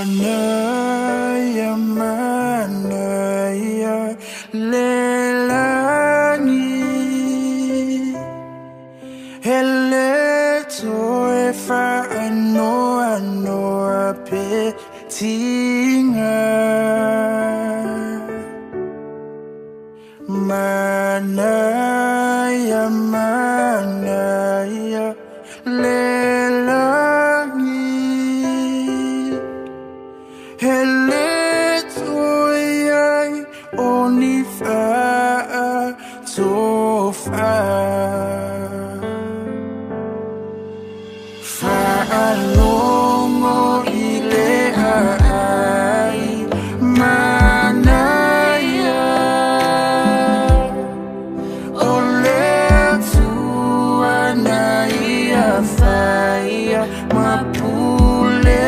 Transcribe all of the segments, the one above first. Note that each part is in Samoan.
Manaia, manaia, lelani. Hele toe whaanoa noa pe tinga. Manaia, manaia, lelani. Hele toe ai o ni whaa tofa. Whaalongo i le ai manaia. O le tuana ia whaia mapulea.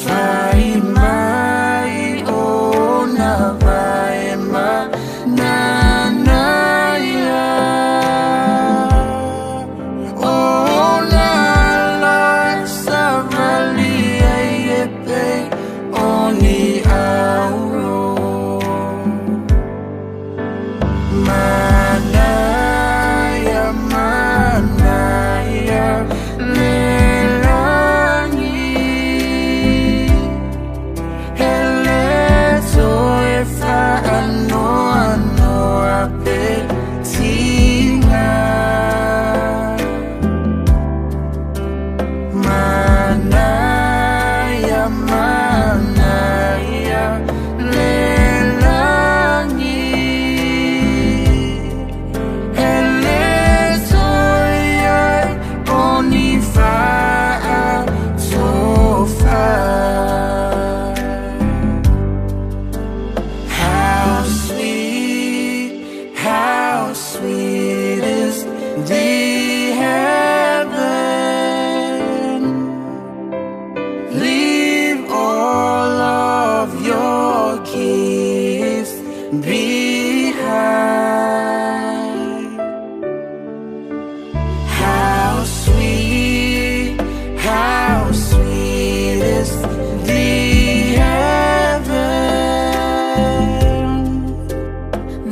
Whai mai o na vai ma nanaia. O na la savali ai e pe o ni auro. Manaia, manaia, lelani. Hele toe whaanoa noa pe tinga. Manaia, manaia, lelani. Hele toe ai o ni whaa tofa. How sweet is the heaven. Leave all of your gifts behind. How sweet is the heaven.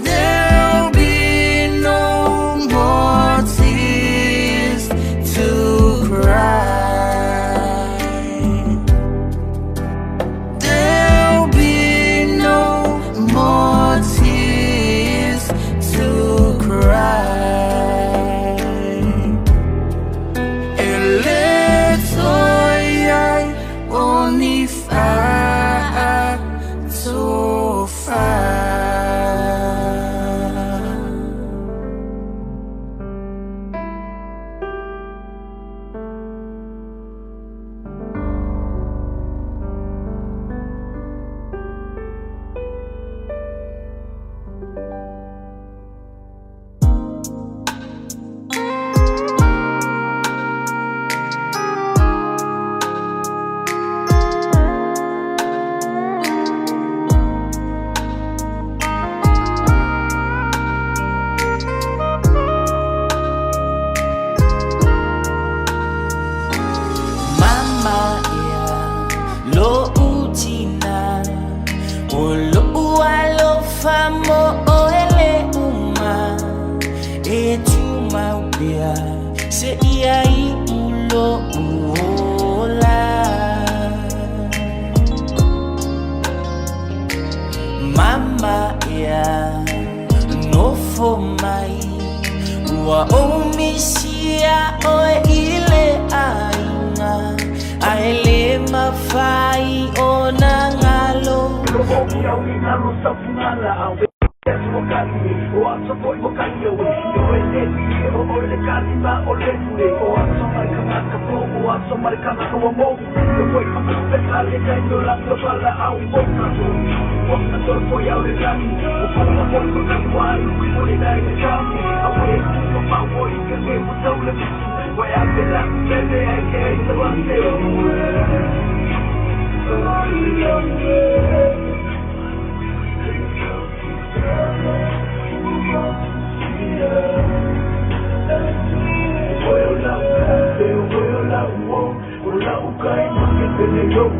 There'll be no more tears to cry. There'll be no more tears to cry. Ele toe ai o ni whaa tofa. Mama ia lo utina o lo alofa mo o ele uma e tumau pea se ia i ulo uola. Mama ia nofo mai ua o misia oe i le aiga ae le mafai ona galo. Yeah. Forget you.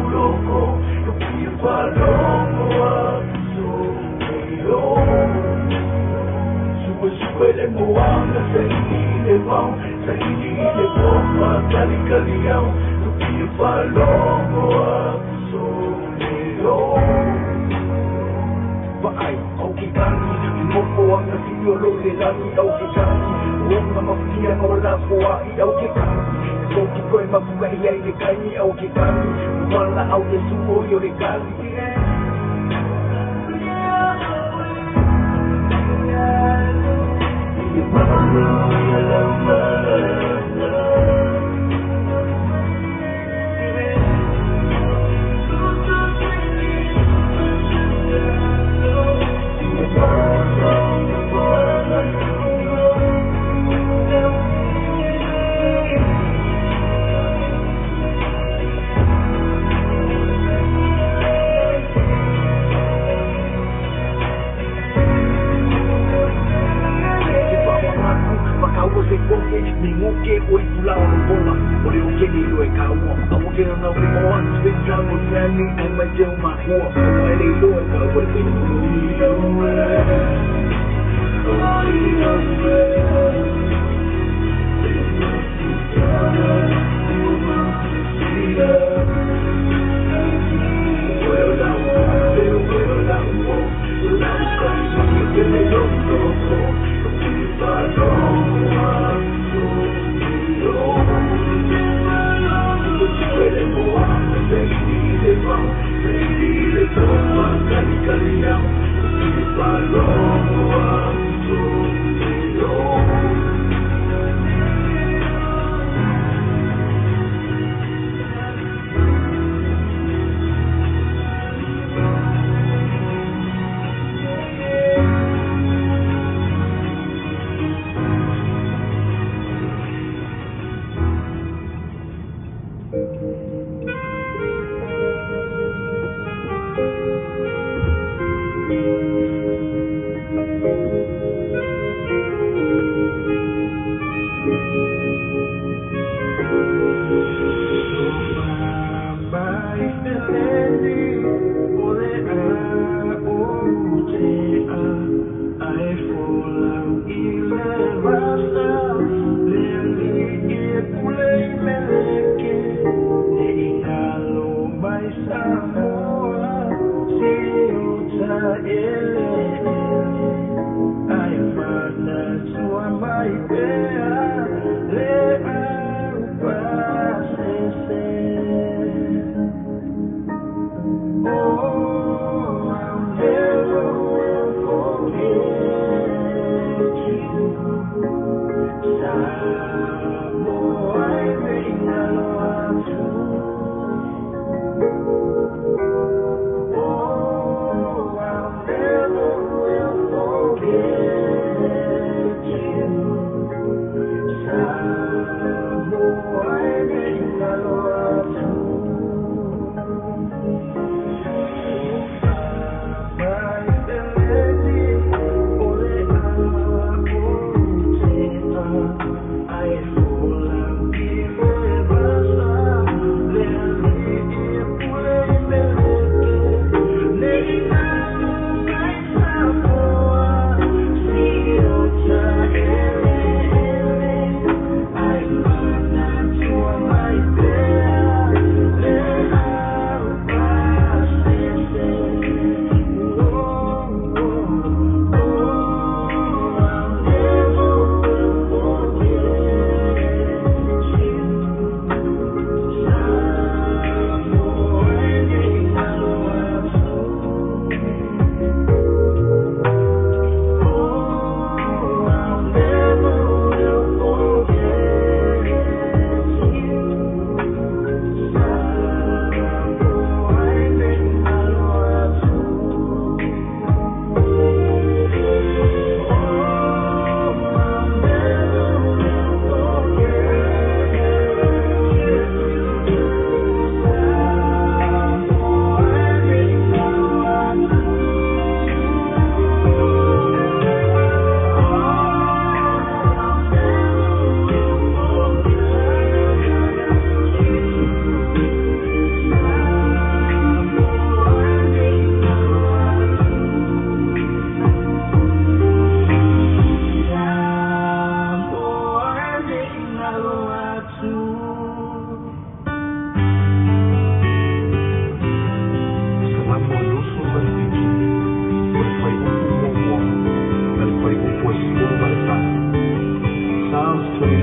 26,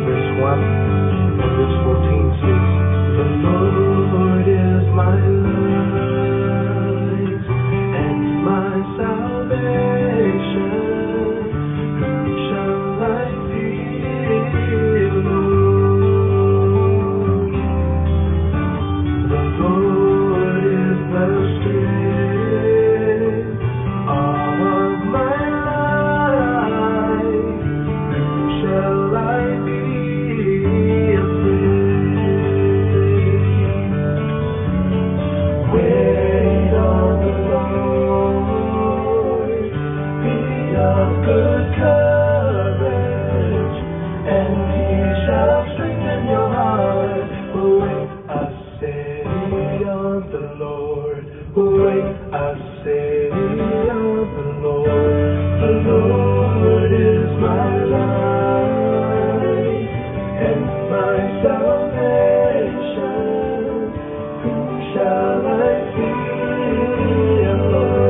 verse 1 and verse 14 says, The Lord is my light and my salvation. Whom shall I fear, Lord? The Lord is the strength of my life. Whom shall I be afraid? Wait on the Lord. Be of good courage, and he shall strengthen your heart. Wait, I say on the Lord. Wait, I say on the Lord. The Lord is my light and my salvation. Whom shall I fear, Lord?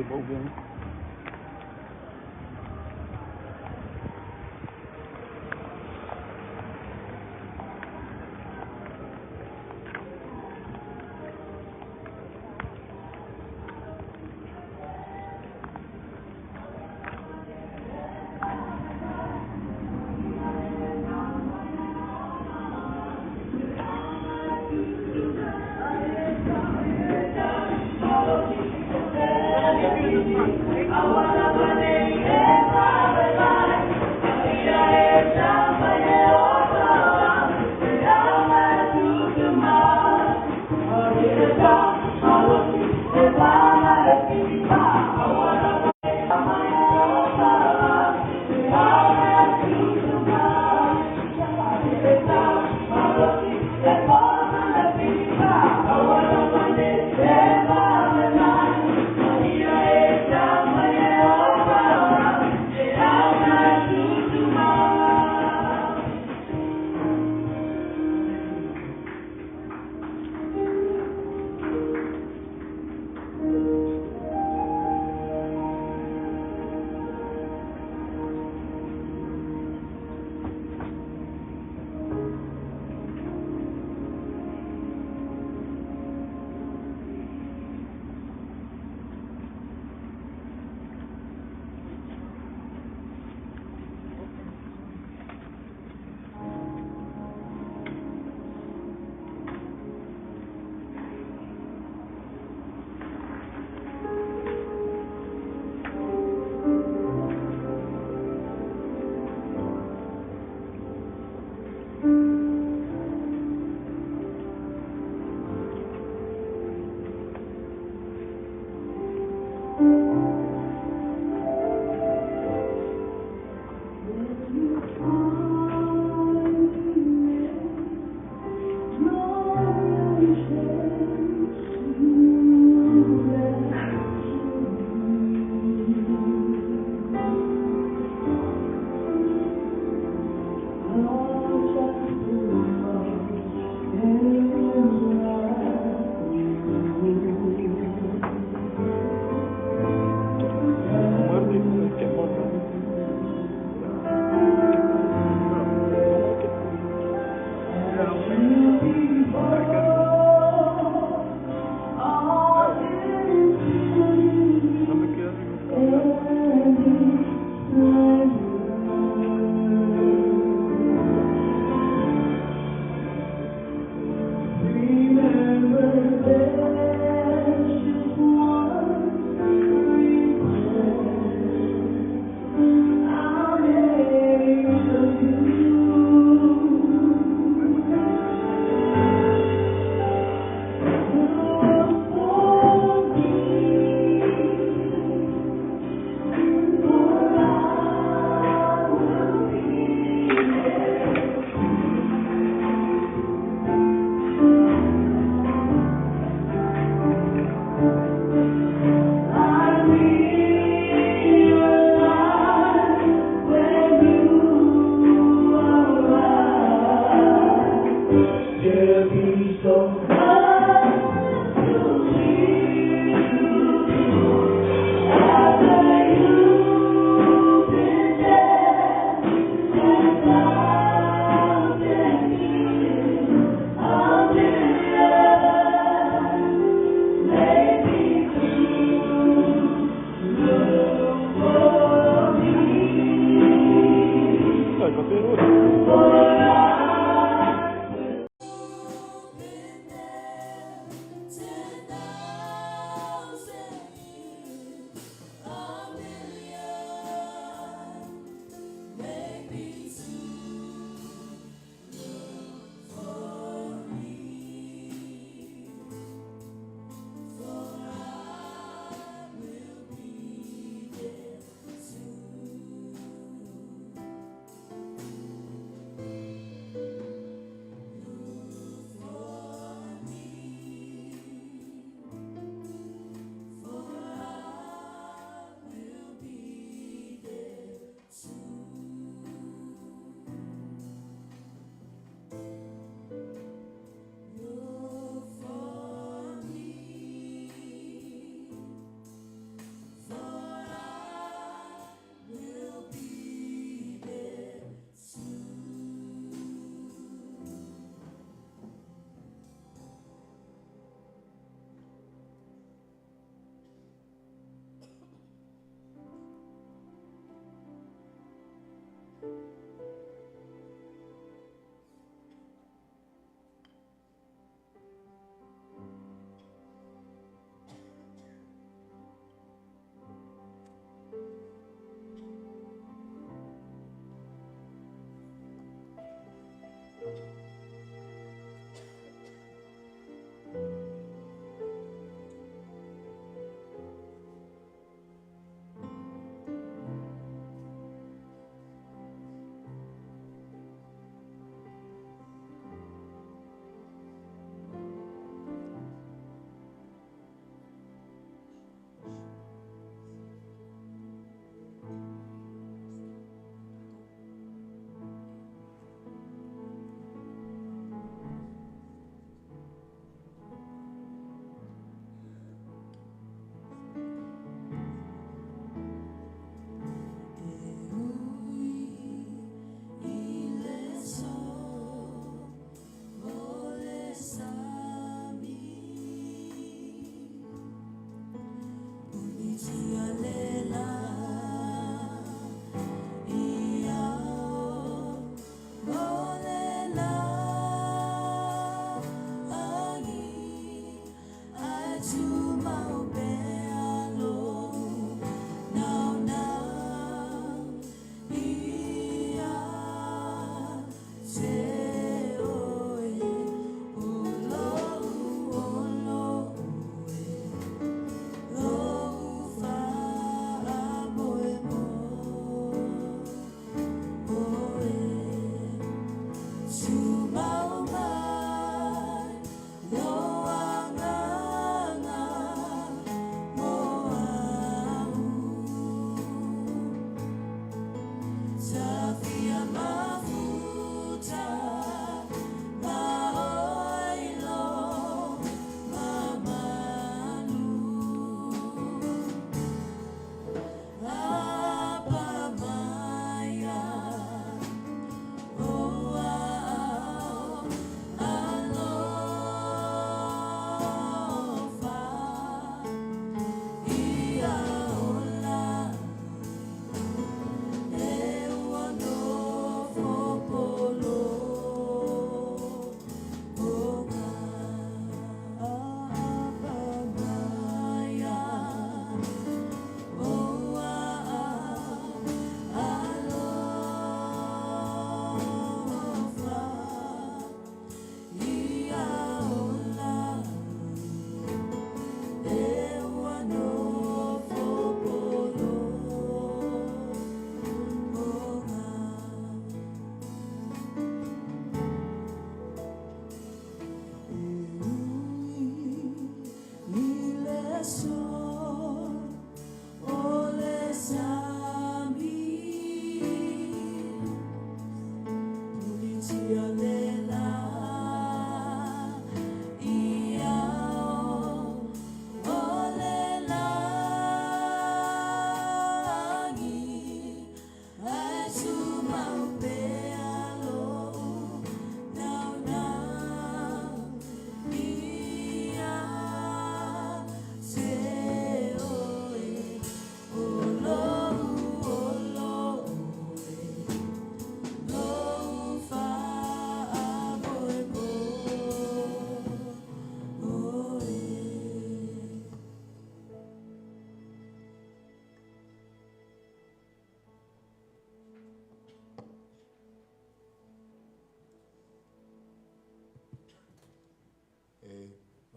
Ai, ka whenua.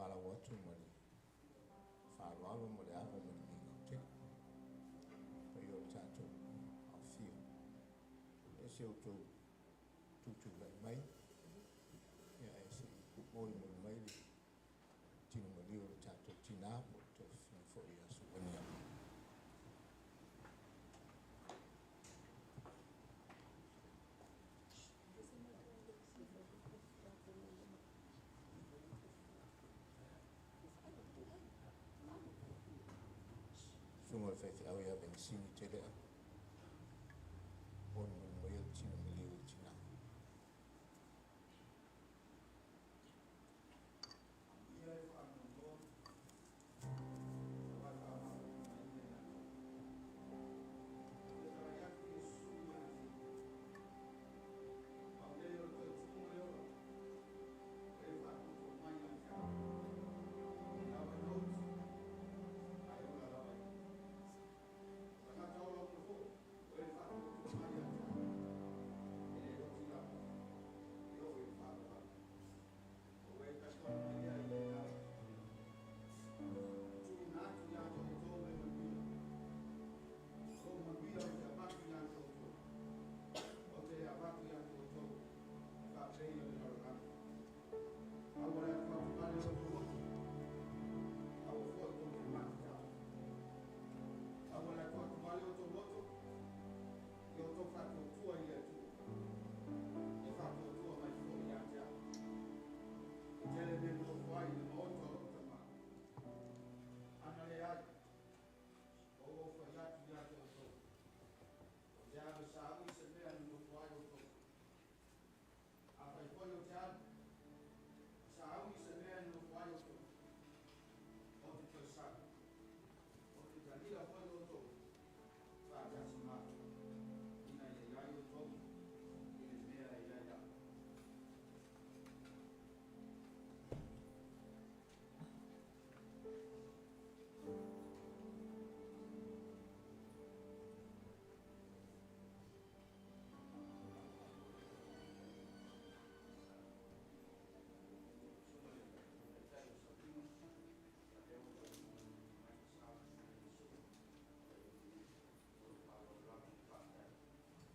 Valaau atu ma le faaaloalo ma le ava ma le migao tele. Paia o le tatou aofia. E se outou tutulai mai, ia ae se'i molimoli mai le tino maliu o le tatou tinā po o le tuafafine foi ia Suvania. Susuga i le faifeau ia Venisini Telea, molimoli maia le tino maliu o le tinā.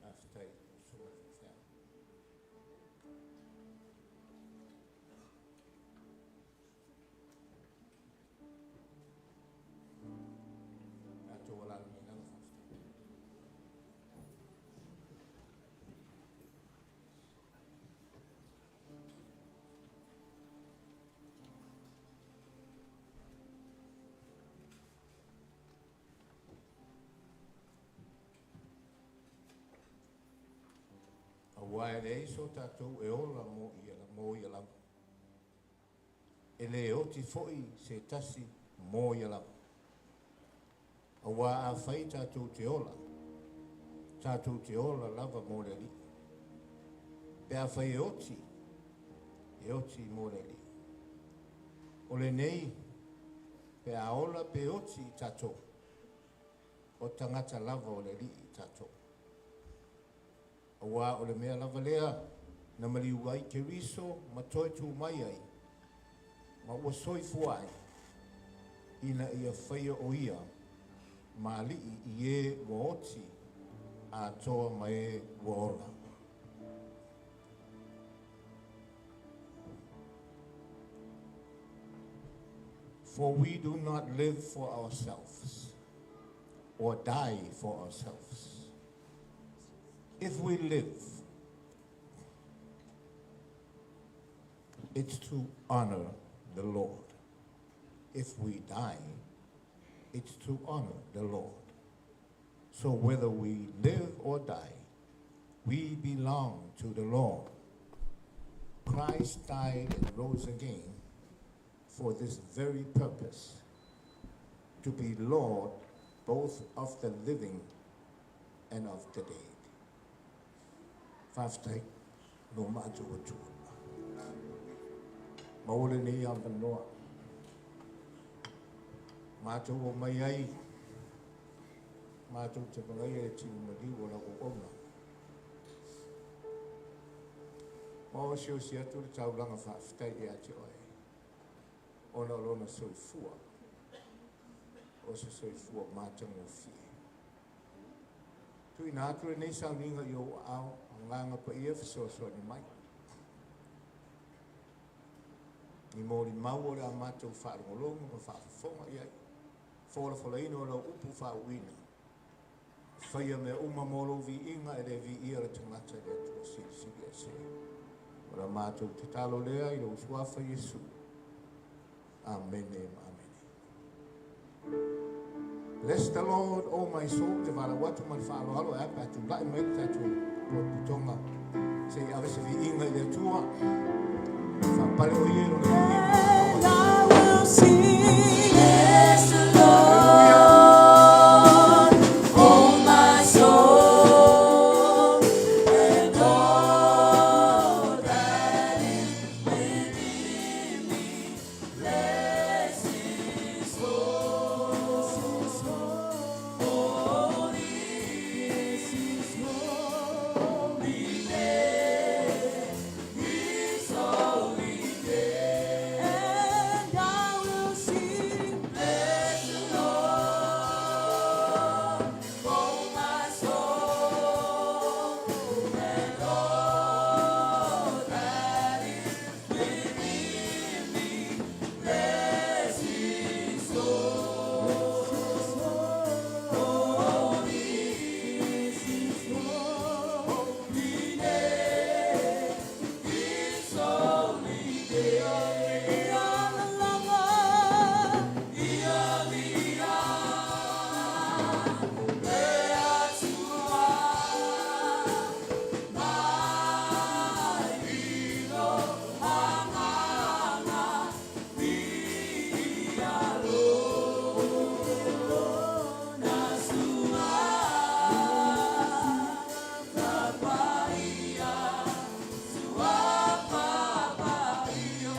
Faafetai i lau susuga i le faifeau. Tatou alaala mai lalo, faafetai. Auā e leai so tatou e ola mo ia, mo ia lava. E le oti foi se tasi mo ia lava. Auā afai tatou te ola, tatou te ola lava mo le Alii. Pe afai e oti, e oti mo le Alii. O lenei, pe a ola pe oti i tatou, o tagata lava o le Alii i tatou. Auā o le mea lava lea na maliu ai Keriso ma toe tu mai ai, ma ua soifua ai, ina ia faia o ia ma Alii i e ua oti atoa ma e ua ola. For we do not live for ourselves or die for ourselves. If we live, it's to honor the Lord. If we die, it's to honor the Lord. So whether we live or die, we belong to the Lord. Christ died and rose again for this very purpose, to be Lord both of the living and of the dead. Faafetai no matou Atua. Maua lenei avanoa. Matou omai ai, matou te vagaia le tino maliu o lau auauna. Ma osiosi atu le taulaga faafetai ia te oe. Ona o lona soifua, o se soifua matagofie. Tuuina atu lenei sauniga i ou aao, Agaga Paia fesoasoani mai. Ni molimau o le a matou faalogologo ma faafofoga i ai, folafolaina o lau upu faauuina. Faia mea uma mo lou viiga e le viia le tagata i le Atua Silisili Ese. O la matou tatalo lea i lou suafa Iesu. Amene ma amene. Bless the Lord, O my soul, te valaau atu ma le faaaloalo e a pe a tulai mai le tatou potopotoga se i ave se viiga i le Atua. Faapale o ia i lona viiga. And I will sing, bless the Lord, oh my soul, and all that is within me. Bless His holy, holy name, His holy name. And I will sing, bless the Lord, oh my soul, and all that is within me. Bless His holy, holy name, His holy name. Ia ia le Atua mai lilo agaga ia lona sua papaia sua papaia.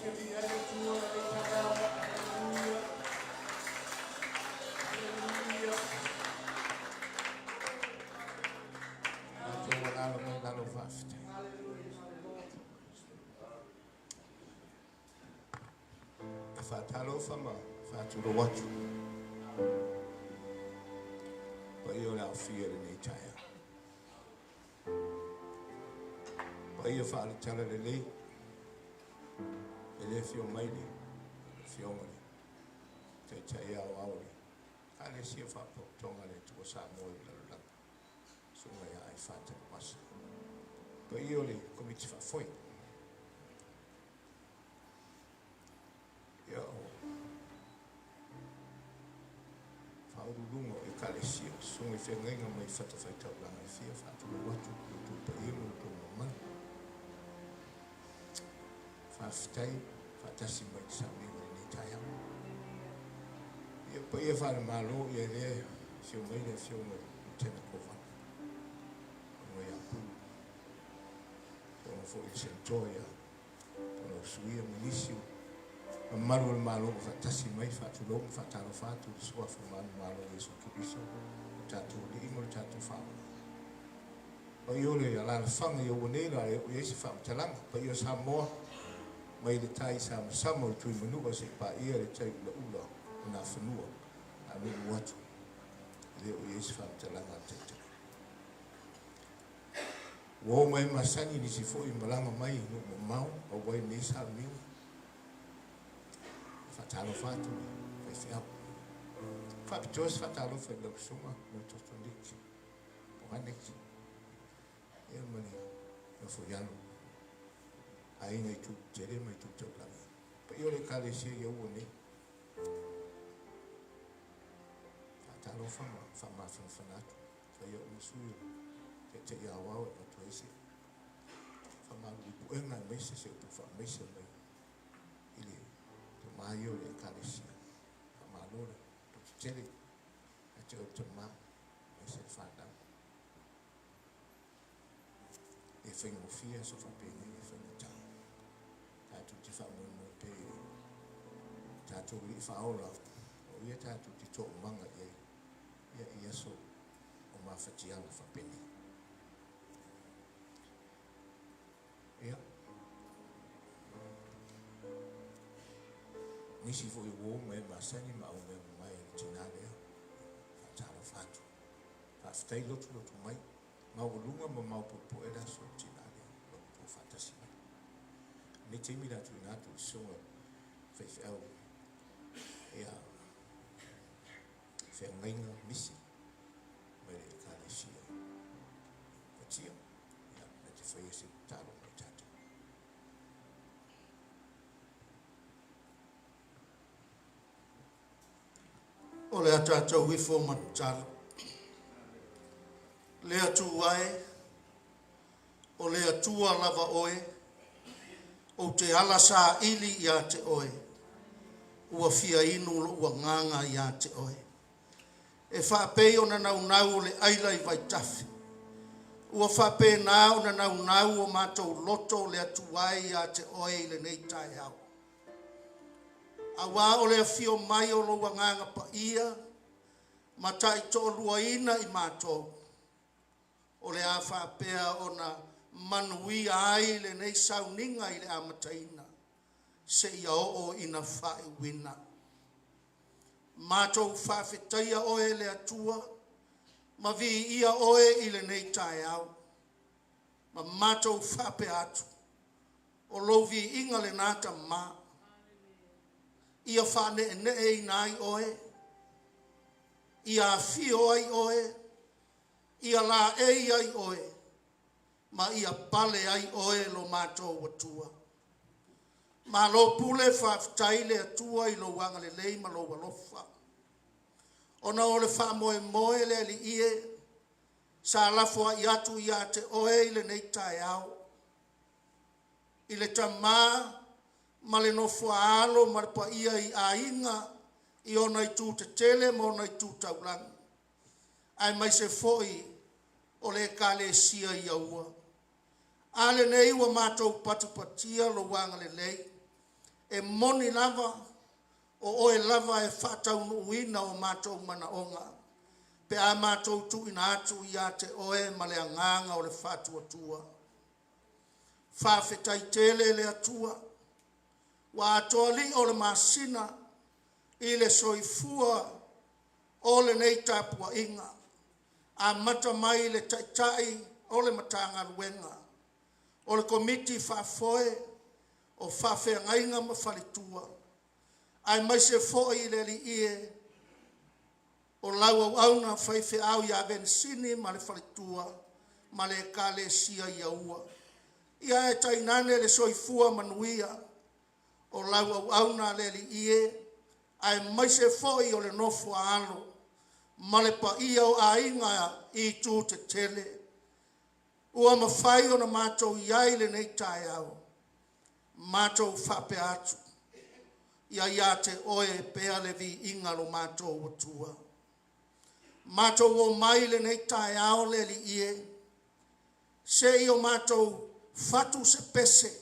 Te viia ai le Atua i lenei taeao. Aleluia. Aleluia. Tatou alalo mai lalo faafetai. E faatalofa ma faatulou atu. Paia o le aofia i lenei taeao. Paia faale-tala lelei. E le afio mai le afioga le Taitai Aoao o le Ekalesia Faapotopotoga a le Atua Samoa i le lalolagi, Susuga ia Aifā Tanuvasa. Paia o le Komiti Faafoe. Ia o faauluuluga o Ekalesia, susuga i feagaiga mai fatafaitaulaga e fia, faatulou atu i lo outou paia ma lo outou mamalu. Faafetai faatasi mai i le sauniga i lenei taeao. Ia paia faale-Malo, ia lea afio mai le afioga i le Lutena Kovana, afioga ia Pulu, afioga foi i le Senatoa ia Tonausuia ma nisi o mamalu o le Malo ua faatasi mai. Faatulou ma faatalofa atu i le suafa manumalo o Iesu Keriso, o tatou Alii ma le tatou Faaola. Paia o le alaalafaga i aua nei la e oo i ai se faamatalaga. Paia o Samoa mai le tai samasama o le Tuimanua seia paia le tai ulaula o Nafanua, a nuu atu e le oo i ai se faamatalaga a le Taitai. Ua oo mai masani nisi foi malaga mai i nuu mamao auai lenei sauniga. Faatalofa atu i faifeau. Faapitoa se faatalofa i lau susuga Meutoto Nick Pohaneki, ia ma le nofo i alo, aiga i itu tetele ma itu taulagi. Paia o le Ekalesia i aua nei. Faatalofa ma faamafanafana atu. Fai au ma sui o le Taitai Aoao e avatu ai se faamalu i puega aemaise se upu faamaise mai i le tama ia o le Ekalesia. Faamalo le loto tele ia te oe le tama aemaise le fanau. E faigofie aso faapenei, e faigata. Tatou te faamoemoe pea i le tatou Alii Faaola, o ia tatou te toomaga i ai ia i aso o mafatiaga faapenei. Ia, nisi foi uo ma e masani ma au mea mamae a le tinā lea. Faatalofa atu. Faafetai lotulotu mai. Maualuga ma maopoopo e le aso o le tinā lea. Lo outou faatasi mai. Nei taimi le atu ina atu i le susuga faifeau ia feagaiga misi mai le Ekalesia Fatia, ia na te faia se tatalo mo i tatou. O le a tatou ifo ma tatalo. Le Atua e, o le Atua lava oe, ou te ala saili ia te oe, ua fia inu lou agaga ia te oe. E faapei ona naunau o le aila i vaitafe, ua faapena ona naunau o matou loto le Atua e ia te oe i lenei taeao. Auā o le afio mai o lou Agaga Paia ma taitoaluaina i matou, o le a faapea ona manuia ai lenei sauniga i le amataina seia oo ina faaiuina. Matou faafetaia oe le Atua ma viia oe i lenei taeao, ma matou faapea atu, o lou viiga lena Tamā, ia faaneeneeina ai oe, ia afio ai oe, ia laei ai oe, ma ia pale ai oe lo matou Atua. Malo pule faafetai le Atua i lou agalelei ma lou alofa. Ona o le faamoemoe le Alii e, sa lafo ai atu ia te oe i lenei taeao, i le Tamā ma le nofoaalo ma le paia i aiga i ona itu tetele ma ona itu taulagi, aemaise foi o le Ekalesia i aua. A lenei ua matou patipatia lou agalelei. E moni lava o oe lava e faataunuuina o matou manaoga pe a matou tuuina atu ia te oe ma le agaga o le faatuatua. Faafetai tele le Atua ua atoa lio o le masina i le soifua o lenei tapuaiga, amata mai i le Taitai o le Matagaluega, o le Komiti Faafoe o Faafeagaiga ma Faletua, aemaise foi le Alii e, o lau auauna faifeau ia Venisini ma le faletua ma le Ekalesia i Aua. Ia ae tainane le soifua manuia o lau auauna le Alii e, aemaise foi o le nofo a alo ma le paia o aiga i itu tetele ua mafai ona matou i ai i lenei taeao, matou faapea atu, ia ia te oe pea le viiga lo matou Atua. Matou o mai i lenei taeao le Alii e, se i o matou fatu se pese,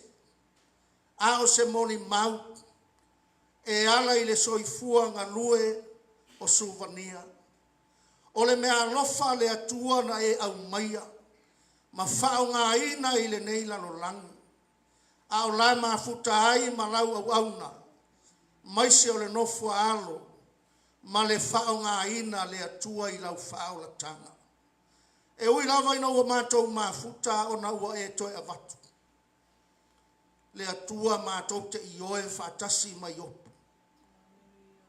a o se molimau e ala i le soifua galue o Suvania. O le meaalofa a le Atua na e aumaia ma faaaogaina i lenei lalolagi, a o la mafuta ai ma lau auauna, maise o le nofo a alo ma le faaaogaina le Atua i lau faaolataga. E ui lava ina ua matou mafuta ona ua e toe avatu, le Atua matou te ioe faatasi ma Iopu,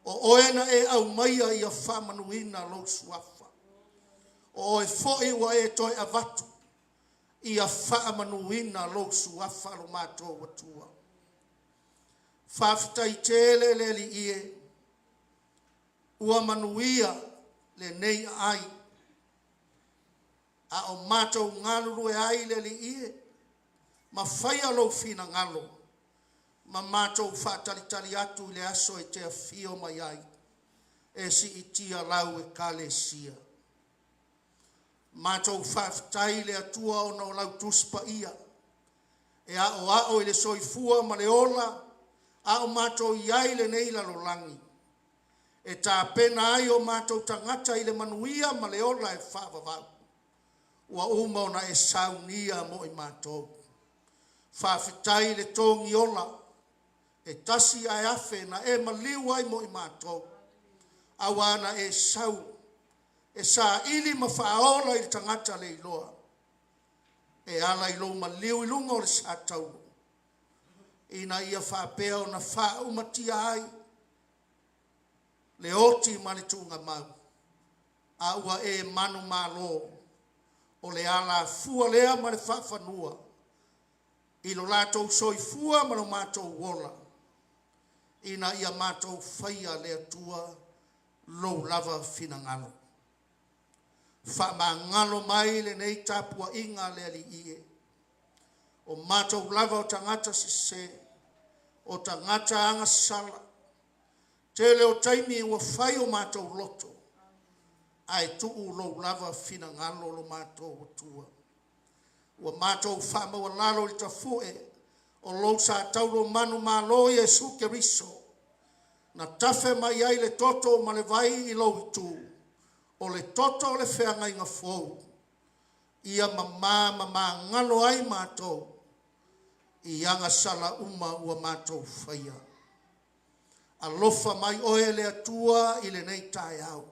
o oe na e aumaia ia faamanuina lou suafa, o oe foi ua e toe avatu ia faamanuina lou suafa lo matou Atua. Faafetai tele le Alii e, ua manuia lenei aai, a o matou galulue ai le Alii e, ma faia lou finagalo, ma matou faatalitali atu i le aso e te afio mai ai, e siitia lau Ekalesia. Matou faafetai i le Atua ona o lau Tusi Paia e aoao i le soifua ma le ola a o matou i ai i lenei lalolagi, e tapena ai o matou tagata i le manuia ma le ola e faavavau, ua uma ona e saunia mo i matou. Faafetai i le togiola e tasi ae afe na e maliu ai mo i matou, auā na e sau e saili ma faaola i le tagata leiloa, e ala i lou maliu i luga o le satauro, ina ia faapea ona faaumatia ai le oti ma le tuugamau, a ua e manumalo, o le alafua lea ma le faafanua i lo latou soifua ma lo matou ola, ina ia matou faia le Atua lou lava finagalo. Faamagalo mai lenei tapuaiga le Alii e, o matou lava o tagata sese, o tagata agasala, tele o taimi ua fai o matou loto, ae tuu lou lava finagalo lo matou Atua. Ua matou faamaualalo i le tafue o lou satauro manumalo Iesu Keriso, na tafe mai ai le toto ma le vai i lou itu, o le toto o le feagaiga fou, ia mamā ma magalo ai matou i agasala uma ua matou faia. Alofa mai oe le Atua i lenei taeao,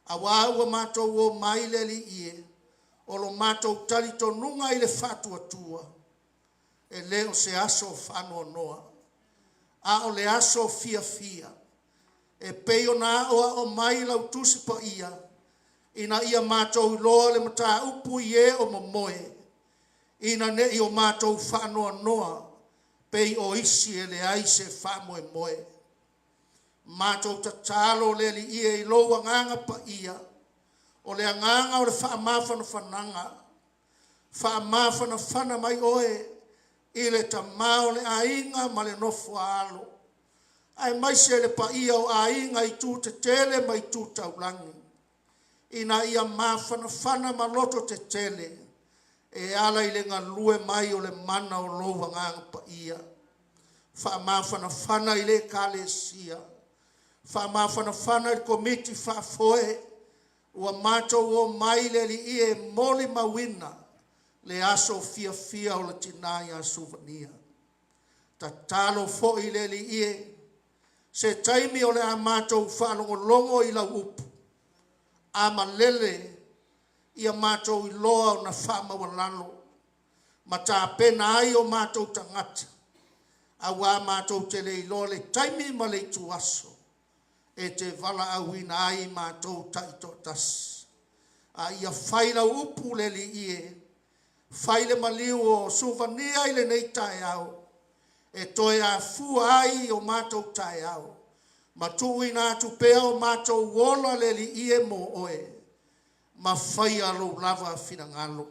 auā ua matou o mai le Alii e, o lo matou talitonuga i le faatuatua, e le o se aso faanoanoa, a o le aso fiafia, e pei ona aoao mai lau Tusi Paia, ina ia matou iloa le mataupu i e o momoe, ina ne i o matou faanoanoa pei o isi e leai se faamoemoe. Matou tatalo le Alii e i lou agaga paia, o le agaga o le faamafanafanaga, faamafanafana mai oe i le tama o le aiga ma le nofo a alo, aemaise le paia o aiga i itu tetele ma itu taulagi, ina ia mafanafana ma loto tetele e ala i le galue mai o le mana o lou agaga paia. Faamafanafana i le Ekalesia, faamafanafana i le Komiti Faafoe, ua matou omai le Alii e molimauina le aso fiafia o le tina ia Suvania. Tatalo foi le Alii e, se taimi o le a matou faalogologo i lau upu, a malele ia matou iloa ona faamaualalo ma tapena ai o matou tagata, auā matou te le iloa le taimi ma le ituaso e te valaauina ai matou taitoatasi. A ia fai lau upu le Alii e, fai le maliu o Suvania i lenei taeao, e toe afua ai o matou taeao, ma tuuina atu pea o matou ola le Alii e mo oe, ma faia lou lava finagalo.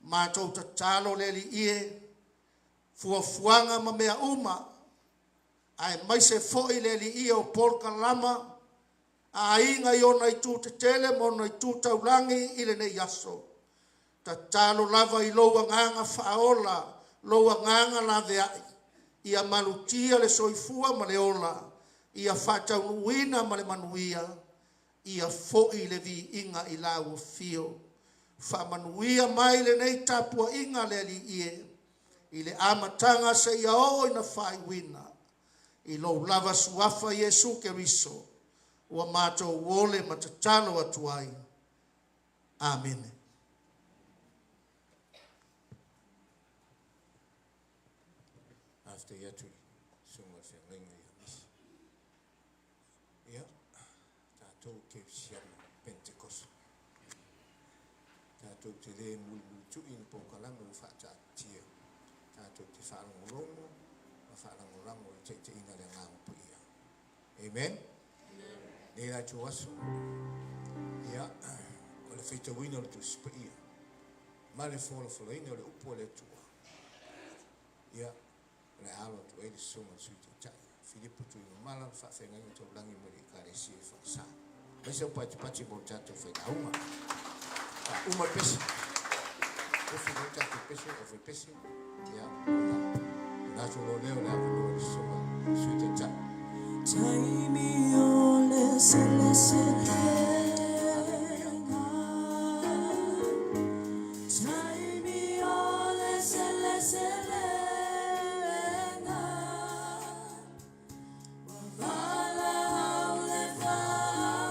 Matou tatalo le Alii e, fuafuaga ma mea uma, aemaise foi le Alii o polokalama a aiga i ona itu tetele ma ona itu taulagi i lenei aso. Tatalo lava i lou agaga faaola, lou agaga laveai, ia malutia le soifua ma le ola, ia faataunuuina ma le manuia, ia foi le viiga i lau afio. Faamanuia mai lenei tapuaiga le Alii e, i le amataga seia oo ina faaiuina, i lou lava suafa Iesu Keriso, ua matou ole ma tatalo atu ai. Amene. Faafetai atu i le susuga i le feagaiga ia Misi. Ia, tatou kerisiano Pentekoso. Tatou te le mulimulitu'i i ni polokalame ua faataatitia. Tatou te faalogologo ma faalagolago i le taitaiga a le Agaga Paia. Amen. Nei la itu aso. Ia, o le faitauina o le Tusi Paia ma le folafolaina o le upu a le Atua. Ia, o le a alo atu ai le susuga i le Sui Taitai, Filipo Tuigamala, le faafeagaiga taulagi mai le Ekalesia EFKS. Aumai sau patipati mo le tatou failauga. Faauma le pese. Tofi loa le tatou pese, le aufaipese. Ia, ona ona atu loa lea o le avanoa i le susuga i le Sui Taitai. Taimi o le seleselega. Taimi o le seleselega. Ua valaau le Faaola.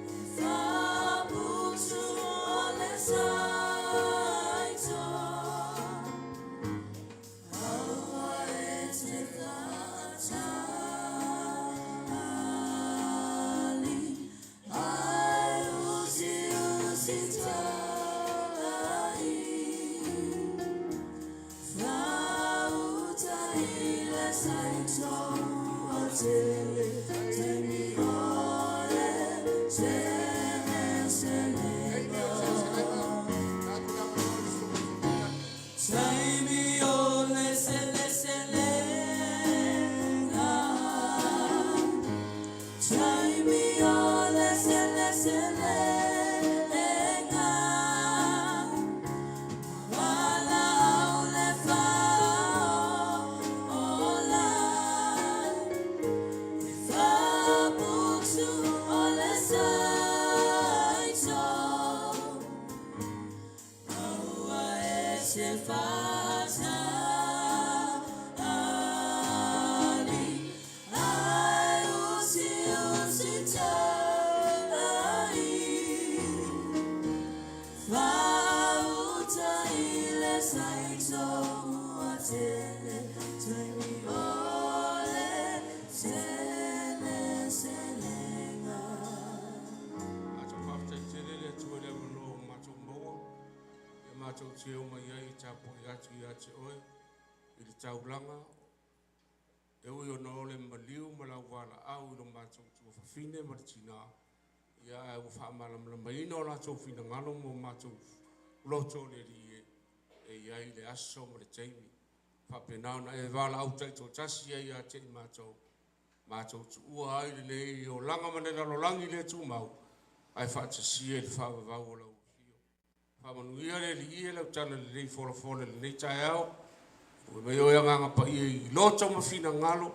E faaputu o le saito. Aua e te faatali, ae usiusitai. Faauta i le saito ua tele, taimi o le seleselega. Taimi o le seleselega. Taimi o le seleselega. Valaau le Faaola. E faaputu o le saito. Aua e te faatali, ae usiusitai. Faauta i le saito ua tele, taimi o le seleselega. Matou faafetai tele le Atua i le avanoa ua matou maua ia matou te omai ai e tapuai atu ia te oe i le taulaga e ui ona o le maliu ma lau valaau i lo matou tuafafine ma le tinā ia ae ua faamalamalamaina o latou finagalo ma o matou loto le Alii e e i ai le aso ma le taimi faapena ona e valaau taitoatasi ai ia te i matou matou tuua ai lenei olaga ma le lalolagi le tumau ae faatasia i le faavavau o lau afio. Faamanuia le Alii e lau tala lelei folafola i lenei taeao. Ua mai oe agaga paia i loto ma finagalo,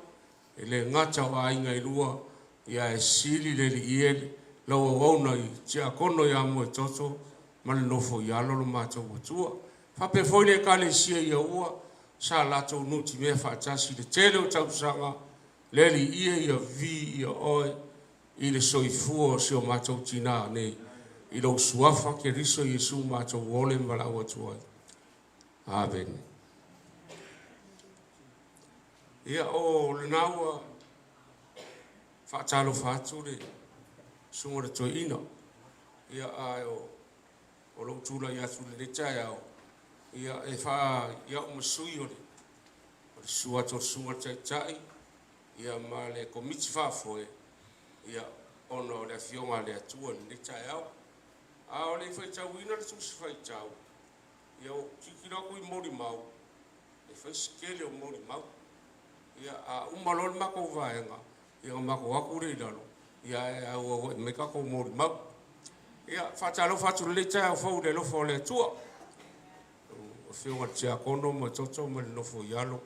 e le gata o aiga e lua, ia e sili le Alii e lau auauna i tiakono ia Moetoto ma le nofo i alo lo matou Atua. Faapea foi le Ekalesia ia ua sa latou nutimea faatasi le tele o tausaga, le Alii e ia viia oe i le soifua o si o matou tinā nei, i lou suafa Keriso Iesu matou ole ma valaau atu ai. Amene. Ia o lena ua faatalofa atu le susuga i le toeaina. Ia ae o lou tulai atu i lenei taeao, ia e faa ia'u ma sui o le susu atu o le susuga i le Taitai ia ma le Komiti Faafoe ia ona o le afioga a le Atua i lenei taeao. A o le i faitauina le tusi faitau, ia ua ou tilotilo atu i molimau, e fai si tele o molimau. Ia a uma loa le matou vaega, ia ona matou o atu lea i lalo, ia ae auauai mai tatou molimau. Ia, faatalofa atu i lenei taeao fou i le alofa o le Atua. Lau Afioga i le Tiakono ma Toto ma le nofo i alo,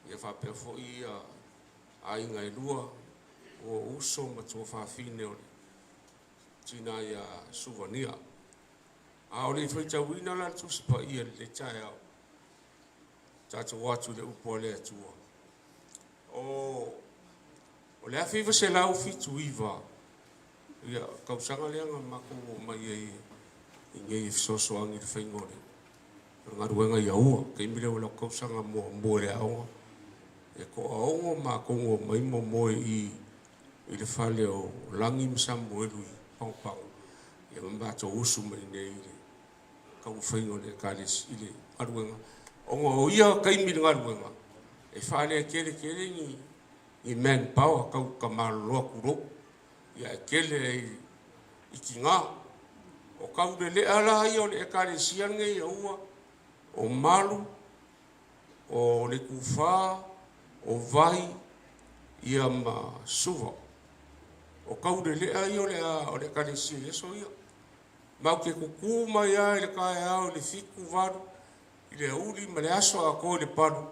ia faapea foi ia aiga e lua, o uso ma tuafafine o le tina ia Suvania. A o le i faitauina la le Tusi Paia i lenei taeao, tatou o atu i le upu a le Atua. O le 1979, ia tausaga lea na matou omai ai i inei e fesoasoani i le faiga o le galuega i Aua. Taimi lea o lau tausaga muamua i le aoga, e toaono matou na omai momoe i i le fale o Lagi ma Samuelu i Pagopago, ia ma matou usu mai i inei i le taumafaiga o le Ekalesia i le galuega. Ona o ia taimi i le galuega, e faaletele tele ni manpower tau tamaloloa tulou, ia ae tele ai i tina. O taulelea la ia o le Ekalesia lenei a ua, o Malu, o Leitufa, o Vai, ia ma Suva. O taulelea ia o le Ekalesia i aso ia. Matou te tutu mai lava i le taeao i le 7, 8 i le aoauli ma le aso atoa i le palu,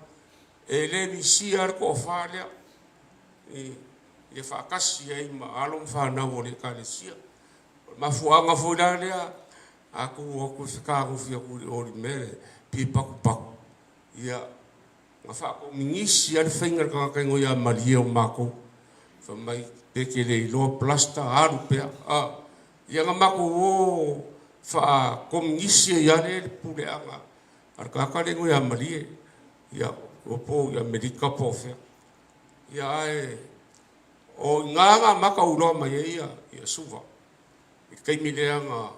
e le misia lava le toafa lea i le faatasi ai ma alo ma fanau o le Ekalesia. O le mafuaaga foi la lea a tou o atu e fetagofi atu i o i le mea lea e pei e patupatu, ia na faakominisi lava le faiga e le tagata e igoa ia Malie o matou. Fai mai, pe te le iloa plaster, alu pea. Ia na matou o faakominisi ai lava le puleaga a le tagata lea e igoa ia Malie. Ia, iloa po o i Amerika po o fea. Ia ae o i ina na amata ou iloa mai ai ia Suva. I le taimi lea na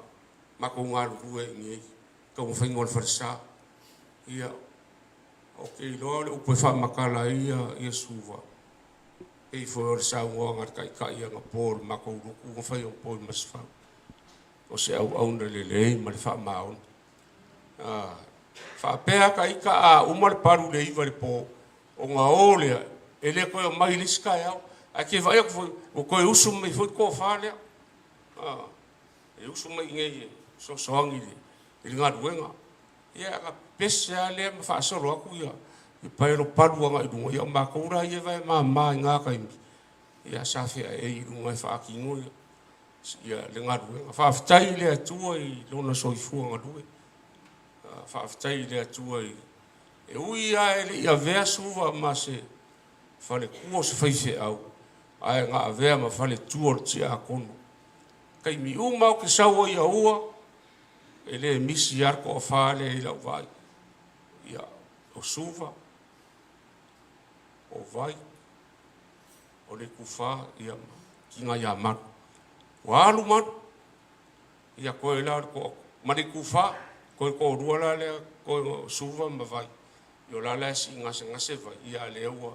matou galulue ai i inei i le taumafaiga o le falesa. Ia, ou te iloa o le upu e faamatala ai ia Suva, pei foi o le saunoaga a le Taitai anapo i le matou lotu na fai anapo i Masefau, o se auauna lelei ma le faamaoni. Faapea ta ita a uma le palu i le 9 i le po, ona o lea, e le toe omai i le isi taeao. Ae te vaai atu foi, ua toe usu mai foi le toafa lea. E usu mai i inei e fesoasoani i le galuega. Ia ona pepese lava lea ma faasolo atu ia paelo palu agai i luga, ia o matou la ia e vae mama i na taimi, ia sa feaei i luga e faatino ia le galuega. Faafetai i le Atua i lona soifua galue. Faafetai i le Atua i e ui lava e le i avea Suva ma se faletua o se faifeau, ae na avea ma faletua o le tiakono. Taimi uma ou te sau ai Aua, e le misi lava le toafa lea i lau vaai. Ia, o Suva, o Vai, o Leitufa, ia ma Tina ia Malu. Ua alu Malu, ia toe la o le toa, ma Leitufa, toe toalua la lea, toe o Suva ma Vai. Ia o la la e sii gasegase Vai, ia a o lea ua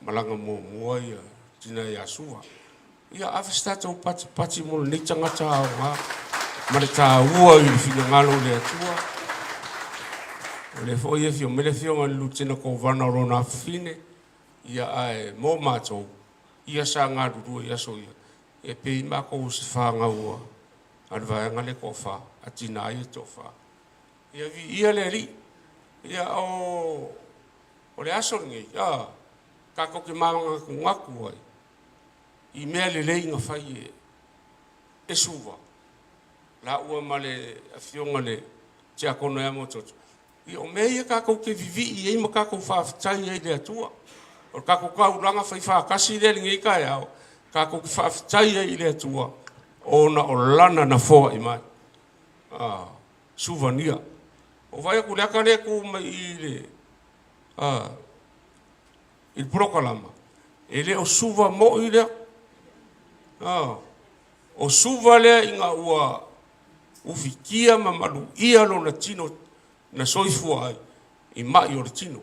malaga muamua ia tina ia Suva. Ia ave se tatou patipati mo lenei tagata aoga ma le taua i le finagalo o le Atua. O lea foi e afio mai le afioga i le Lutena Kovana o lona afafine, ia ae mo matou, ia sa galulue i aso ia, e pei matou o se fanau a A le vaega lea e toafa, a tinā ia e toafa. Ia viia le Alii. Ia o, o le aso lenei, a, tatou te manatunatu ai i mea lelei na fai e, e Suva, laua ma le afioga le tiakono ia Mototo. Ia o mea ia tatou te vivii ai ma tatou faafetai ai i le Atua. O le tatou taulaga faifaatasi lea i lenei taeao, tatou te faafetai ai i le Atua ona o Lana na foai mai. Ah, Suvania. Ua vaai atu i le ata lea e tu mai i i le, ah, i le polokalama, e le o Suva moi lea. Ah, o Suva lea ina ua ufitia ma maluia lona tino na soifua ai i mai o le tino.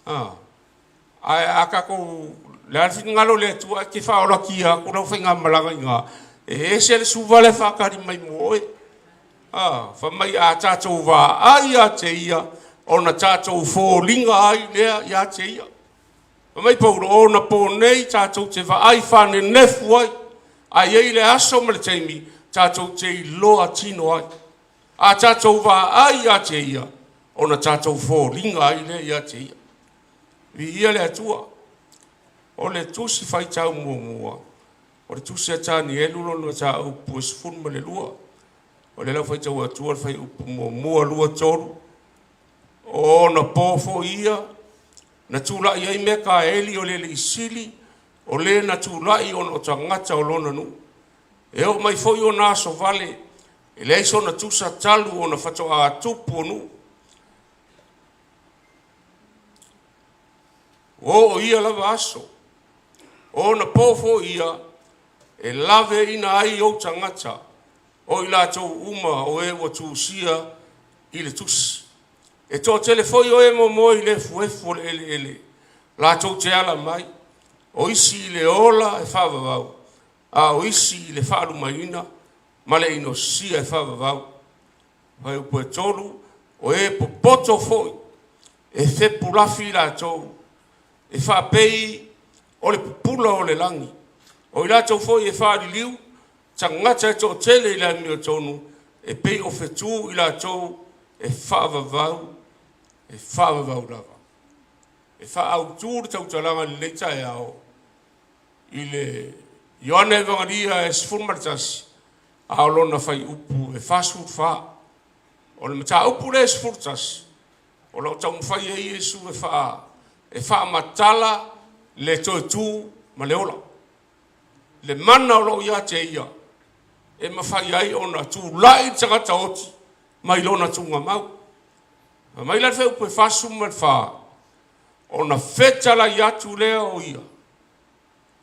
Ah, ae a tatou, le a le finagalo o le Atua ae te faaolatia atu lau faigamalaga i ina, e ese le Suva lea e faatali mai mo oe. Ah, fai mai a tatou vaai ia te ia, ona tatou foliga ai lea ia te ia. Fai mai Paulo, o ona po nei tatou te vaai faanenefu ai, ae i ai le aso ma le taimi tatou te iloa tino ai. A tatou vaai ia te ia, ona tatou foliga ai lea ia te ia. Viia le Atua. O le tusi faitau muamua, o le tusi a Tanielu lona mataupu e 12. O lea la ua faitau atua le fuaiupu muamua, lua, tolu. O ona po foi ia na tulai ai Mekaeli o le alii sili, o le na tulai ona o tagata o lona nuu. E oo mai foi ona aso vale, e leai sona tusa talu ona faatoa tupu o nuu. Ua oo ia lava aso. O ona po foi ia e laveaiina ai ou tagata, o i latou uma o e ua tusia i le tusi. E toatele foi o e momoe i le efuefu o le eleele, latou te ala mai, o isi i le ola e faavavau, a o isi i le faalumaina ma le inosia e faavavau. Fuaiupu e 3, o e popoto foi e fepulafi i latou, e faapei o le pupula o le lagi. O i latou foi e faaliliu tagata e toatele i le amiotonu, e pei o fetu i latou e faavavau, e faavavau lava. E faaautu le tautalaga i lenei taeao i le Ioane Evagalia e 11, a o lona fuaiupu e 44. O le mataupu lea e 11, o lo o taumafai ai Iesu e, e faamatala le toe tu ma le ola. Le mana o lo o ia te ia, e mafai ai ona tulai le tagata oti mai lona tugamau. Fai mai la le fuaiupu e 44, ona fetalai atu lea o ia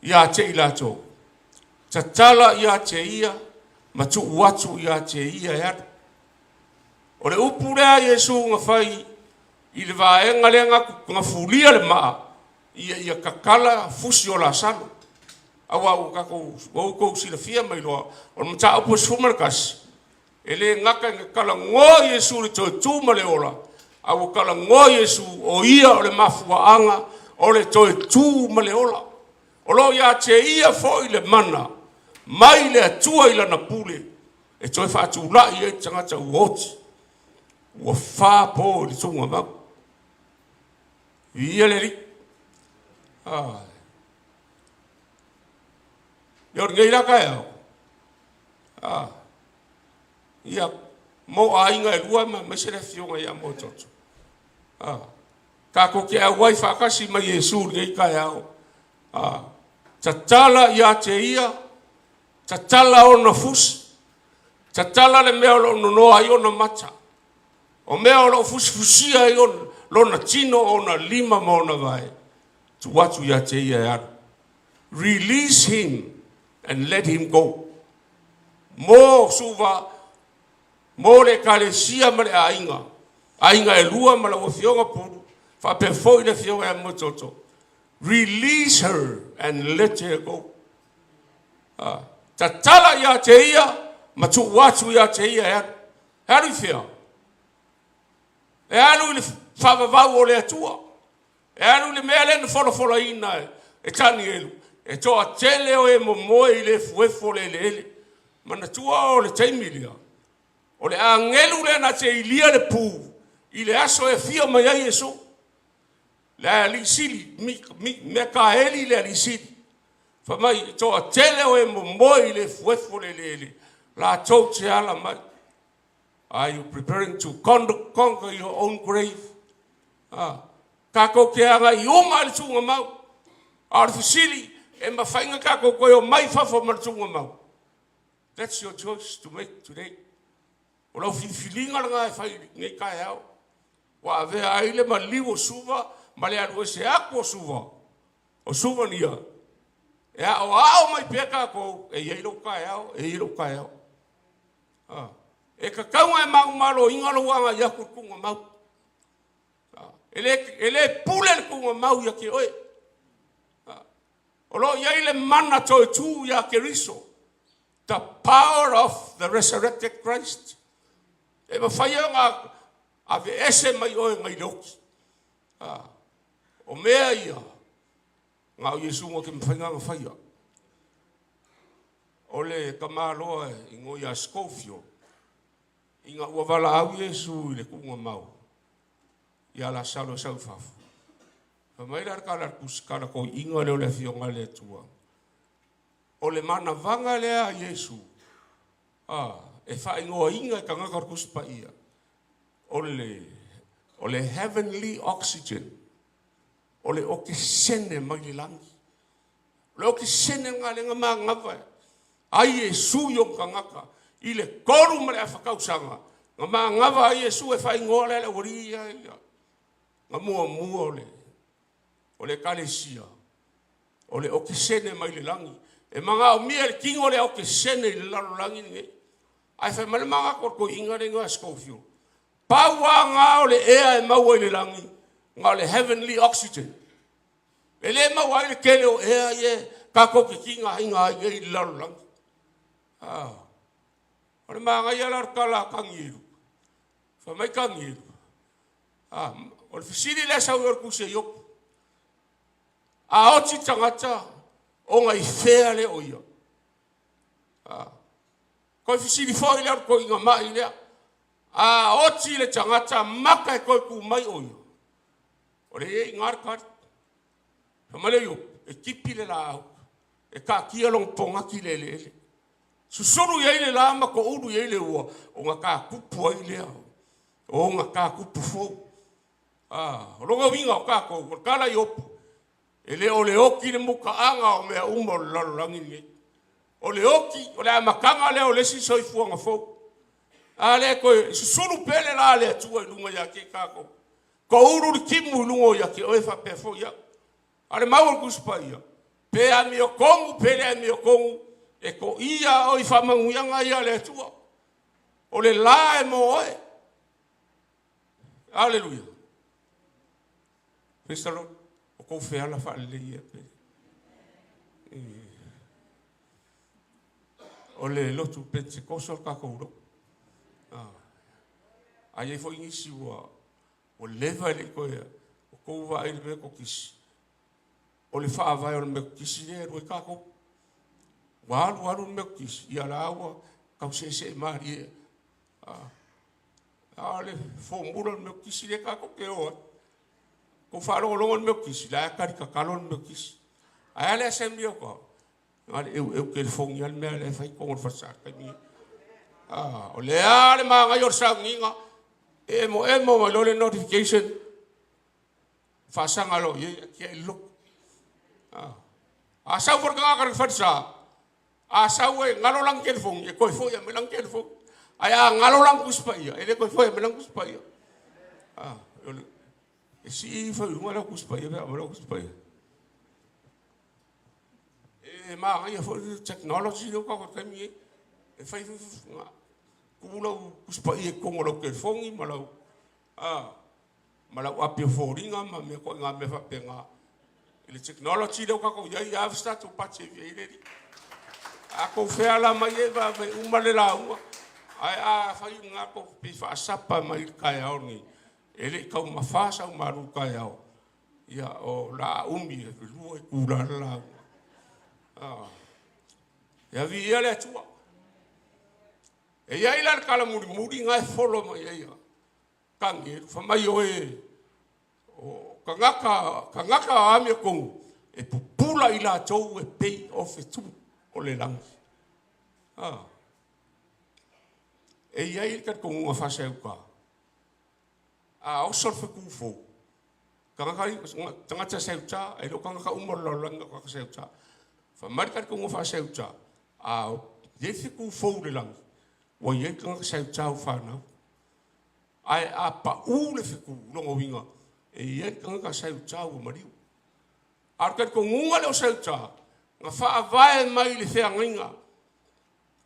ia te i latou, tatala ia te ia ma tuu atu ia te ia e alu. O le upu lea a Iesu na fai i le vaega lea na fulia le maa ia ia tatala fusi o Lasalo. Aua ua tatou ua outou silafia ma iloa, o le mataupu e 11, e le gata ina talanoa Iesu i le toe tu ma le ola, a ua talanoa Iesu o ia o le mafuaaga o le toe tu ma le ola. O lo o ia te ia foi le mana mai le Atua i lana pule e toe faatulai ai le tagata ua oti, ua fa po i le tugamau. Viia le Alii. Ah. Ia o lenei la taeao, ah, ia mo aiga e lua ma aemaise le afioga ia Moetoto. Ah, tatou te auai faatasi ma Iesu i lenei taeao. Ah, tatala ia te ia, tatala ona fusi, tatala le mea o lo o nonoa ai ona mata. O mea o lo o fusifusia ai lona tino, ona lima ma ona vae, tuu atu ia te ia e alu. Release him and let him go. Mo Suva, mo le Ekalesia ma le aiga, aiga e lua ma lau Afioga Pulu, faapea foi le Afioga ia Moetoto, release her and let her go. Ah, tatala ia te ia ma tuu atu ia te ia e alu. E alu i fea? E alu i le faavavau o le Atua. E alu i le mea lea na folafolaina e Tanielu, e toatele o e momoe i le efuefu o le eleele. Manatua o le taimi lea, o le agelu lea na te ilia le pu i le aso e afio mai ai Iesu. Le alii sili, Mekaeli le alii sili. Fai mai, e toatele o e momoe i le efuefu o le eleele, latou te ala mai. Are you preparing to conquer your own grave? Ah, tatou te agai uma i le tuugamau. A o le fesili, e mafai ona tatou toe omai i fafo ma le tuugamau? That's your choice to make today. O lau filifiliga lena e fai i lenei taeao. Ua avea ai le maliu o Suva ma le alu ese atu o Suva. O Suva ia, e aoao mai pea tatou, e i ai lou taeao, e i ai lou taeao. Ah. E tatau ona e manumaloina lou agai atu i le tuugamau. Ah. E le pule le tuugamau ia te oe. Ah. O lo o i ai le mana toe tu ia Keriso. The power of the resurrected Christ. E mafai ona aveese mai oe mai le oti. Ah. O mea ia, na o Iesu na te mafai ona faia. O le tamaloa e igoa ia Scofield, ina ua valaau Iesu i le tuugamau, ia Lasalo e sau i fafo. Fai mai la le tala a le tusi tala toeaiina lea o le afioga a le Atua. O le manavaga lea a Iesu, e faaigoaina e tagata o le Tusi Paia, o le heavenly oxygen, o le okesene mai le lagi. O le okesene lena lea na manava ai Iesu i ona tagata i le 3 1/2 tausaga, na manava ai Iesu e faaigoa lea le aualii ia, ia. Na muamua o le ekalesia, o le okesene mai le lagi. E manaomia le tino le okesene i le lalolagi lenei. Ae fai mai le manatu o le toeaina lea igoa ia Scofield, pau lava na o le ea e maua i le lagi, na o le heavenly oxygen. E le maua ai le tele o ea ia tatou te tigaina ai nei i le lalolagi. Ah. O le manaia la o le tala a Tanielu. Fai mai Tanielu, ah, o le fesili lea sau i o le tusi a Iopu. A oti tagata ona i fea lea o ia. Ah. Koe fesili foi lea o le toeaina mai lea. A oti le tagata maka e toe tu mai o ia. O le e i ngā le tali. Fai mai le Iopu, e tipi le laau, e taatia lona pogaki i le eleele. Susulu i ai le la ma toulu i ai le ua, ona tatupu ai lea, o ona tatupu fou. Ah, o lona uiga o tatou, o le tala i Iopu, e le o le oti le mutaaga o mea uma o le lalolagi lenei. O le oti, o le amataga lea o le isi soifuaga fou. A lea toe susulu pea le la a le Atua i luga ia te tatou. Toulu le timu i luga o ia te oe faapea foi au. A o le mau o le Tusi Paia, pe amiotonu, pe le amiotonu, e toia oe i faamanuiaga ia a le Atua. O le la e mo oe. Aleluia. Praise the Lord. O kou feala faalelei ia pe. O le lotu Pentekoso le tatou lotu. A i ai foi nisi ua leva e le i toe o kou vaai i le Metotisi, o le faavae o le Metotisi lea e alu ai tatou. Ua alu alu le Metotisi, ia la ua tau seesee malie. A o le formula o le Metotisi lea tatou te o ai. Kou faalogologo i le Metotisi, la e tali tatalo le Metotisi. Ae a le Assembly of God? Na le eueu telefoni a le mea lea e fai totonu o le falesa taimi nei. Ah, o le a le magaia o le sauniga, e emo emo mai loa le notification, faasaga loa i ai, atiae le lotu. Ah, a sau foi le tagata i le falesa, a sau e galo lana telefoni, e toe foi mai lana telefoni. Ae a galo lana Tusi Paia, e le toe foi mai lana Tusi Paia. Ah, e sii ifo i luga lau Tusi Paia pe a aumai lau Tusi Paia. E magaia foi le technology lea ua tatou taimi nei. E fai foi tuu lau Tusi Paia i totonu o lau telefoni ma lau ma lau api o foliga ma mea ituaiga mea faapena. I le technology lea ua tatou i ai, a se tatou pati e via ai le alii. A tou feala mai e vave uma le lauga. Ae a fai lena tou te faasapa mai i le taeao lenei, e le i taumafa sau malu taeao, ia o la umi e 2 itula le lauga. E avi ia le Atua. E i ai la le tala mulimuli na e folo mai ai a Tanielu, fai mai o e o tagata, tagata o amiotonu, e pupula i latou e pei o fetu o le lagi. Ah. E i ai le talitonuga faaseuta, a oso le fetu fou, tagata, tagata seuta, e le o tagata uma o le lalolagi o tagata seuta. Fai mai le talitonuga faaseuta, a i ai fetu fou i le lagi, ua i ai tagata seuta ua fanau. Ae a pau le fetu, lona uiga, e i ai tagata seuta ua maliu. A o le talitonuga lea o seuta, na faavae mai le feagaiga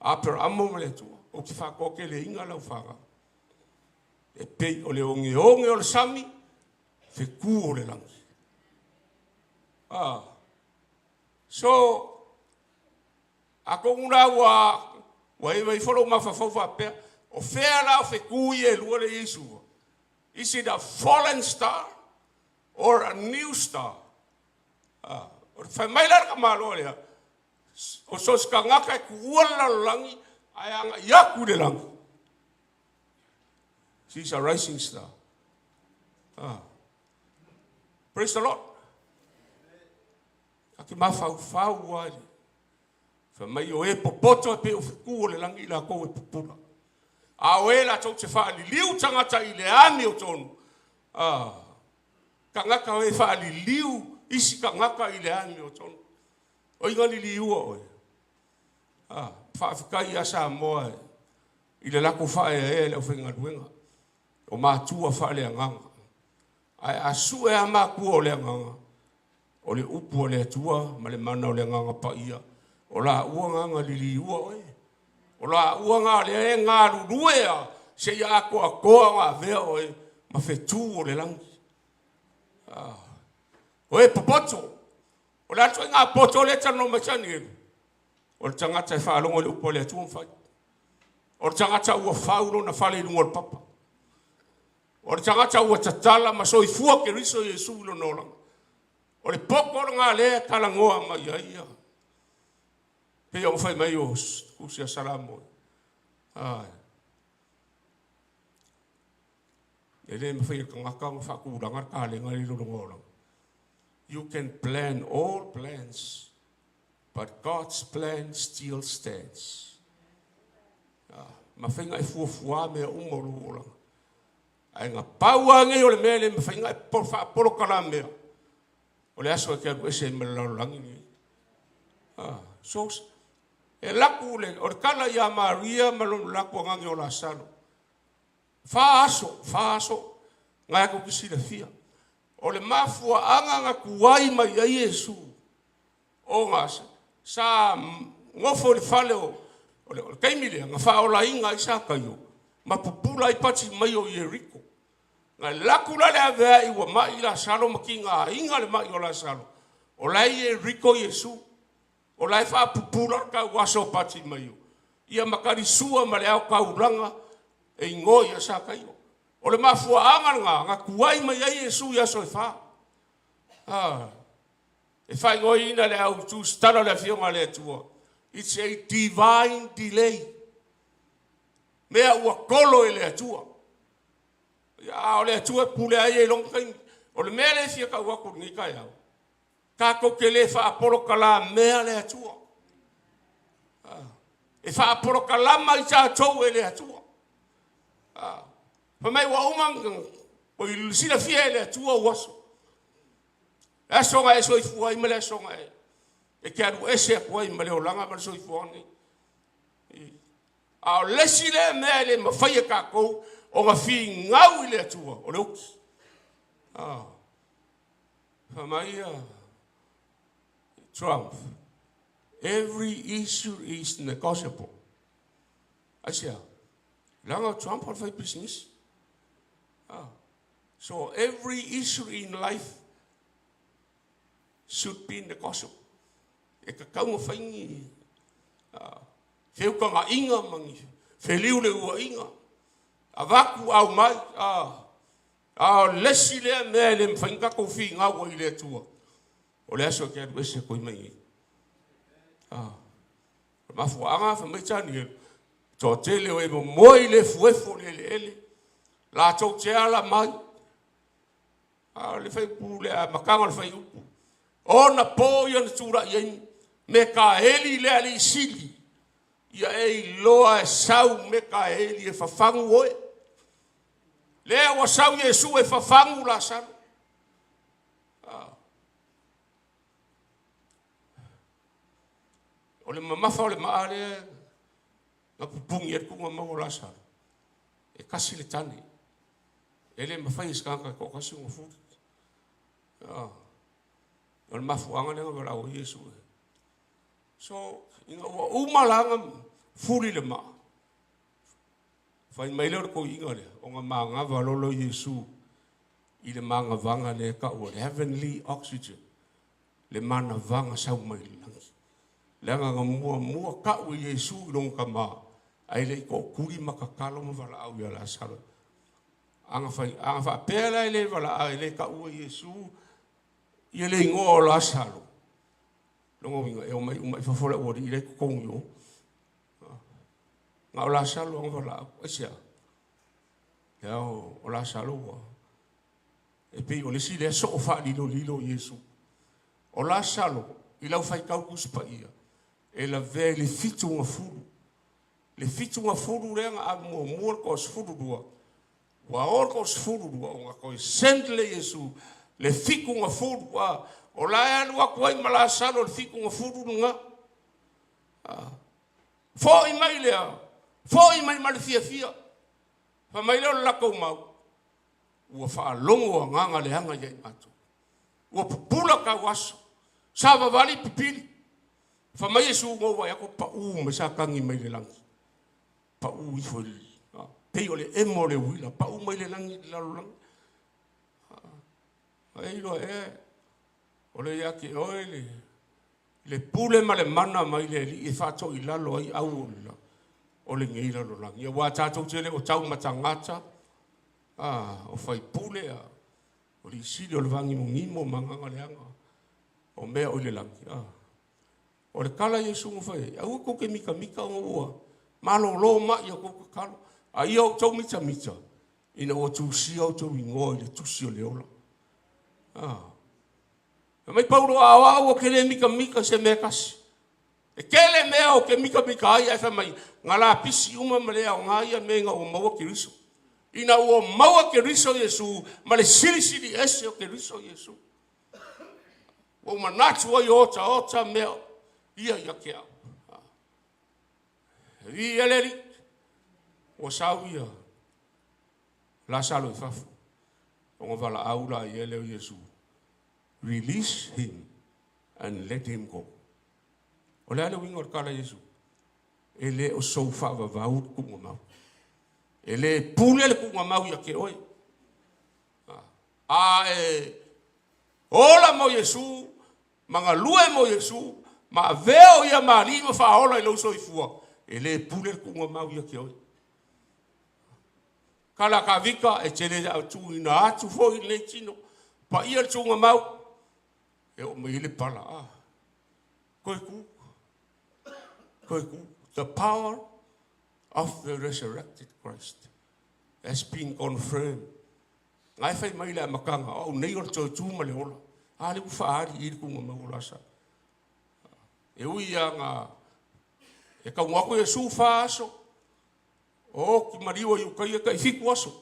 a Aperamo ma le Atua, ou te faatoateleina lau fanau. E pei o le ogeoge o le sami, fetu o le lagi. Ah. So, atonu la ua iva ifo lou mafaufau faapea, o fea la o fetu ia e lua lea i Suva? Is it a fallen star or a new star? Ah, o le fai mai la le tamaloa lea, o so o se tagata e tuua le lalolagi ae agai atu i le lagi. She's a rising star. Ah. Praise the Lord. Ta te mafaufau ai. Fai mai o e popoto e pei o fetu o le lagi i latou e pupula. A o e latou te faaliliu tagata i le amiotonu. Ah. Tagata o e faaliliu isi tagata i le amiotonu. O iga liliua oe. Ah, faafetai ia Samoa i le latou faaeaea i le aufaigaluega o matua faaleagaga. Ae a sue lava matua o le agaga, o le upu a le Atua ma le mana o le Agaga Paia, o laua na na liliua oe. O laua na lea e galulue a seia atoatoa ona avea oe ma fetu o le lagi. Ah. O e popoto, o le a le ituaiga poto lea e talanoa mai Tanielu? O le tagata e faalogo i le upu a le Atua ma fai. O le tagata ua fau lona fale i luga o le papa. O le tagata ua tatala ma soifua Keriso Iesu i lona olaga. O le poto lena lea e talanoa mai ai ia. Pei ona fai mai o tusi a Salamo. Ai. E le mafai e le tagata ona faatulaga le kalega i lona olaga. You can plan all plans, but God's plan still stands. Ah, mafai ona e fuafua mea uma o lou olaga. Ae na pau lava nei o le mea le mafai ona e faapolokalamea, o le aso e te alu ese ai ma le lalolagi lenei. Ah, so, e laku le, o le tala ia Maria ma lona laku agage o Lasalo. Fa aso, fa aso, ngai aku ki silafia. O le mafuaaga na tuai mai ai Iesu, ona sa nofo i le fale o le taimi lea na faaolaina ai Sakaio ma pupula ai Patimai o Ieriko. Na laku la le aveai ua mai Lasalo ma tigaina le mai o Lasalo. O la e i Ieriko Iesu. O la e faapupula le tauaso o Patimaio. Ia ma talisua ma le aotaulaga e igoa ia Sakaio. O le mafuaaga lena na tuai mai ai Iesu i aso e fa. Ah. E faaigoaina le au tusitala o le Afioga a le Atua, it's a divine delay. Mea ua tolo e le Atua. A o le Atua e pule ai i lona taimi. O le mea lea e fia tau atu i lenei taeao, tatou te le faapolokalamea le Atua. E faapolokalama i tatou e le Atua. Fai mai ua uma ua silafia e le Atua ou aso. Le aso na e soifua ai ma le aso na e te alu ese atu ai ma le olaga ma le soifuaga nei. A o le isi lea mea e le mafai e tatou ona finau i le Atua, o le oti. Ah. Fai mai ia Trump, every issue is negotiable. Aisea? Leaga o Trump o le faipisinisi. Ah. So every issue in life should be negotiable. E tatau ona fai ni feutagaiga ma ni feliuleuaiga, avatu aumai, a o le isi lea mea e le mafai ona tatou finau ai i le Atua, o le aso e te alu ese atu ai mai nei. O le mafuaaga fai mai Tanielu, Toatele o e momoe i le efuefu o le eleele, latou te ala mai. A o le faaiupu le amataga o le faaiupu, ona po ia na tulai ai Mekaeli le alii sili, ia e iloa e sau Mekaeli e fafagu oe. Lea ua sau Iesu e fafagu Lasalo. O le mamafa o le maa lea na pupuni ai le tuugamau o Lasalo, e tasi le tane, e le mafai e se tagata e toatasi ona fuli. O le mafuaaga lea na valaau ai Iesu. So, ina ua uma la ona fuli le maa, fai mai lea o le toeaina lea, ona manava loa lea o Iesu i le manavaga lea e tau o le heavenly oxygen, le manavaga sau mai le lagi. Leaga na muamua tau e Iesu i lona tama, ae le i tootuli ma tatalo ma valaau ia Lasalo. Ana faapea la e le valaau, e le taua e Iesu ia le igoa o Lasalo, lona uiga e omai uma i fafo le aualii la e i totonu i o. Na o Lasalo na valaau. Aisea? Lea o Lasalo ua e pei o le isi lea soo faalilolilo o Iesu. O Lasalo, i lau faitau Tusi Paia, e lavea i le 70. Le 70 lea na ave muamua le toa-12, ua o le toa-12 ona toe send le Iesu le 70. O la e alu atu ai ma Lasalo le 70 lena. Foi mai lea, foi mai ma le fiafia. Fai mai lea o le latou mau, ua faalogo agaga leaga ia i matou. Ua pupula tau aso, savavali pipili. Fai mai Iesu, na ou vaai atu o pau mai Satani mai le lagi. Pau ifo i le, pei o le emo o le uila, pau mai le lagi i le lalolagi. E iloa ea, o le ia te oe le pule ma le mana mai le Alii e faatoilalo ai au o lenei lalolagi. Aua tatou te le o taumatagata, o faipule, o lisili o le vanimonimo ma agaga leaga o mea o i le lagi. O le tala Iesu na fai ai, aua tou te mitamita ona ua malolo mai a tou tatalo. A ia outou mitamita, ina ua tusia outou igoa i le tusi o le ola. Mai Paulo a o au ou te le mitamita i se mea tasi. E tele mea ou te mitamita ai, ae fai mai, na lapisi uma ma le aoga ia mea ina ua maua Keriso. Ina ua maua Keriso Iesu ma le silisili ese o Keriso Iesu. Ua ou manatu ai o otaota mea ia ia te au. Vi ia le Alii, ua sau ia Lasalo i fafo, ona valaau la ia lea o Iesu, release him and let him go. O le a le uiga o le tala Iesu? E le o sou faavavau le tuugamau. E le pule le tuugamau ia te oe. A e ola mo Iesu, ma galue mo Iesu, ma avea o ia ma alii ma faaola i lou soifua, e le pule le tuugamau ia te oe. Kala kavika e tele le tuuina atu foi i lenei tino. Paia le tuugamau, e oo mai ai le pala. Koe ku, koe ku. The power of the resurrected Christ has been confirmed. Ngai fai mai le amataga, o au nei o le toe tu ma le ola. A le ua faali i le tuugamau o Lasalo. E ui ia nga e taunga atu Iesu fa aso, o ki maliu ai ukai e tai 7 aso.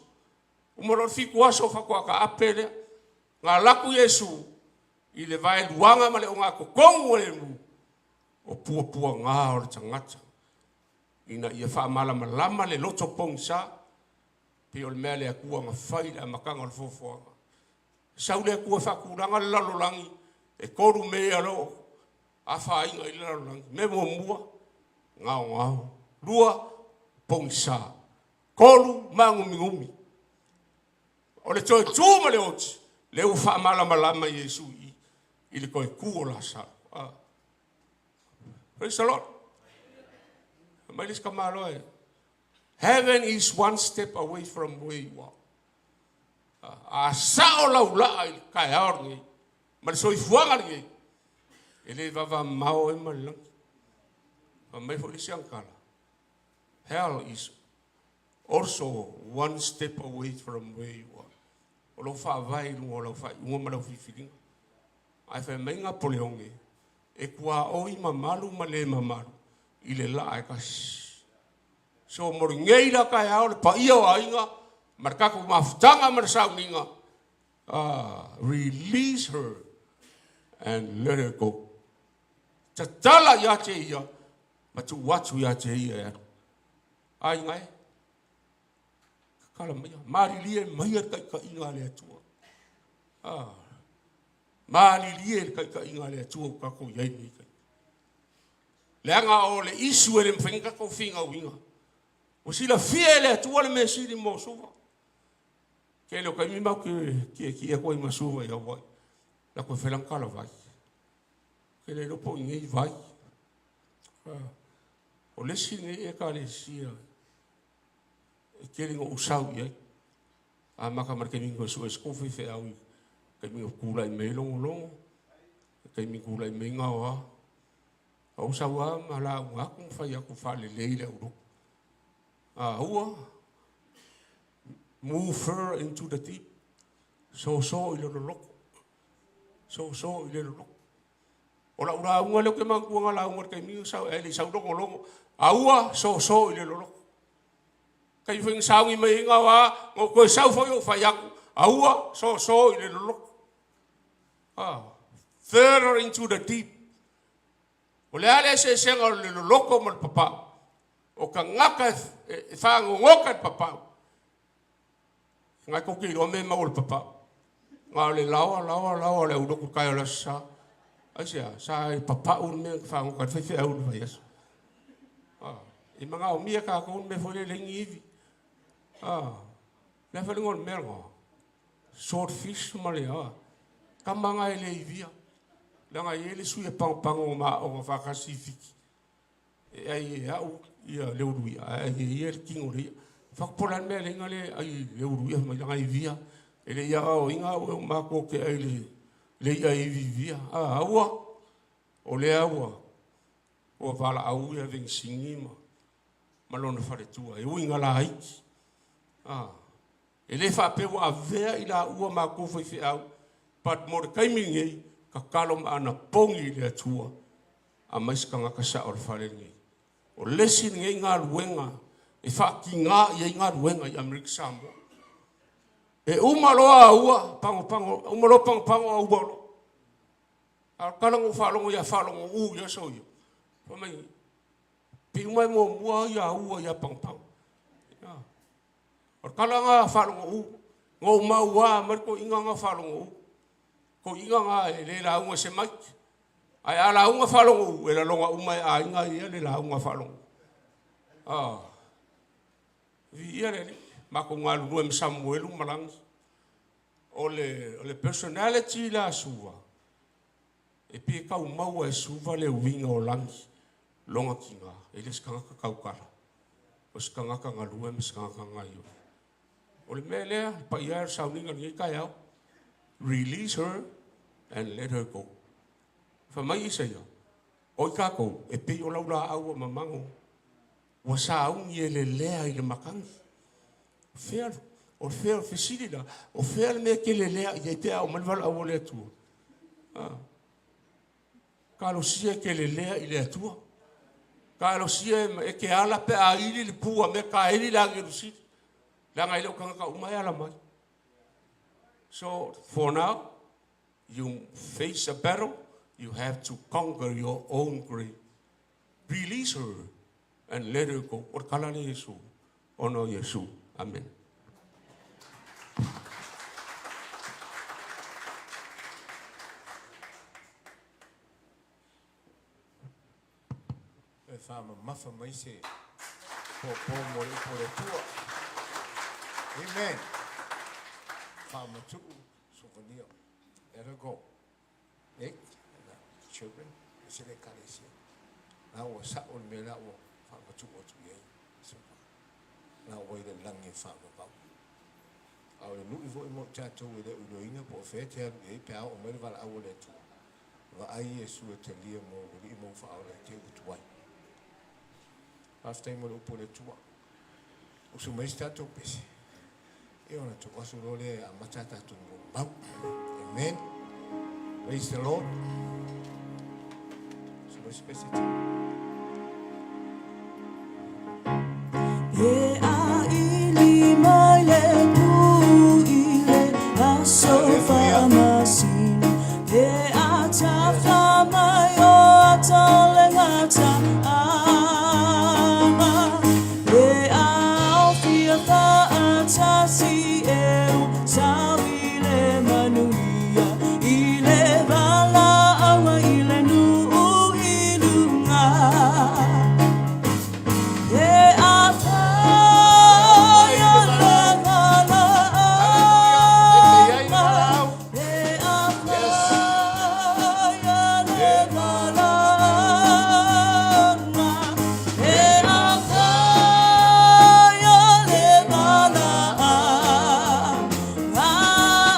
Uma loa le 7 aso faatoa taape lea. Nga laku Iesu i le vaeluaga ma le ogatotonu o le mu o puapuaga o le tagata. Ina ia faamalamalama le loto pogisa, pei o le mea le Atua na fai i le amataga o le foafoaga. Sau le Atua e faatulaga le lalolagi, e 3 mea lo afaina i le lalolagi. Mea muamua, gaogao. 2, pogisa. 3, magumigumi. O le toe tu ma le oti, le ua faamalamalama Iesu i le toe tu o Lasalo. Praise the Lord. Mai le isi tamaloa e, heaven is one step away from where you are. A sao laulaa i le taeao lenei, ma le soifuaga lenei, e le vavamao ai ma le lagi. Fai mai foi le isi agatala, Hell is also one step away from where you are. O lou faavae i luga o lau faaiuga ma lau filifiliga. Ae fai mai Napoleone, e tuaoi mamalu ma le mamalu i le laa e tasi. So mo lenei la taeao le paia o aiga ma le tatou mafutaga ma le sauniga, release her and let her go. Tatala ia te ia ma tuu atu ia te ia e alu. Aiga e, tatala maia, malilie maia le taitaiga a le Atua. Malilie le taitaiga a le Atua ua tatou i ai lenei taimi. Leaga o le isu e le mafai ona tatou finauina. Ua silafia e le Atua le mea sili mo Suva. Tele o taimi matou te tietie atu ai ma Suva i Hawaii. Latou e fai lana talavai. Ke le iloa po o i nei vai. O le isi lenei Ekalesia e tele ina ou sau i ai. Amata mai le taimi na toe sue ai se tou faifeau i taimi na tulai mai ai Logologo, taimi na tulai mai ai Gaoa. Ou sau lava ma lauga atu ma fai atu faalelei le aulotu. Ua move further into the deep. Soso i le loloto. Soso i le loloto. O lau lauga lea ou te manatua na lauga i le taimi na sau, ae le i sau Logologo. A ua soso i le loloto. Taimi foi na sauni mai ai Gaoa, na ou toe sau foi ou fai atu, a ua soso i le loloto. Further into the deep. O le a le eseesega o le loloto ma le papau? O tagata e fagogota i le papau. Ngai tou te iloa mea e maua i le papau. Na o le laoa, laoa, laoa o le aulotu tae o le aso Sa. Aisea? Sa e papau le mea na fagota ai le faifeau i le vaiaso. E magaomia tatou le mea foi lea e leai ni ivi. Le a foi le igoa o le mea lena? Swordfish ma le tama na e le ivia. Leaga e i ai le sui e pagopago na ma aooga faatasi i Fiti. E ai e au ia le ulu i'a, ae ai e ia le tino o le i'a. Fai atu po o le a le mea e ala ai ona le ai le ulu i'a, fai mai leaga e ivia. E le i aoaoina au e matou te ai i le i'a e iviivia. A ua, o lea ua ua valaau ia Venisini ma lona faletua, e ui ina laiti. E le faapea ua avea i laua matou faifeau, but mo le taimi lenei, tatalo ma anapogi i le Atua, aumai se tagata sao o le fale lenei. O le isi lenei galuega e faatiga i ai galuega i Amerika Samoa. E uma loa ua pagopago, uma loa pagopago a ua loa. A o le tala na ou faalogo ia faalogo u i aso ia, fai mai, pe uma e muamua ia ua ia pagopago. O le tala na faalogo u, na ou maua mai le toeaina na faalogo u. Toeaina na e le lauga i se maiki. Ae a lauga faalogo u, e lalona uma e aiga ia le lauga faalogo u. Viia le Alii, matou galulue ma Samuelu ma Lagi. O le personality la a Suva, e pei e tau maua e Suva le uiga o Lagi, lona tina, e le o se tagata tautala, o se tagata galue ma se tagata gaoioi. O le mea lea, le paia e o le sauniga i lenei taeao, release her and let her go. Fai mai Isaia, o i tatou e pei o laulaau ua mamago, ua sauni e lelea i le matagi. Fea, o fea o le fesili la, o fea le mea e te lelea i ai pe a oo mai le valaau a le Atua? Talosia e te lelea i le Atua. Talosia e te ala pe a ili le pu a mea kaeli le agelu sili. Leaga e le o tagata uma e ala mai. So for now, you face a battle, you have to conquer your own grave. Release her and let her go. O le tala lea Iesu, ona o Iesu. Amen. E whaamamafa mai se pōpō mo le upu o le Atua. Amen. Whaamatu'u souvenir. Let her go. Nick, the children, e se le ekalesia. La ua sa'o le mea la ua faamatu'u atu i ai. La ua i le lagi e faavavau. A o le nu'i foi mo i tatou e le o iloaina po o fea e te alu i ai pe a oo mai le valaau a le Atua. Vaai Iesu e talia mou alii mou faaola i te i ua tuai. Faafetai mo le upu a le Atua. Usu mai se tatou pese, ia ona tuu aso loa lea e amata a tatou molimau. Amen. Praise the Lord. Usu mai se pese te. E a ili mai le tu i le aso faamasina e a tafa mai o ata o le gataaga e a aofia faatasi e usau i le manuia i le valaauga i le nuu i luga. E a whaia le valaauga, e a whaia le valaauga, e a whaia le valaauga,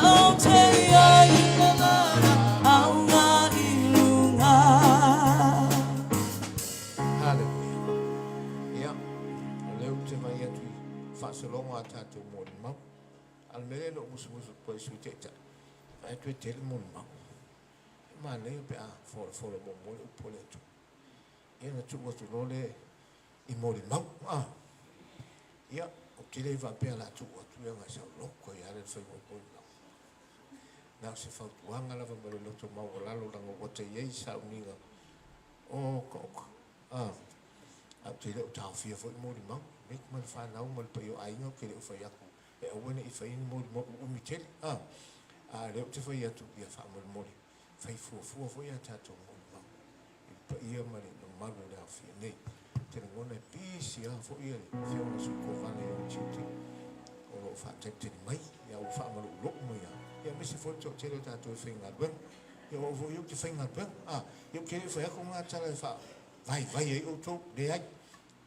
o te ai le valaauga i luga. Hallelujah. Ia, o lea ou te vaai atu i faasologa a tatou molimau. A o le mea lea na ou musumusu atu ai i le Sui Taitai, vaai atu e tele molimau. E manaia pe a folafola muamua le upu a le Atua. Ia ona tuu atu loa lea i molimau. Ah. Ia, ou te le faapea o le a tuu atu ia agai sau loko ai lava le fai o molimau. Na o se fautuaga lava ma le loto maualalo leaga ua ta i ai sauniga o oka oka. Ah. Ae ou te le o taofia foi molimau. Nei ma le fanau ma le paia o aiga ou te le o fai atu e aua ne i fai ni molimau uumi tele. Ah. A o lea ou te fai atu ia faamolemole fai fuafua foi a tatou molimau i le paia ma le mamalu o le aofia nei. Ou te lagona e pisi lava foi le afioga i le Sui Kovana i ona tiute o lo o faatalitali mai, ia ua faamaluuluu mai lava. Ia aemaise foi le toatele o tatou e faigaluega. Ia o au foi ia ou te faigaluega. Ah, ia ou te le o fai atu lena tala e faavaivai ai outou, leai.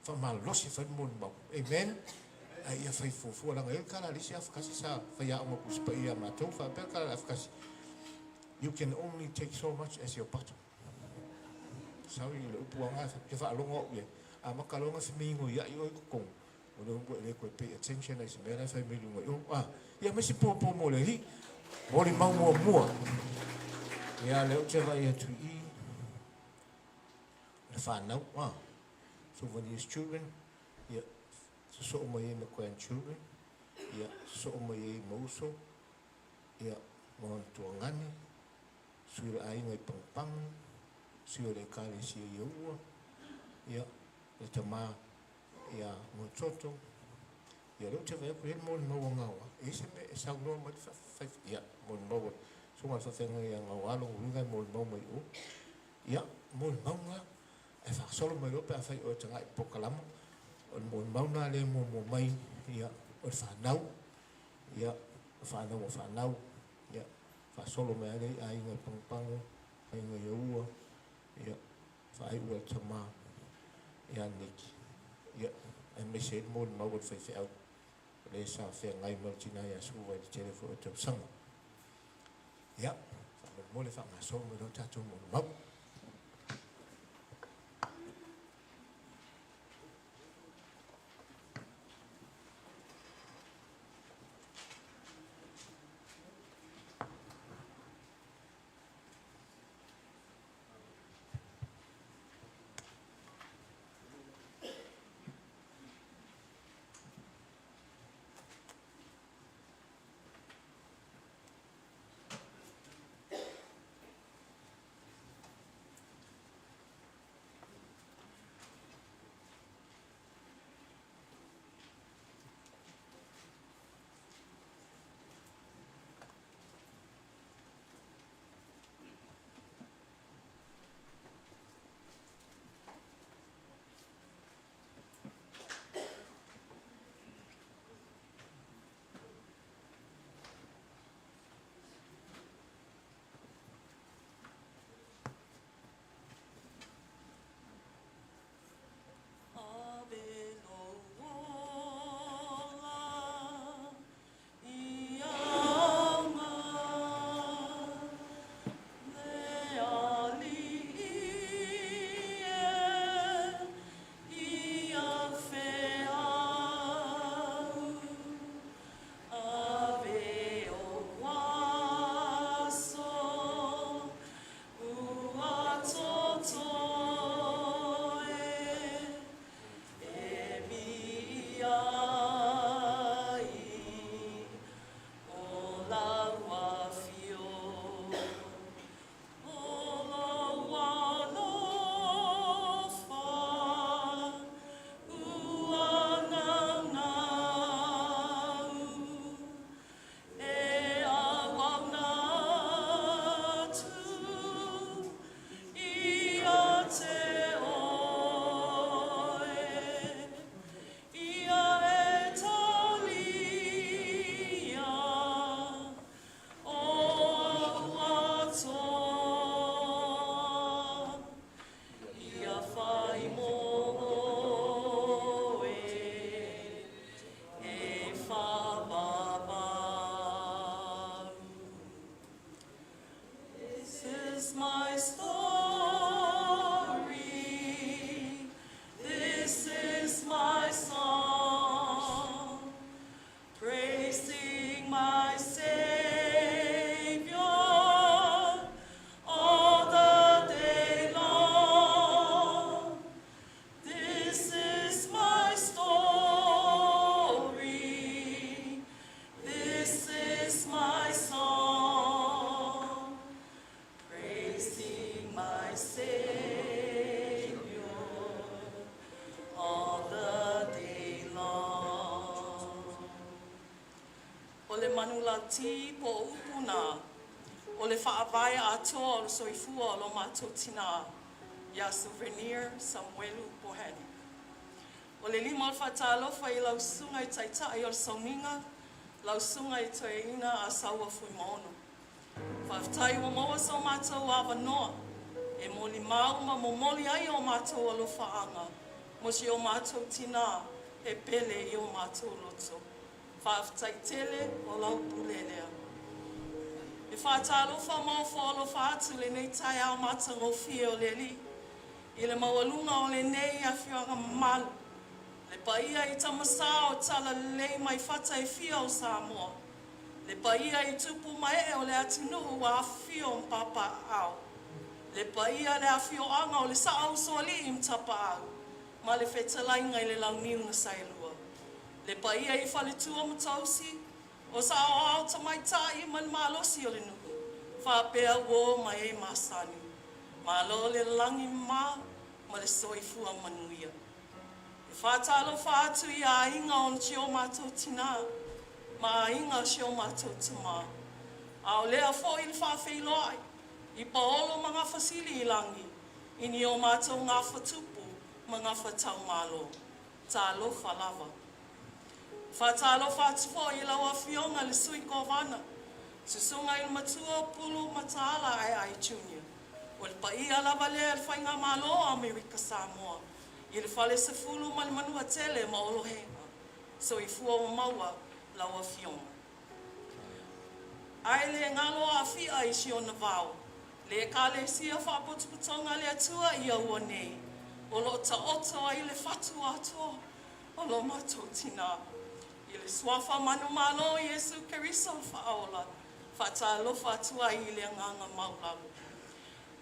Faamalosi e fai le molimau. Amen. Ae ia fai fuafua leaga e i ai le tala a le isi afakasi sa faiaoga Tusi Paia ia matou, faapea le tala a le afakasi, you can only take so much as your bottom. Sorry i le upu lava ou te faalogo au i ai. Amata loa ona femingoiai oe i totonu, o lea ua e le toe pay attention ai i se mea la e fai mai luga i o. Ah, ia aemaise popo mo le alii. Molimau muamua. Ia, lea ou te vaai atu i i, le fanau, ah, Souvenirs children, ia, sosoo mai ai ma grandchildren, ia, sosoo mai ai ma uso, ia, ma ona tuagane, sui o le aiga i Pagopago, sui o le Ekalesia i Aua, ia, le tama ia Moetoto, ia, lea ou te vaai atu e i ai le molimau a Gaoa, e i ai se mea e saunoa mai le fai, ia, molimau a le susuga i le faafeagaiga ia Gaoa, lona uiga e molimau mai i o, ia, molimau na, ae faasolo mai loa pe afai oe e tagai i le polokalama, o le molimau lena lea e muamua mai, ia, o le fanau, ia, o fanau a fanau, ia, faasolo mai lava lea i aiga i Pagopago, aiga i Aua, ia, faaiu e le tama ia Niki, ia, aemaise ai le molimau a le faifeau, o le sa feagai ma le tina ia Suva i le tele foi o tausaga. Ia, faamolemole faagasolo mai loa tatou molimau. le manulauti po o upu na, o le faavae atoa o le soifua o lo matou tinā ia Souvenir Samuelu Bohannon. O le lima o le faatalofa i lau susuga i Taitai o le Sauniga, lau Susuga i Toeaina Asaua Fuimaono. Faafetai ua maua so matou avanoa e molimau ma momoli ai o matou alofaaga mo si o matou tinā e pele i o matou loto. Faafetai tele o lau pule lea. E faatalofa ma ofo alofa atu lenei taeao matagofie o le Alii i le maualuga o lenei afioaga mamalu, le paia i tama sa o Talalelei mai fata e fia o Samoa, le paia i tupu ma ee o le atunuu ua afifio ma papaaao, le paia le afioaga o le Saausoalii ma Tapaau ma le fetalaiga i le Launiu na Saelua, le paia i faletua ma tausi, o saoao tamaitai ma le malosi o le nuu, faapea uō ma e masani. Malo le lagi e mama ma le soifua manuia. E faatalofa atu i aiga o si o matou tinā ma aiga o si o matou tamā. A o lea foi le faafeiloai i paolo ma gafa sili i lagi i ni o matou gafatupu ma gafataumalo. Talofa lava. Faatalofa atu foi i lau Afioga i le Sui Kovana, Susuga i le Matua Pulu Mataala Aeae Junior. O le paia lava lea i le Faigamalo o Amerika Samoa i le Falesefulu ma le Manuatele ma Olohena. Soifua ua maua lau Afioga. Ae le galo Afia i si ona vao, le Ekalesia Faapotopotoga a le Atua i Aua nei, o lo o taoto ai le fatu atoa o lo matou tinā. I le suafa manumalo o Iesu Keriso le Faaola, faatalofa atu ai i le agaga maualalo.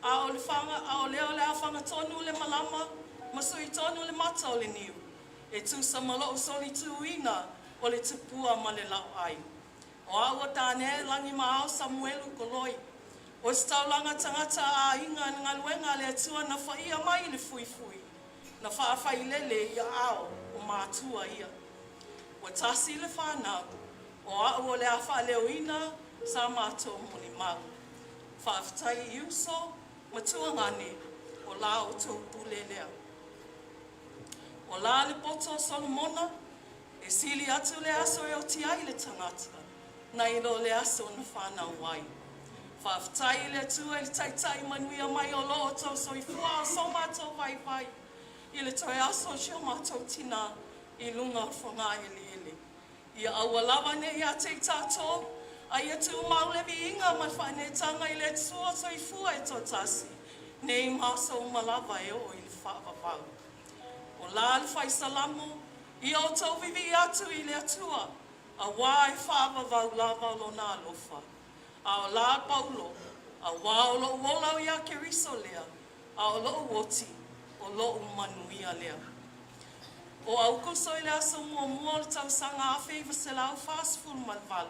A o le faga, a o lea o le a fagatonu le malama ma suitonu le mata o le niu, e tusa ma lou solituina o le tupua ma le laoai. O au o Dane Lagimaao Samuelu Koloi, o se taulaga tagata aiga i le galuega a le Atua na faia mai i le fuifui, na faafailele i aao o matua ia. Ua tasi le fanau, o au o le a faaleoina sa matou molimau. Faafetai i uso ma tuagane o la outou pule lea. O la le poto o Solomona, e sili atu le aso e oti ai le tagata, nai lo le aso na fanau ai. Faafetai i le Atua i le taitai manuia mai o lo outou soifua a o so matou vaivai i le toe aso o si o matou tinā i luga o le fogaeleele. Ia aua lava ne i ia te i tatou, a ia tumau le viiga ma le faaneetaga i le Atua soifua e toatasi, nei ma aso uma lava e oo i le faavavau. O la le fai Salamo, ia outou vivii atu i le Atua, auā e faavavau lava lona alofa. A o la Paulo, auā o lou ola o ia Keriso lea, a o lou oti, o lou manuia lea. O Aukuso i le aso muamua o le tausaga 1948,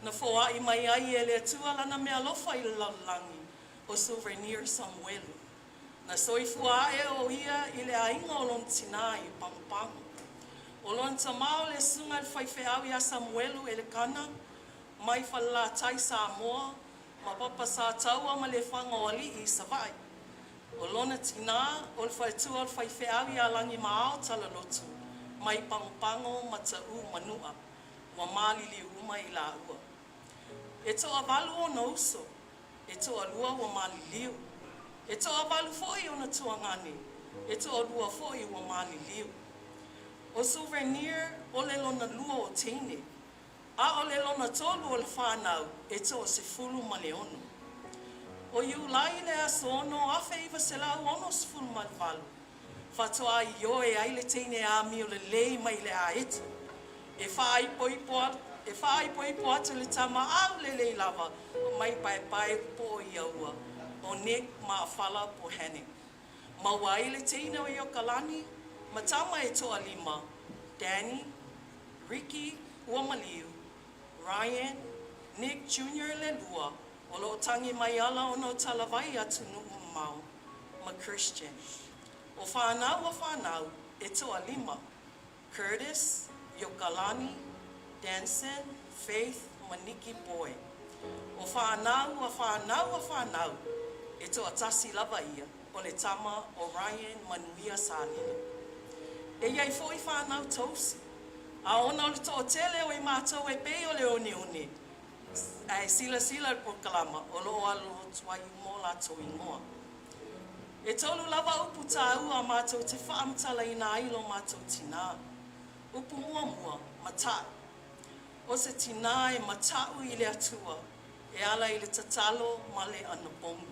na foai mai ai e le Atua lana meaalofa i le lalolagi, o Souvenir Samuelu. Na soifua ae o ia i le aiga o lona tinā i Pagopago. O lona tamā o le susuga i le faifeau ia Samuelu Elekana, mai Falelatai Samoa, ma papa sa taua ma Lefaga-o-Alii i Savaii. O lona tinā, o le faletua o le faifeau ia Lagimaao Talalotu, mai Pagopago ma Taʻu Manua, ua maliliu uma i laua. E toavalu ona uso, e toalua ua maliliu. E toavalu foi ona tuagane, e toalua foi ua maliliu. O Souvenir o le lona lua o teine, a o le lona tolu o le fanau e 16. O Iulai le aso 6 1968, faatoa ioe ai le teine amio lelei mai le aeto. E faaipoipo e faaipoipo atu le tama au lelei lava mai paepae po'o ia ua o Nick Maafala Bohannon. Maua ai le teine o Iokalani, ma tama e toalima, Danny, Ricky ua maliu, Ryan, Nick Jr. le lua, o loo tagi mai ala ona o talavai atunuu mamao, ma Christian. O whanau a whanau e toalima, Curtis, Iokalani, Danson, Faith. ma Nicky Boy. O fanau a fanau a fanau, e toatasi lava ia, o le tama o Ryan Manuia Salilo. E i ai foi fanau tausi, a ona o le toatele o i matou e pei o le oneone, ae silasila i le polokalama o lo o alu ai uma o latou igoa. E tolu lava upu tāua matou te faamatalaina ai lo matou tinā. Upu muamua, mata'u. O se tinā e mata'u i le Atua e ala i le tatalo ma le anapogi.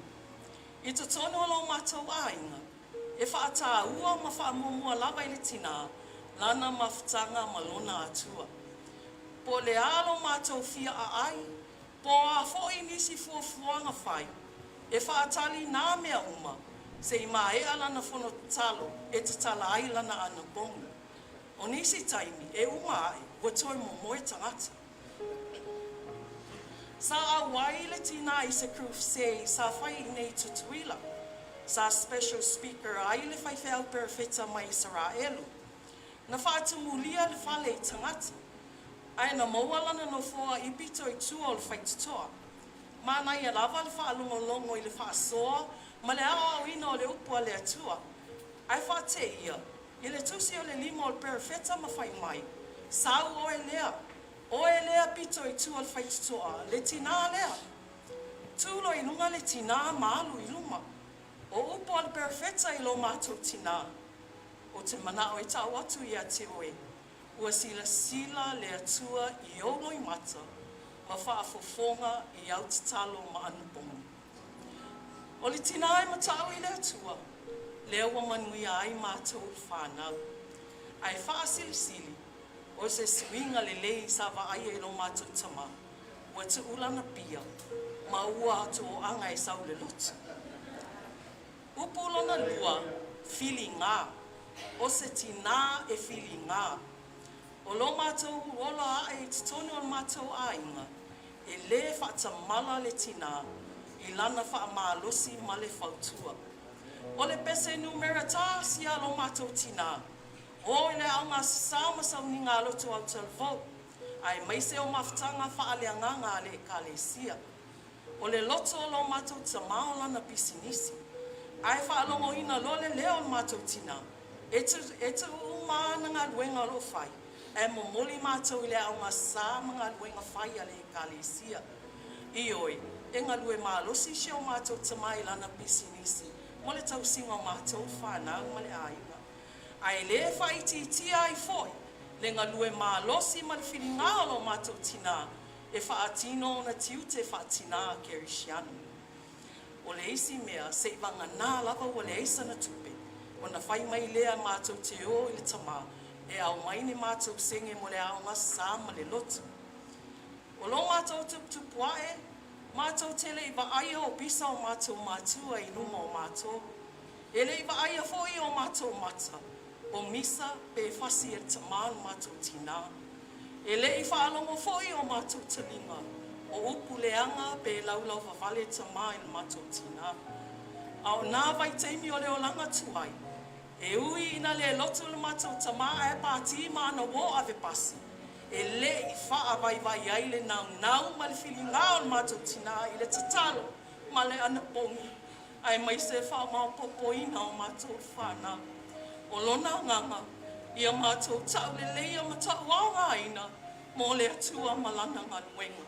I totonu o lo matou aiga, e faataua ma faamuamua lava i le tinā, lana mafutaga ma lona Atua. Po o le a lo matou fia aai, po o a foi nisi fuafuaga fai, e faatali nā mea uma, seia maea lana fono tatalo e tatala ai lana anapogi. O nisi taimi, e uma ae, ua toe momoe tagata. Sa auai le tinā i se crusade sa fai i nei Tutuila. Sa special speaker ai le faifeau perofeta mai Isaraelu. Na faatumulia le fale i tagata, ae na maua lana nofoa i pito i tua o le faitotoa. Manaia lava le faalogologo i le faasoa ma le aoaoina o le upu a le Atua. Ae faateia, i le tusi o le lima o le perofeta ma fai mai, sau oe lea, oe lea pito i tua o le faitotoa, le tinā lea. Tu loa i luga le tinā ma alu i luma. O upu a le perofeta i lo matou tinā, ou te manao e tau atu ia te oe, ua silasila le Atua i ou loimata ma faafofoga i au tatalo ma anapogi. O le tinā e mata'u i le Atua, lea ua manuia ai matou le fanau. Ae faasilisili, o se suiga lelei sa vaaia i lo matou tamā, ua tuu lana pia, ma ua toaga e sau le lotu. Upu lona lua, filiga. O se tinā e filiga. O lo matou ola ae i totonu o le matou aiga, e lē faatamala le tinā i lana faamalosi ma le fautua. O le pese numera tasi a lo matou tinā, o i le Aoga Aso Sa ma sauniga lotu autalavou, aemaise o mafutaga faaleagaga a le Ekalesia. O le loto o lo matou tamā o lana pisinisi. Ae faalogoina loa le leo o le matou tinā, e tuu uma ana galuega o loo fai, ae momoli matou i le Aoga Aso Sa ma galuega fai a le Ekalesia. Ioe, e galue malosi si o matou tamā i lana pisinisi mo le tausiga o matou fanau ma le aiga. Ae lē faaitiitia ai foi le galue malosi ma le filiga o lo matou tinā e faatino ona tiute faatinā kerisiano. O le isi mea, seivaganā lava ua leai sana tupe, ona fai mai lea matou te o i le tamā e aumai ni matou sene mo le Aoga Aso Sa ma le lotu. O lo matou tuputupu ae, matou te le i vaaia o pisa o matou matua i luma o matou. E le i vaaia foi i o matou mata, o misa pe fasi e le tamā le matou tinā. E le i faalogo foi o matou taliga, o upu leaga pe laulauvavale tamā i le matou tinā. A o nā vaitaimi o le olaga tuai, e ui ina le lotu le matou tamā ae pātī ma ana uō ave pasi, e le i faavaivai ai le naunau ma le filiga o le matou tinā i le tatalo ma le anapogi, aemaise faamaopoopoina o matou fanau. O lona agaga, ia matou tauleleia ma tauaogaina mo le Atua ma lana galuega.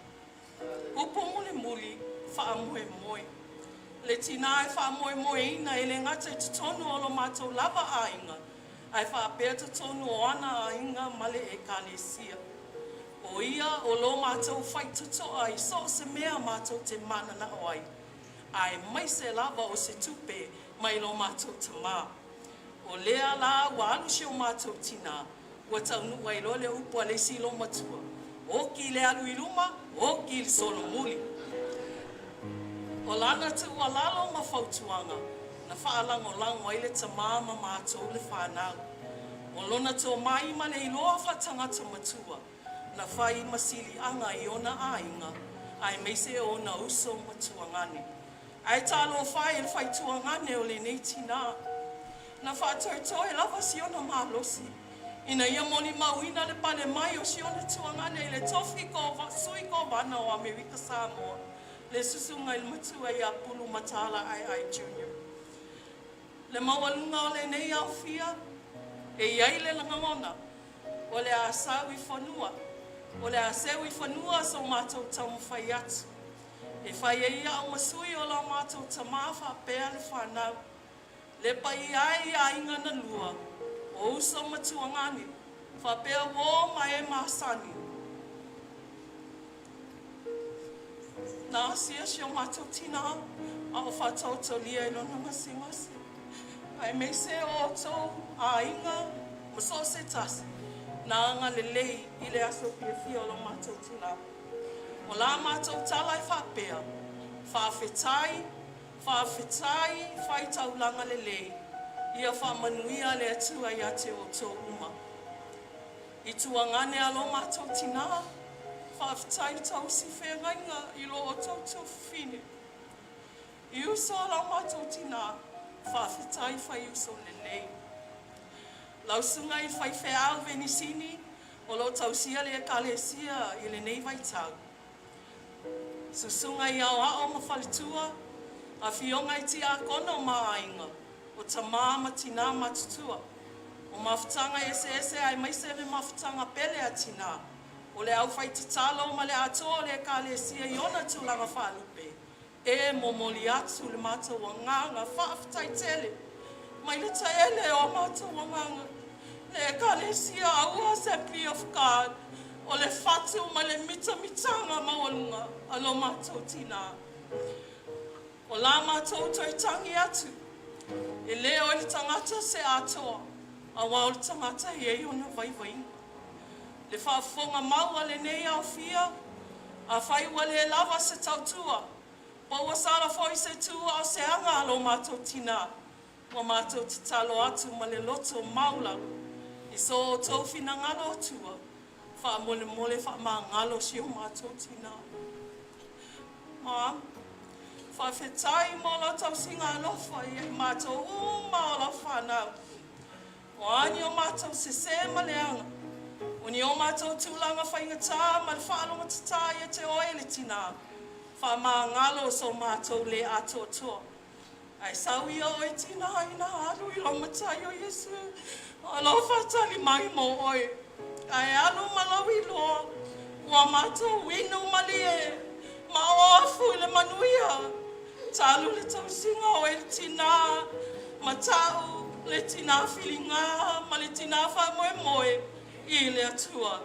Upu mulimuli, faamoemoe. Le tinā e faamoemoeina e le gata i totonu o lo matou lava aiga, ae faapea totonu o ana aiga ma le Ekalesia. O ia o lo matou faitotoa i so o se mea matou te mananao ai, aemaise lava o se tupe mai lo matou tamā. O lea la ua alu si o matou tinā, ua taunuu ai loa le upu a le isi olomatua, oki le alu i luma, oki le solomuli. O lana tuualalo ma fautuaga, na faalagolago ai le tamā ma matou le fanau. O lona tomai ma le iloa faatagata matua, na fai ma siliaga i ona aiga, aemaise o ona uso ma tuagane. Ae talofa e i le faituagane o lenei tinā. Na faatoetoe lava si ona malosi. ina ia molimauina le pale mai o si ona tuagane i le tofi Sui Kovana o Amerika Samoa, le Susuga i le Matua ia Pulu Mataala Aeae Jr. Le maualuga o lenei aofia, e i ai le lagona o le a sau i fanua, o le a seu i fanua so matou taumafai atu e fai ai au ma sui o la matou tamā faapea le fanau, le paia e i aiga na lua, o uso ma tuagane, faapea uō ma e masani, na asia si o matou tinā a o faataotolia i lona gasegase, aemaise o outou aiga ma so o se tasi na agalelei i le aso fiafia o lo matou tinā. O la matou tala e faapea, faafetai, faafetai fai taulaga lelei, ia faamanuia le Atua ia te outou uma. I tuagane a lo matou tinā, faafetai tausi feagaiga i lo outou tuafafine. I uso a lo matou tinā, faafetai fai uso lelei. Lau susuga i le faifeau Venisini o lo o tausia le Ekalesia i lenei vaitau. Susuga i Aoao ma Faletua, Afioga i Tiakono ma Aiga, o Tamā ma Tinā Matutua, o mafutaga eseese aemaise le mafutaga pele a tinā, o le aufaitatalo ma le atoa o le Ekalesia i ona tulaga faalupe, e momoli atu le matou agaga faafetai tele mai le taele o a matou agaga. Le Ekalesia Aua Assembly of God o le fatu ma le mitamitaga maualuga a lo matou tinā. O la matou toe tangi atu, e le o i le tagata se atoa, aua o le tagata e i ai ona vaivaiga. Le faafofoga mau a lenei aofia, afai ua le lava se tautua, po ua sala foi se tu a o se aga a lo matou tinā, ua matou tatalo atu ma le loto maualalo i so outou finagalo Atua, faamolemole faamagalo si o matou tinā. Mom, faafetai mo lau tausiga alofa ia i matou uma o lau fanau. O a ni o matou sesē ma leaga, o ni o matou tulaga faigata ma le faalogotatā ia te oe le tinā, faamagalo so matou lē atoatoa. Ae sau ia oe tinā ina alu i lou Matai o Iesu, o lo o faatali mai mo oe. Ae alu ma lou iloa, ua matou inu malie ma o afu i le manuia. Talu le tausiga o oe le tinā, mata'u le tinā filiga ma le tinā faamoemoe i le Atua.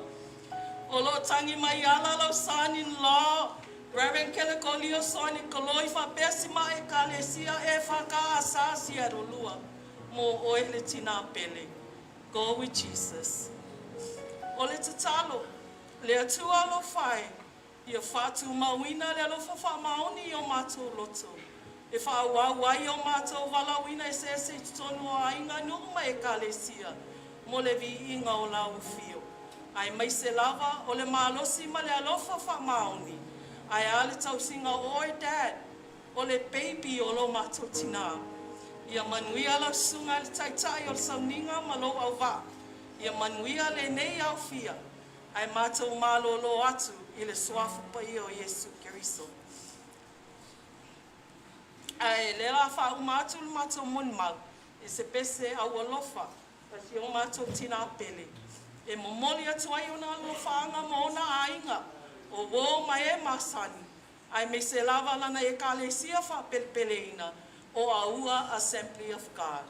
O lo o tagi mai ala lau son-in-law, Reverend Kelekolio Sonny Koloi faapea si ma Ekalesia EFKS Seattle 2 mo oe le tinā pele. Go with Jesus. O le tatalo, le Atua alofa e, ia faatumauina le alofa faamaoni i o matou loto, e faaauau ai o matou valaauina eseese i totonu o aiga, nuu ma Ekalesia, mo le viiga o lau afio, aemaise lava o le malosi ma le alofa faamaoni, ae a le tausiga o oe Dad, o le baby o lo matou tinā. Ia manuia lau susuga i le Taitai o le Sauniga ma lou auvaa, ia manuia lenei aofia, ae matou malōlō atu i le Suafa Paia o Iesu Keriso. Ae lea la faauma atu le matou molimau i se pese aualofa a si o matou tinā pele e momoli atu ai ona alofaaga ma ona aiga o uō ma e masani, aemaise lava lana Ekalesia faapelepeleina o Aua Assembly of God.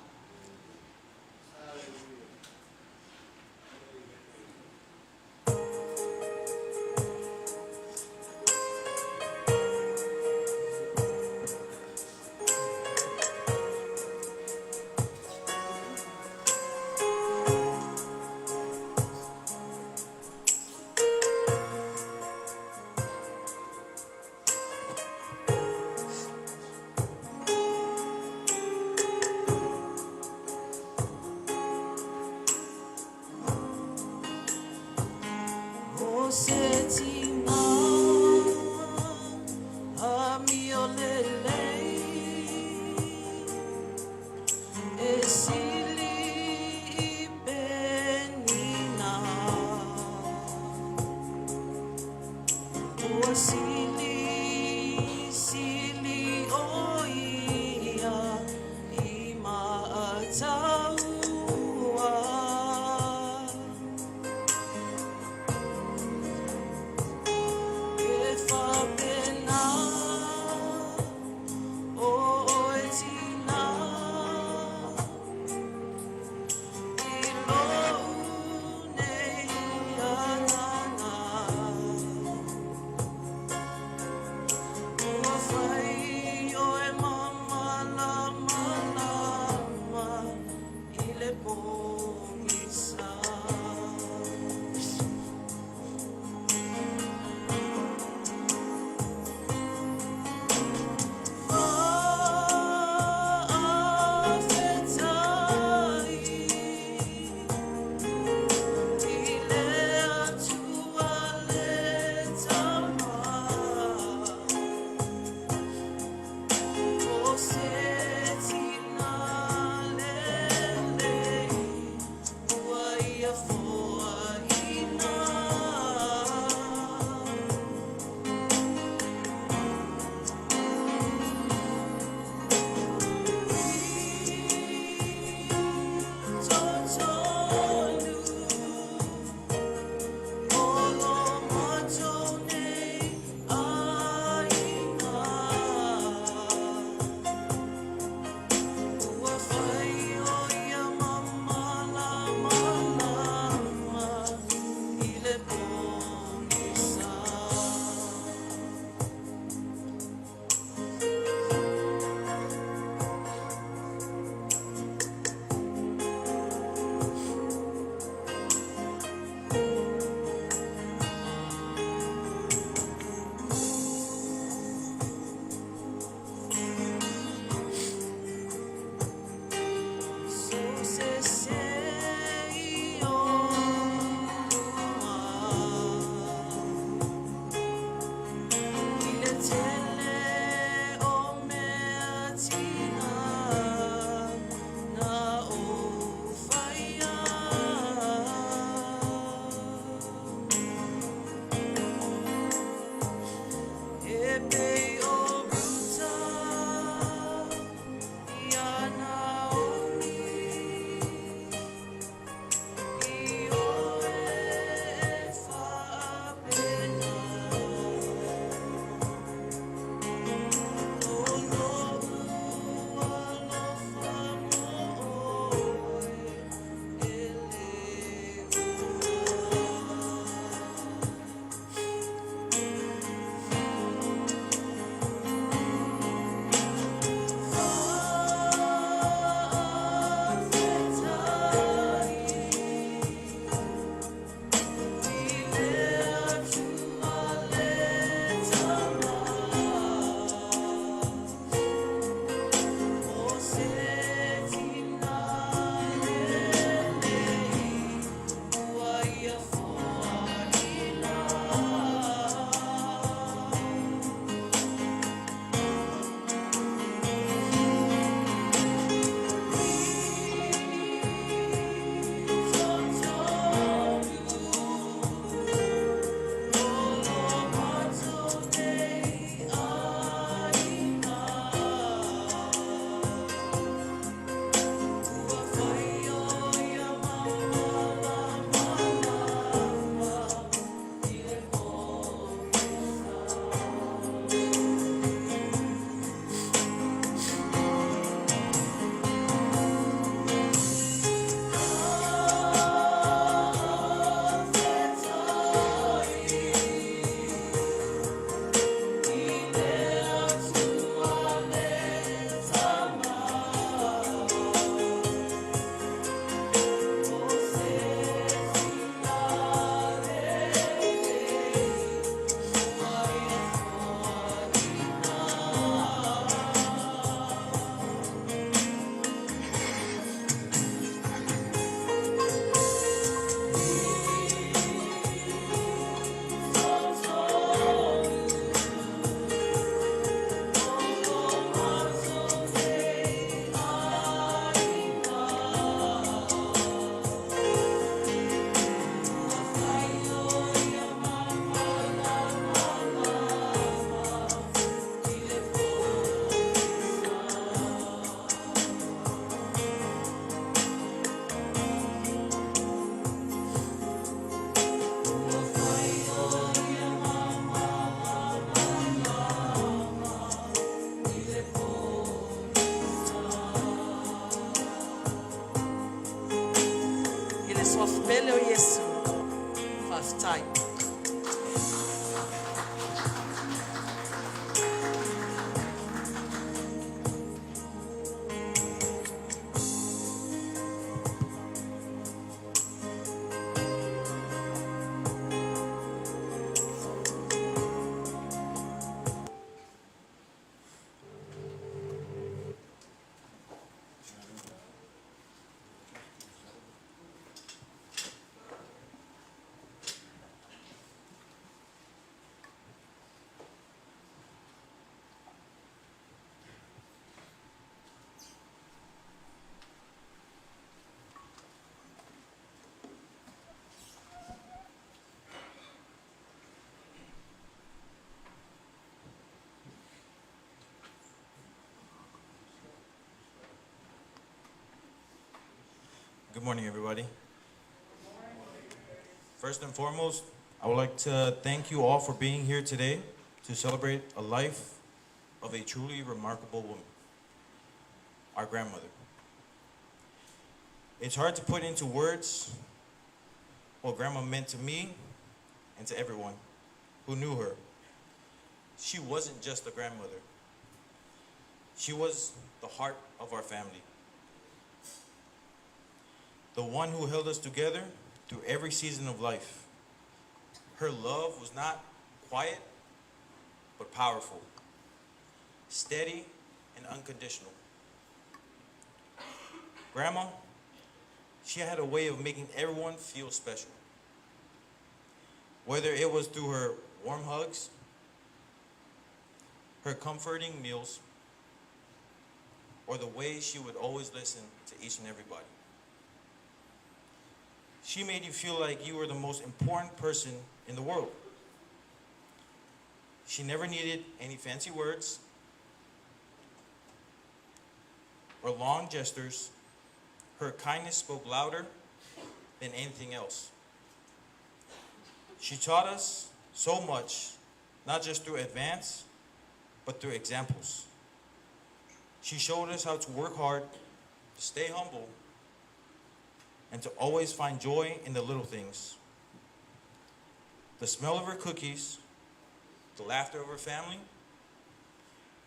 O se tinā amio lelei e sili i penina. le Suafa pele o Iesu. Faafetai. Good morning, everybody. First and foremost, I would like to thank you all for being here today to celebrate a life of a truly remarkable woman, our grandmother. It's hard to put into words what Grandma meant to me and to everyone who knew her. She wasn't just a grandmother. She was the heart of our family, the one who held us together through every season of life. Her love was not quiet, but powerful, steady, and unconditional. Grandma, she had a way of making everyone feel special. Whether it was through her warm hugs, her comforting meals, or the way she would always listen to each and everybody. She made you feel like you were the most important person in the world. She never needed any fancy words or long gestures. Her kindness spoke louder than anything else. She taught us so much, not just through advance, but through examples. She showed us how to work hard, to stay humble, and to always find joy in the little things. The smell of her cookies, the laughter of her family,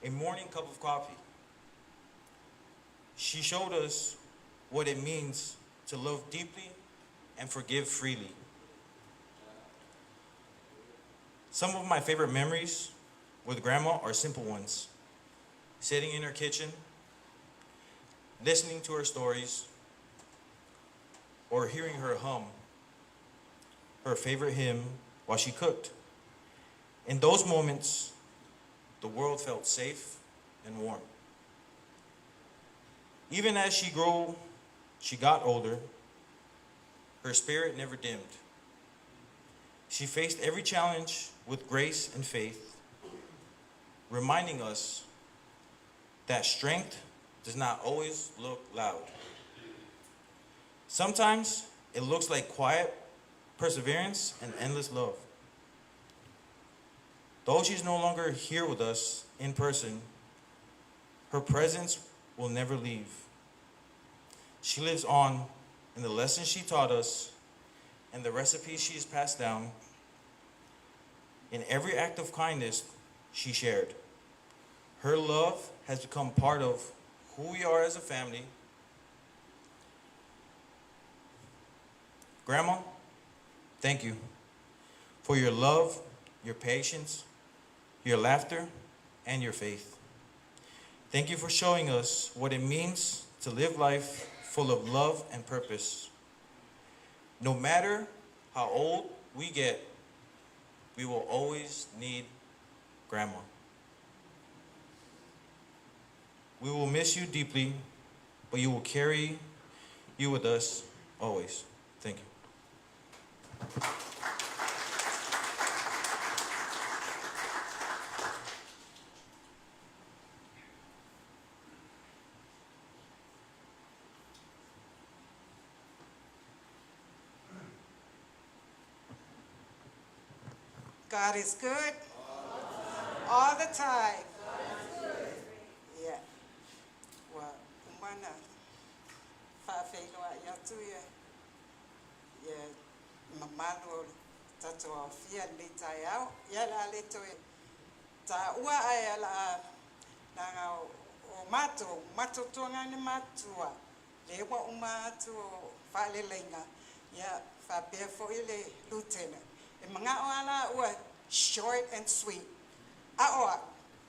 a morning cup of coffee. She showed us what it means to love deeply and forgive freely. Some of my favorite memories with Grandma are simple ones. Sitting in her kitchen, listening to her stories, or hearing her hum her favorite hymn while she cooked. In those moments, the world felt safe and warm. Even as she got older, her spirit never dimmed. She faced every challenge with grace and faith, reminding us that strength does not always look loud. Sometimes it looks like quiet perseverance and endless love. Though she's no longer here with us in person, her presence will never leave. She lives on in the lessons she taught us and the recipes she's passed down, in every act of kindness she shared. Her love has become part of who we are as a family. Grandma, thank you for your love, your patience, your laughter, and your faith. Thank you for showing us what it means to live life full of love and purpose. No matter how old we get, we will always need Grandma. We will miss you deeply, but you will carry you with us always. Thank you. God is good all the time. Yeah. Ua uma ona faafeiloai atu ia mamalu o le tatou aofia i lenei taeao. Ia o le a le toe taua ae o le a leaga o matou, matou tuagana matutua, lea ua uma atu o faaleleiga, ia faapea foi le Lutena. E manao lava laua short and sweet. A o au,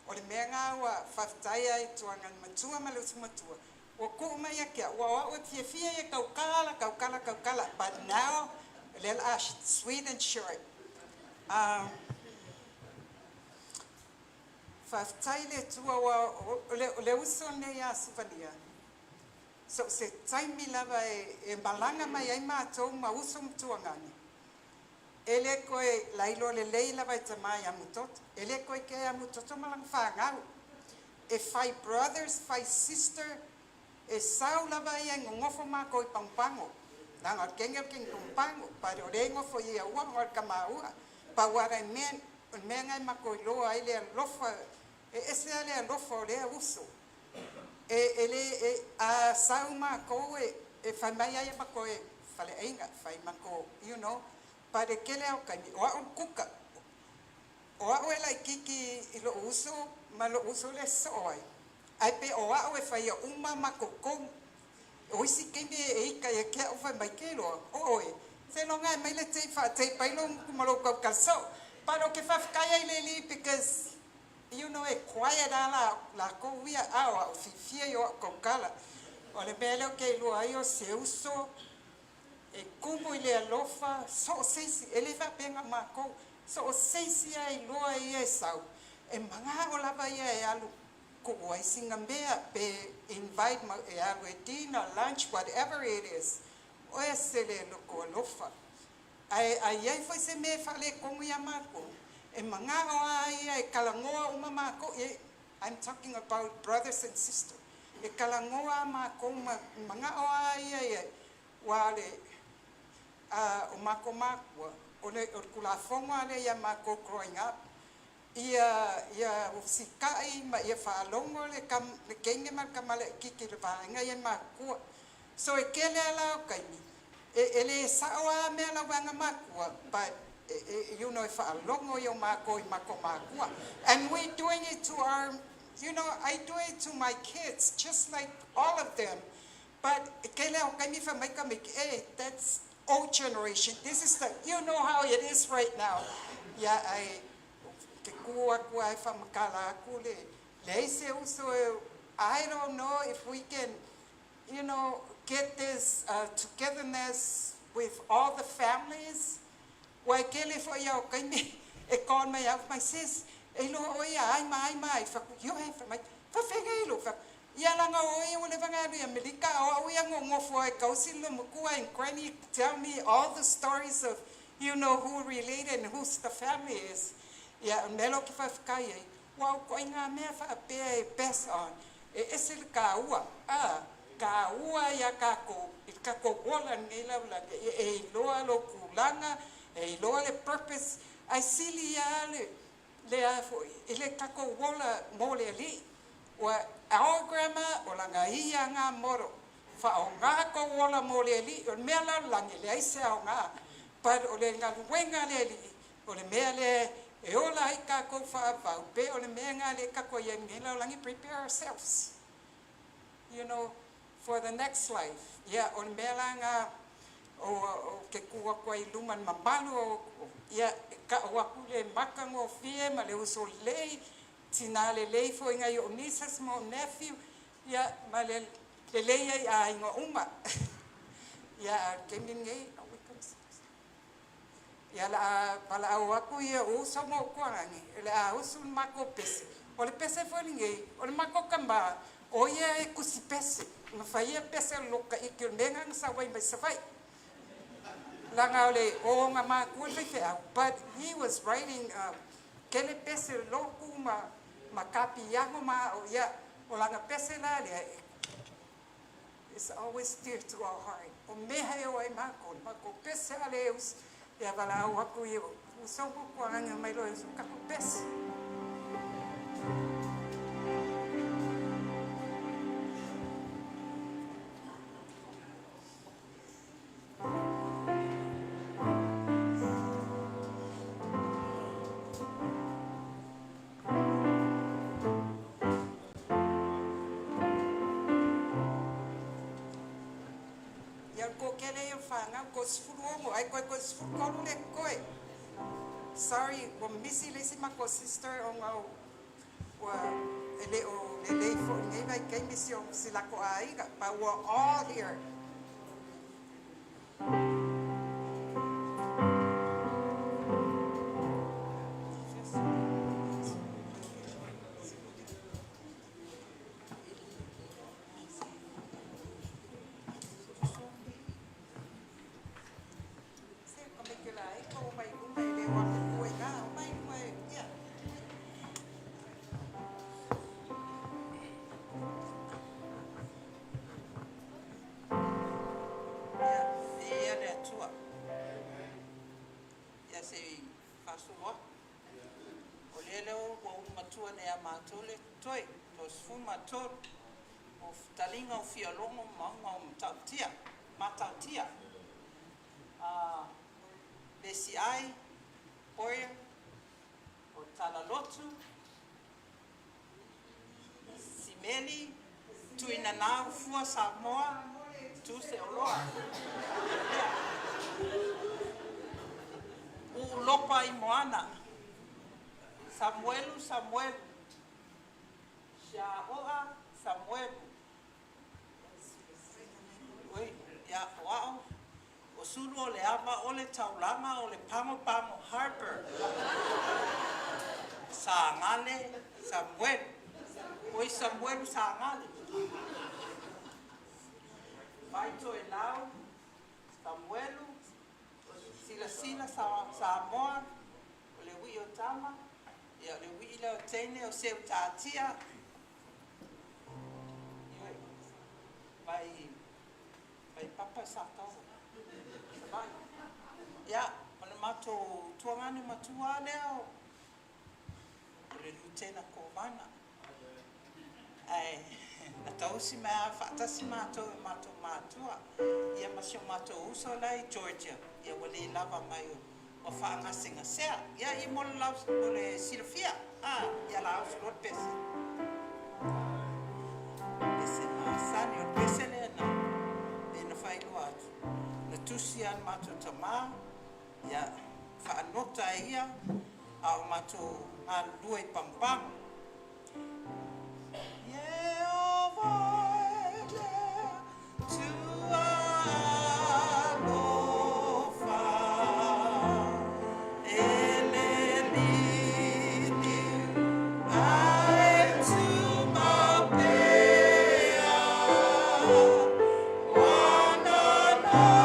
o le mea lena ua faafetai ai i tuagana matua ma le uso matua, ua tuu mai ia te au, aua o au e fiafia ia tautala, tautala, tautala, but now, o lea o le a sweet and short. Faafetai i le Atua aua o le uso lenei ia Suvania, so o se taimi lava e malaga mai ai matou ma uso ma tuagana, e le toe lailoa lelei lava e tama ia Mutoto, e le toe kea ia Mutoto ma lana fanau. E fai brothers, fai sister, e sau lava ia e nonofo matou i Pagopago. Leaga o le kene o le kene Pagopago, but o lea e nofo i Aua ma o le tamaua. But what I meant, o le mea lena e matou iloa ai le alofa, e ese lava le alofa o lea uso. E, e le, e, a sau matou e, e fai mai ai matou e faleaiga, fai matou, but e tele lava o taimi, o au le kuka. O au e laitiiti i lou uso ma lou uso lea e sosoo ai, ae pe o au e faia uma matou tonu. O isi taimi e ita ia te au fai mai ke loa, o oe, seiloga e aumai le tape faatape ai lou gutu ma lou tautala soo. But ou te faafetai ai i le Alii because e quiet lava latou ia, a o au fiafia i o au tautala. O le mea lea ou te iloa ai o se uso e tumu i le alofa so o se isi, e le faapea na o matou, so o se isi lava e iloa e ia e sau, e manao lava ia e alu tuu ai sina mea pe invite ma e alu e dinner, lunch, whatever it is, o ese le loko alofa. Ae a i ai foi se mea e faaletonu ia matou, e manao lava ia e talanoa uma matou, I'm talking about brothers and sisters, e talanoa lava matou ma manao lava ia e aua le o matou makua, o le Tulafono lava lea ia matou growing up, ia ia usitai ma ia faalogo le le teine ma le tama laitiiti i le vaega ia matutua. So e tele lava la o taimi, e le sao lava mea lau vaega matua, but e faalogo ia o matou i matou makua. And we doing it to our, I do it to my kids, just like all of them. But e tele lava o taimi fai mai tamaiti, eh, that's old generation, this is the, you know how it is right now. Ia, ae ke kū atu ai whamakala aku le leai se uso e, I don't know if we can, get this togetherness with all the families. Ua e tele foi ia o taimi e call mai au mai sis, e iloa oe ia ai ma ai ma ai, fai atu, ioe, fai mai, faafegai e lou, fai atu, ia laga o oe ua leva ona alu i Amerika, o au ia nonofo ai kausi le matua and granny tell me all the stories of who related and who's the family is. Ia, o le mea lea ou te faafetai ai, ua o ituaiga mea faapea e pass on, e ese le taua, a, taua ia tatou, i le tatou ola i lenei lalolagi, e iloa lou tulaga, e iloa le purpose, ae sili lava le, le a foi, i le tatou ola mo le Alii. Ua our grandma, o lana ia ngā moro, faaaoga tou ola mo le Alii, o le mea lalolagi, e leai se aoga, but o le galuega a le Alii, o le mea lea e ola ai tatou faavavau, pe o le mea lena lea tatou i ai i lenei lalolagi, prepare ourselves, for the next life. Ia, o le mea la lena o, o ke kū atu ai i luma i le mamalu o, ia, e ta'u atu le matagofie ma le uso lelei, tinā lelei foi nai o'u nieces ma o'u nephew, ia, ma le lelei ai aiga uma. Ia, a o le taimi lenei, ia, o le a valaau atu ia uso ma ou tualagi, o le a usu le matou pese. O le pese foi lenei, o le matou tamā, o ia e tusi pese, na faia pese o le loto taiti o le mea lena na sau ai mai Savaii. Leaga o le o ona matua le faifeau, but he was writing tele pese o le lotu ma, ma kapiago ma ao, ia, o lana pese la lea, is always dear to our heart. O mea e o ai mākou, le matou pese a le uso, ia valaau atu i uso ma tualagi mai loa e usu tatou pese. Toatele ia o le fanau, 16 ae toe 13 le totoe. Sorry, ua misi le isi matou sister ona ua e le o lelei foi i lenei vaitaimi si o si latou aiga, but we're all here. Se ka mai ke la e ko mai luma e le o atu e ga, o mai luma e, ia. Ia, viia le Atua. Ia se i faasolo atu. O lea lea ua ou matua nei ia matou le totoe, 33. O taliga o fialogo ma mauga o Matautia, Matautia. Vesiai, Poria, o Talalotu, Simeli, Tuinanau, Fua Samoa, Tu se oloa. Ia. Uulopa i Moana, Samuelu, Samuelu, Siaoa, Samuelu. Oi, ia, o ao, o sulu o le ava o le taulaga o le Pago Pago Harbor. Sagale, Samuelu. Oi Samuelu Sagale. Vai toe lau, Samuelu, Silasila Samoa, o le ui o tama, ia o le ui lea o teine o seu taatia. Ioe, vai, vai papa sa tau. Savai. Ia, o le matou tuagane matua lea o le Lutena Kovana. Ae, na tausi mai lava faatasi matou e matou matua. Ia ma si o matou uso la i Georgia. Ia ua le lava mai ua faagasegasea. Ia i mo le lau, mo le silafia. Ah, ia la ausu loa le pese. Pese masani, o le pese lea na, le na faailoa atu. Na tusi lava le matou tamā, ia faanota e ia, a o matou galulue i Pagopago. Ieova e le Atua alofa, e le liliu, ae tumau pea, o ananafi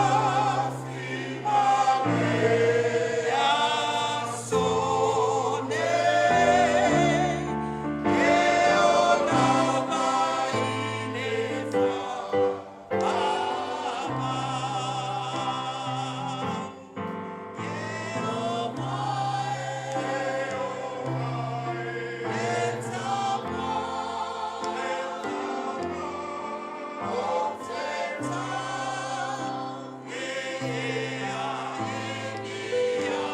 ma le aso nei, e ola mai le faavavau. Ieova e le Tama o te tau e ea e ia.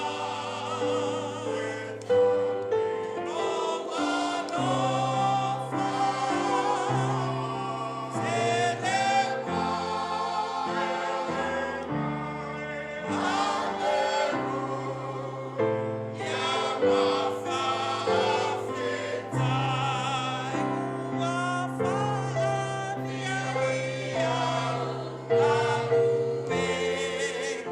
Lou alofa tele mai. Aleluia, ma faafetai ua faalia ia lau pele.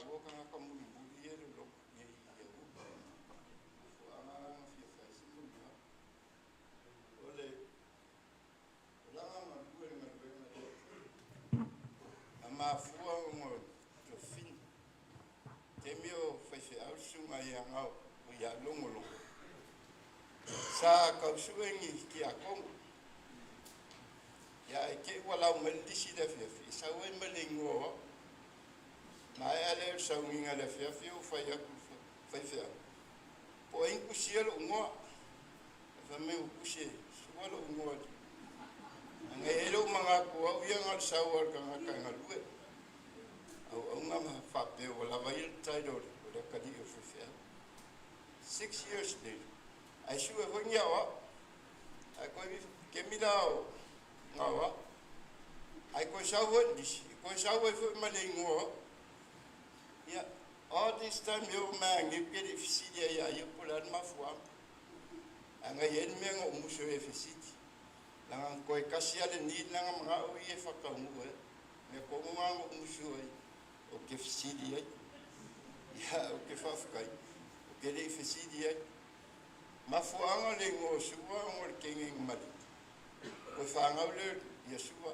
maua tagata mulimuli ia e lologo i ia upu. Mafuaaga la na fia fai ai se molimau. O le olaga galue i le galuega a le Atua, na mafua ona o tofiga. Taimi o faifeau le susuga ia Gao ia Logologo, sa tausue ni tiakono. Ia ae te i ua lau mai le lisi i le afiafi e sau ai ma le igoa o au. Maea lea o le sauniga i le afiafi ou fai atu i le faifeau, po o ai na tusia lou igoa. Ae fai mai ua tusi e Sua lou igoa. Ana i ai lou manatu o au ia na o le sau lava o le tagata e galue. Auauna ma faapea ua lava ia le title o le atalii o le faifeau. 6 years later, ae sue foi ni aoao. Ae koe kemi la o gaoa. Ae koe sau foi le lisi, koe sau ai foi ma le igoa o au. Ia, all this time e oo mai lava nei ou te le i fesili ai ia ia po o le a le mafuaaga. Ae na i ai le mea na ou musu ai e fesili. Leaga na toe tasi lava le need lena na manao ia e faataunuu ai. Mea tonu lena na ou musu ai ou te fesili ai. Ia, ou te faafetai, ou te le i fesili ai. Mafuaaga o le igoa o Sua ona o le teine na maliu. Toe fanau lea ia Sua.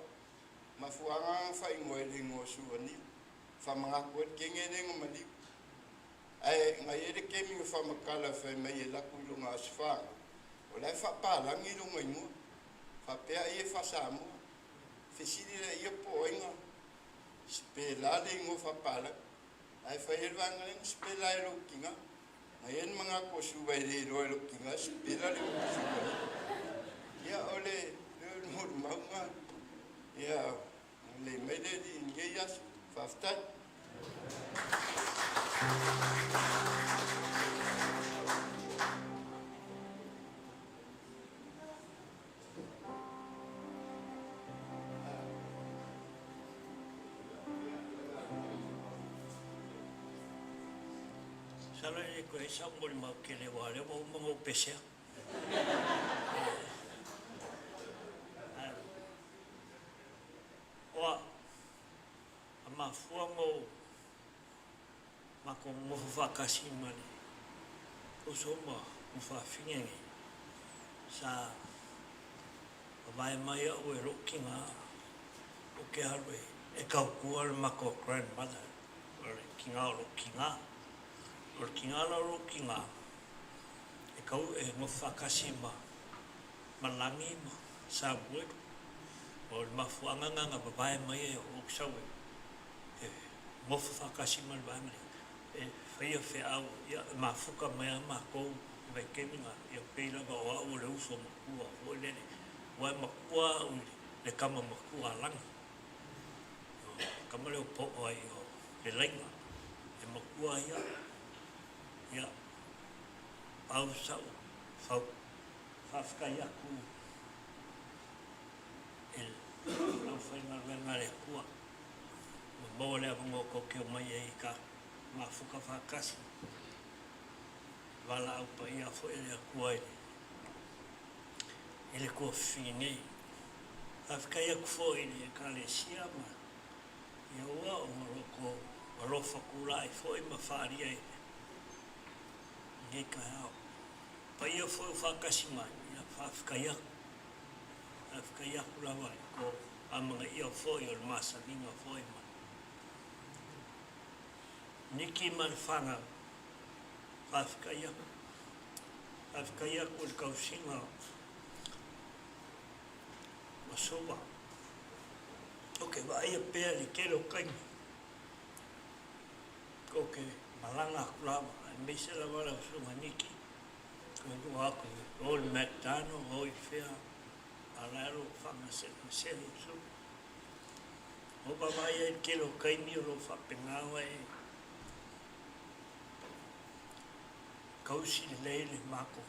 Mafuaaga na faaigoa ai i le igoa o Suaniu. Faamanatu ai le teine lea na maliu. Ae na i ai le taimi na faamatala fai mai e alu atu i lona aso fanau, o la e faapalagi lona igoa. Faapea ai e faa-Samoa. Fesili lea ia po o ai na sipela le igoa faapalagi. Ae fai ai le vaega lea na sipela e lou tina. Na i ai le manatu o Suva e le iloa e lou tina sipela le upu Suva. Ia o le molimauga ia lelei mai le alii i lenei aso. Faafetai. Masalo e le toe i ai sau molimau tele aua o lea ua uma ona ou pesea. Ae, o a, a mafua ona ou matou nonofo faatasi ma le uso ma fafine nei, sa vavae mai au e lou tina ou te alu e tautua le matou grandmother, o le tina o lou tina. O le tina la o lou tina, e tau e nofo faatasi ma Lagi ma Samuelu. O le mafuaaga lena na vavae mai ai ou te sau e nofo faatasi ma le vaega lea, e faia feau, ia, e mafuta mai lava matou i vaitaimi na, ia pei lava o au o le uso matua foi lele, aua e matua au i le tama matua a Lagi. O le tama lea o Po'o ai o le Laiga, e matua ai au. Ia, pau sau fau faafetai atu i le aufaigaluega a le Atua ua maua le avanoa tou te omai ai i ka mafuta faatasi valaau paia foi a le Atua i le tuafafine nei. Faafetai atu foi i le Ekalesia ma ia ua ona o lo outou alofa tulai foi ma faaalia i lenei taeao. Paia foi o faatasi mai, ia faafetai atu. Faafetai atu lava i tou amanaia foi o le masaniga foi ma Niki ma le fanau. Faafetai atu. Faafetai atu i le tausiga o Suva. Ou te vaaia pea i le tele o taimi, ou te malaga atu lava, aemaise lava lau Susuga Niki, toe lua atu i o i le McDonald, o i fea, a o la e o lo o faagasegasea Suva. Ua ou vaavaai ai i le tele o taimi o lo o faapena ona e tausi lelei le matou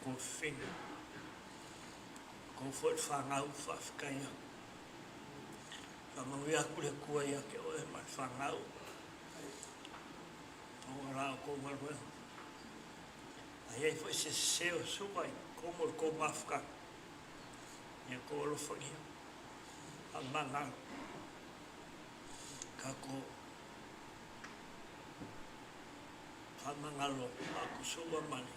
tuafafine. Outou foi le fanau, faafetai atu. Faamanuia atu le Atua ia te oe ma le fanau. Ona la outou galuega. A i ai foi se sese o Suva i totonu o le tou mafutaga, ia outou alofagia, faamagalo. Tatou Faamagalo Akusua ma le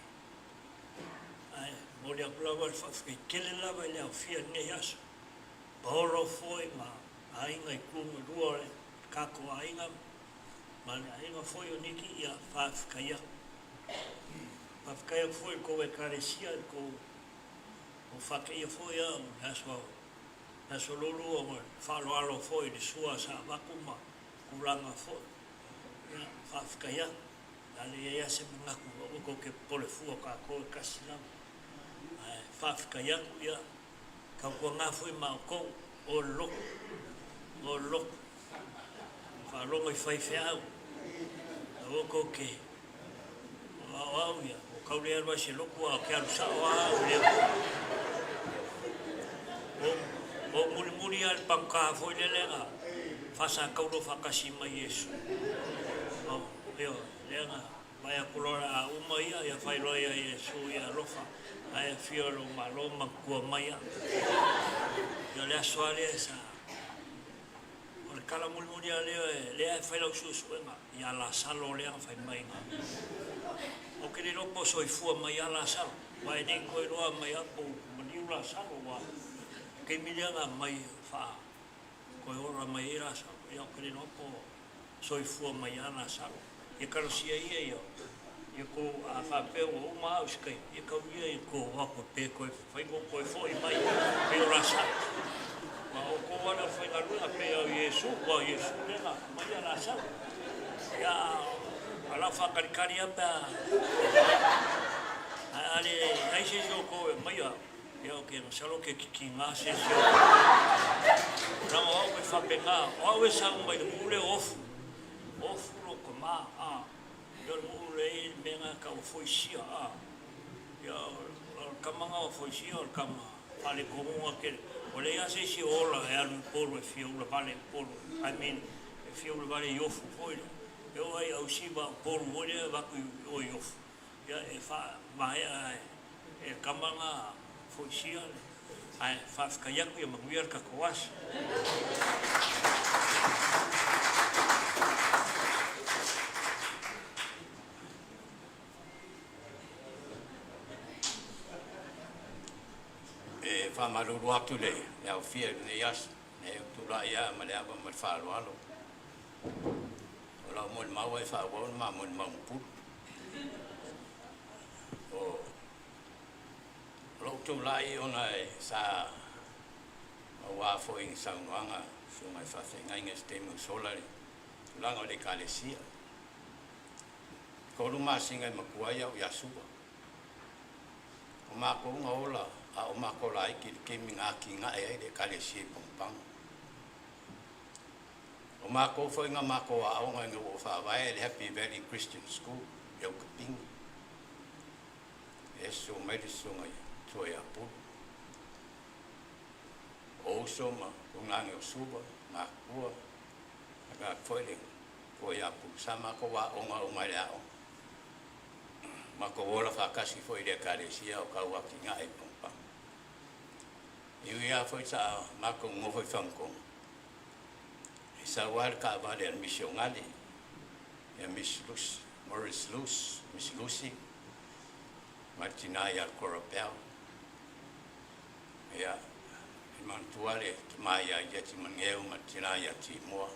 ae momoli atu lava le faafetai tele lava i le aofia i lenei aso. Paolo foi ma aiga i tu ma lua o le tatou aiga ma le aiga foi o Niki, ia faafetai atu. Faafetai atu foi i le tou Ekalesia i le tou faateia foi au i le aso le aso Lulu ona o le faaaloalo foi i le sua sa avatu ma tulaga foi. Ia faafetai atu. O le a le i ai lava se manatu, aua tou te popole fua, o tatou e tasi lava. Ae faafetai atu, ia tautuana foi ma outou, o le lotu, o le lotu. Faalogo i faifeau, aua tou te, o au ia, ua tau le alu ai se lotu, a ou te alu sao lava au i le Atua. Ua ou mulimuli lava i le pagota foi lele na faasataulo faatasi ma Iesu. Ioe, lea na vaai atu loa o le a uma ia, ia fai loa ia Iesu, ia alofa, ae afio i lou Malo manatua mai au. Ia o le aso lava lea sa, o le tala mulimuli lava lea, lea e fai lau suesuega ia Lasalo lea na fai mai na. Ou te le iloa po o soifua mai ia Lasalo, aua e le i toe iloa mai lava po o maliu Lasalo, aua o le taimi lea na aumai faa toe ola mai ai Lasalo, ia ou te le iloa po o soifua mai ia Lasalo. Ia talosia ia ia ia tou, a faapea ua uma au i se taimi, ia tau ia ia tou o atu pe toe fai ma ou toe foi mai pei o Lasalo. Aua o outou lava le aufaigaluega pei o Iesu, aua o Iesu lea na aumaia Lasalo. Ia, a o lau faatalitali lava pe a, ae a leai se isi o outou e aumaia, ia ou te masalo ou te titigā se isi o outou. Leaga o au e faapena, o au e sau mai le nuu lea o Ofu, Ofu lou tama, a, ia o le nuu lea e i ai le mea lena e tau o Foisia, a, ia o le tama lena o Foisia o le tama faaletonuga tele. Ua leai lava se isi o ola e alu i Upolu e fia ulavale i Upolu, I mean, e fia ulavale i Ofu foi lea. E oo lava i Ausiva o Upolu foi lea e avatu i o i Ofu, ia e faamaea e le tama lena Foisia le, ae faafetai atu ia manuia le tatou aso. E faamalulu atu i le aofia i lenei aso, e ou tulai lava ma le ava ma le faaaloalo. O lau molimau e faaauau le ma molimau ma Pulu. O lou tulai ona e sa maua foi i saunoaga susuga i faafeagaiga i se taimi ua sola le tulaga o le Ekalesia. 3 masina e matua ai au ia Suva. O matou na ola a o matou laiti i le taimi na atinae ai le Ekalesia i Pagopago. O matou foi na matou aoga ina ua faavae le Happy Valley Christian School i Aukapini. E susu mai le susuga i Matua ia Pulu. O uso ma tugane o Suva, matutua, faapea atu foi le Matua ia Pulu. Sa matou aoga uma i le aoga. Matou ola faatasi foi i le Ekalesia o tau atinae i Pagopago. E ui lava foi sa matou nonofo i Fagatogo, e sau lava le taavale a le misionale ia Miss Lucy, Morris Luce, Miss Lucy, ma le tina ia Cora Bell. Ia, e manatua le tama ia Ieti Maneo ma le tina ia Timoa.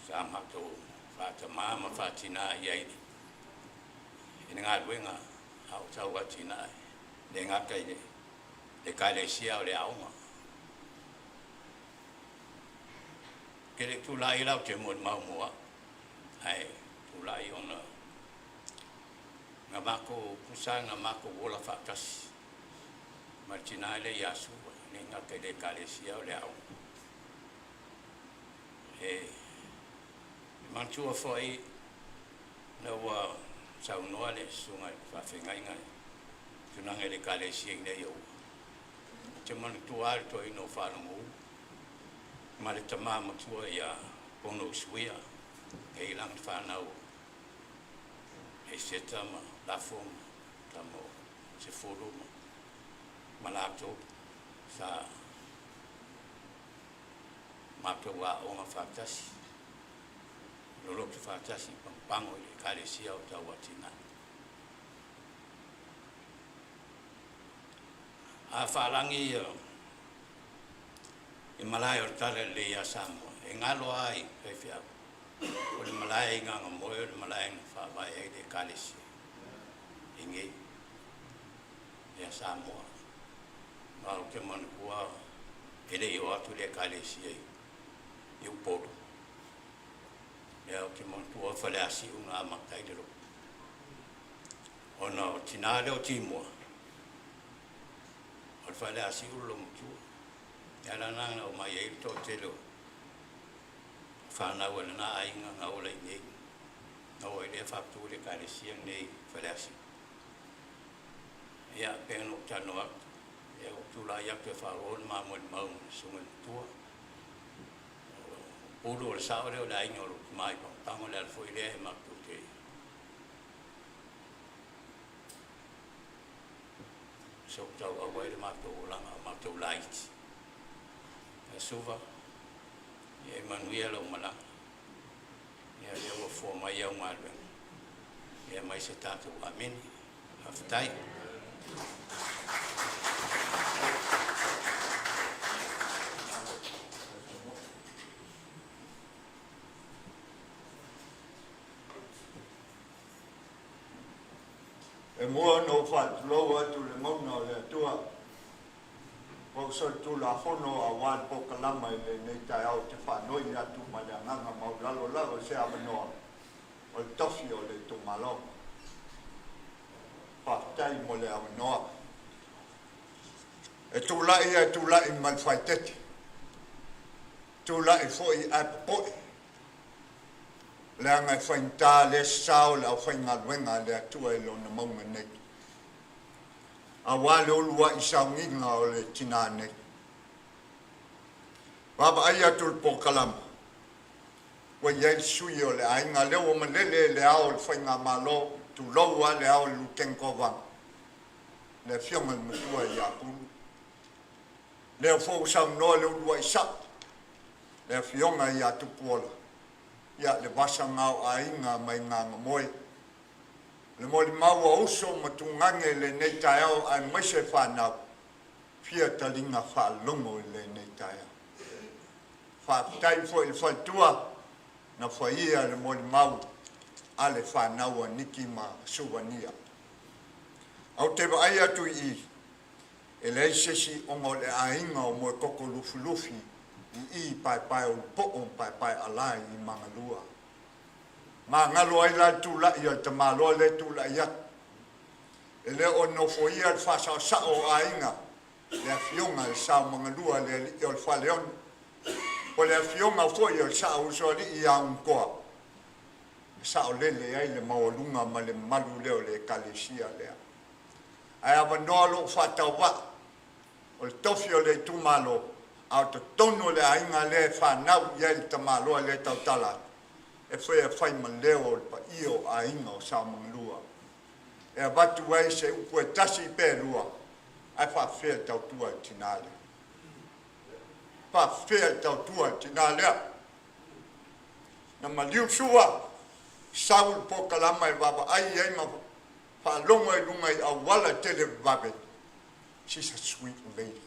Sa matou faatamā ma faatinā i ai i le galuega a o tau atinae, le gata i le Ekalesia o le aoga. Ke le tulai la ou te molimau mo au, ae tulai ona na matou tusa na matou ola faatasi ma le tina lea ia Suva, le gata i le Ekalesia o le aoga. E manatua foi na ua saunoa le susuga i le faafeagaiga i tulaga i le Ekalesia ina ia ua. Ou te manatua lava le toeaina o Faalogoulu ma le tama matua ia Pono Usuia, e i lana fanau e Seta ma Lafo ma tama o Sefulu ma latou sa matou aoga faatasi. loloto faatasi i pagopago i le Ekalesia o tauatiae. A faalagi ia i malae o le Tala Lelei ia Samoa, e galo lava i faifeau, o le malae i Gagamoe o le malae na faavae ai le Ekalesia i inei ia Samoa. Ma ou te manatua e le i oo atu le Ekalesia i Upolu, lea ou te manatua Faleasiu na amata ai le lotu. Ona o tinā lea o Timua, o le Faleasiu le loomatua. E ala la na aumai ai le toatele o fanau a lena aiga na ola i inei, na oo ai lea faatu le Ekalesia lenei i Faleasiu. Ia, pei ona ou talanoa atu, ia ua ou tulai atu e faaauau le ma molimau ma le susuga i le matua. O Upolu o le sao lea o le aiga o lou tama i Pagopago, o le ala foi lea e matou te sootauau ai le matou olaga a o matou laiti. Ia Suva, ia e manuia lau malaga. Ia lea ua fua mai au galuega. Ia mai se tatou amene. Faafetai. E mua ona ou faatulou atu i le mauna o le Atua, ua ou solitulafono aua le polokalama i lenei taeao ou te faanoi atu ma le agaga maualalo lava i se avanoa o le tofi o le itumalo. Faafetai mo le avanoa. E tulai e tulai ma le faaeteete, tulai foi ae popoe, leaga e faigata lea sasao o le aufaigaluega a le Atua i lona mauga nei, aua le uluai sauniga o le tinā nei. Vaavaai atu i le polokalama, ua i ai le sui o le aiga lea ua malele i le ao o le faigamalo, tulou lava le ao o le Lutena Kovana, le Afioga i le Matua ia Pulu. Lea foi ua saunoa le uluai sa'o, le Afioga ia Tupuola, ia le vasa na o aiga mai Gagamoe. Le molimau a uso ma tuugage i lenei taeao aemaise fanau, fia taliga faalogo i lenei taeao. Faafetai foi i le faletua na faia le molimau a le fanau a Niki ma Suvania. Ae ou te vaai atu i i, e leai se isi ona o le aiga o Moekoko Lufilufi i i Paepaeulupo'o ma Paepae'alae i Magalua. Magalo ai la le tula'i a le tamaloa lea e tula'i atu. E le o nofoia le faasaosao o aiga, le afioga i le Saomagalua le alii o le Faleono, po o le afioga foi o le Saousoalii ia Unutoa, e saolele ai le maualuga ma le mamalu lea o le Ekalesia lea. Ae avanoa lou faatauvaa o le tofi o le itumalo, a o totonu o le aiga lea e fanau i ai le tamaloa lea e tautala atu, e faia fai ma leo o le paia o aiga o Saomagalua. E avatu ai se upu e tasi pe lua, ae faafefea le tautua a le tinā lea? Faafefea le tautua a le tinā lea? Na maliu Su'a, sau le polokalama e vaavaai ai ma faalogo ai i luga i auala televavave. She's a sweet lady.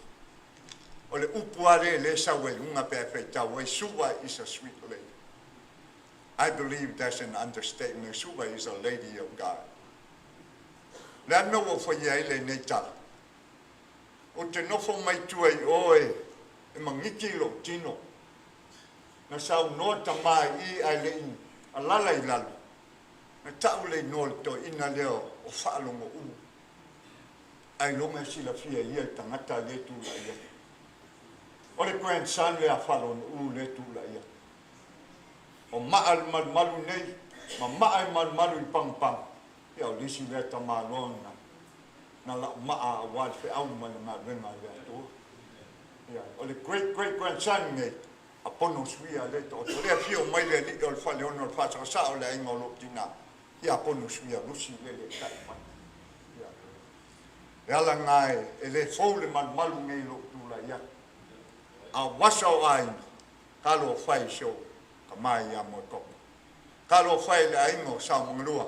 O le upu lava lea lea e sau ai i luga pe a faitau ai, Su'a is a sweet lady. I believe that's an understatement. Su'a is a lady of God. Le a le mea ua faia ai lenei tala? Ou te nofo mai tua i o e magiti lou tino. Na saunoa tamā i i ae le i alala i lalo. Na ta'u le igoa o le toeaina lea o Faalogo'u. Ailoga e silafia e ia le tagata lea e tula'i atu. O le grandson lea a Faalogo'u lea e tula'i atu. O ma'a le malumalu nei, ma ma'a e malumalu i Pagopago, ia o le isi lea tamaloa na na la'u ma'a aua le feau ma le galuega a le Atua. Ia, o le great great grandson nei, a Pono Suia lea e taoto. O lea e afio mai le alii o le Faleono o le Faasaosao o le aiga o lou tinā, ia a Pono Suia Lusi lea e letai mai. Ia, le ala lena e le fou le malumalu nei i lou tulai atu. A o vasa o aiga, talofa e i si ou tama ia Moekoko. Talofa e i le aiga o Saomagalua.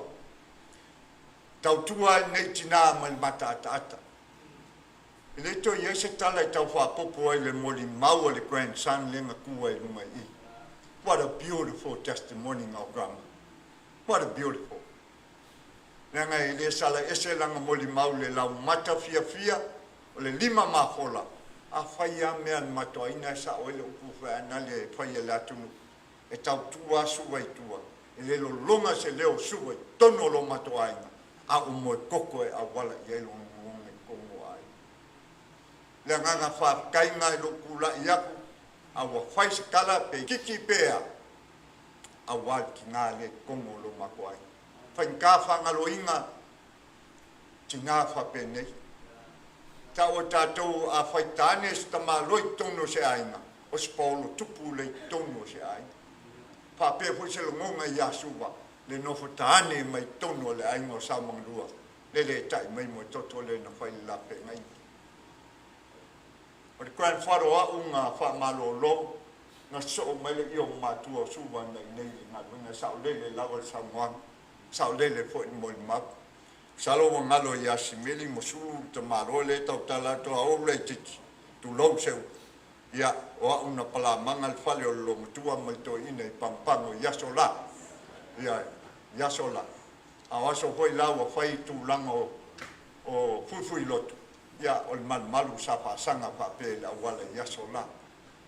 Tautua ai lenei tinā mai le mataataata. E le toe i ai se tala e tau faaopoopo ai i le molimau a le grandson lea na tu ai i luga i i. What a beautiful testimony now grandma. What a beautiful. Leaga e le sala ese lana molimau i le laumata fiafia o le lima mafola, afai lava mea a le matoaina e sao ai le upu feaanali e fai e le atunuu. E tautua a Suva i tua, e le lologa se leo o Suva i totonu o lo matou aiga, a o moe koko e auala i ai lona lagona i totonu o aiga. Le agaga faafetai lena i lou tulai atu, a ua fai se tala pe itiiti pe a, aua le tina lea i totonu o lo matou aiga. Faigata faagaloina tina faapenei. Tau e tatou a fai tane se tamaloa i totonu o se aiga, o se paolo tupu lea i totonu o se aiga. Faapea foi se lagona ia Suva le nofo tane mai totonu o le aiga o Saumagalua le le ta'i mai moe toto lea na fai le la feagaiga. O le grandfather o a'u na faamalolo na sosoo mai le io matua o Suva na i nei i le galuega e saolele lava le saunoaga, saolele foi le molimau. Masalo ua galo ia Simeli ma Sulu le tamaloa lea e tautala atu a ou laitiiti, tulou se upu, ia, o a'u na palamaga le fale o le loomatua ma le toeaina i Pagopago i aso la, ia, i aso la. A o aso foi la ua fai tulaga o, o fuifuiloto, ia, o le malumalu sa faasaga faapea i le auala i aso la,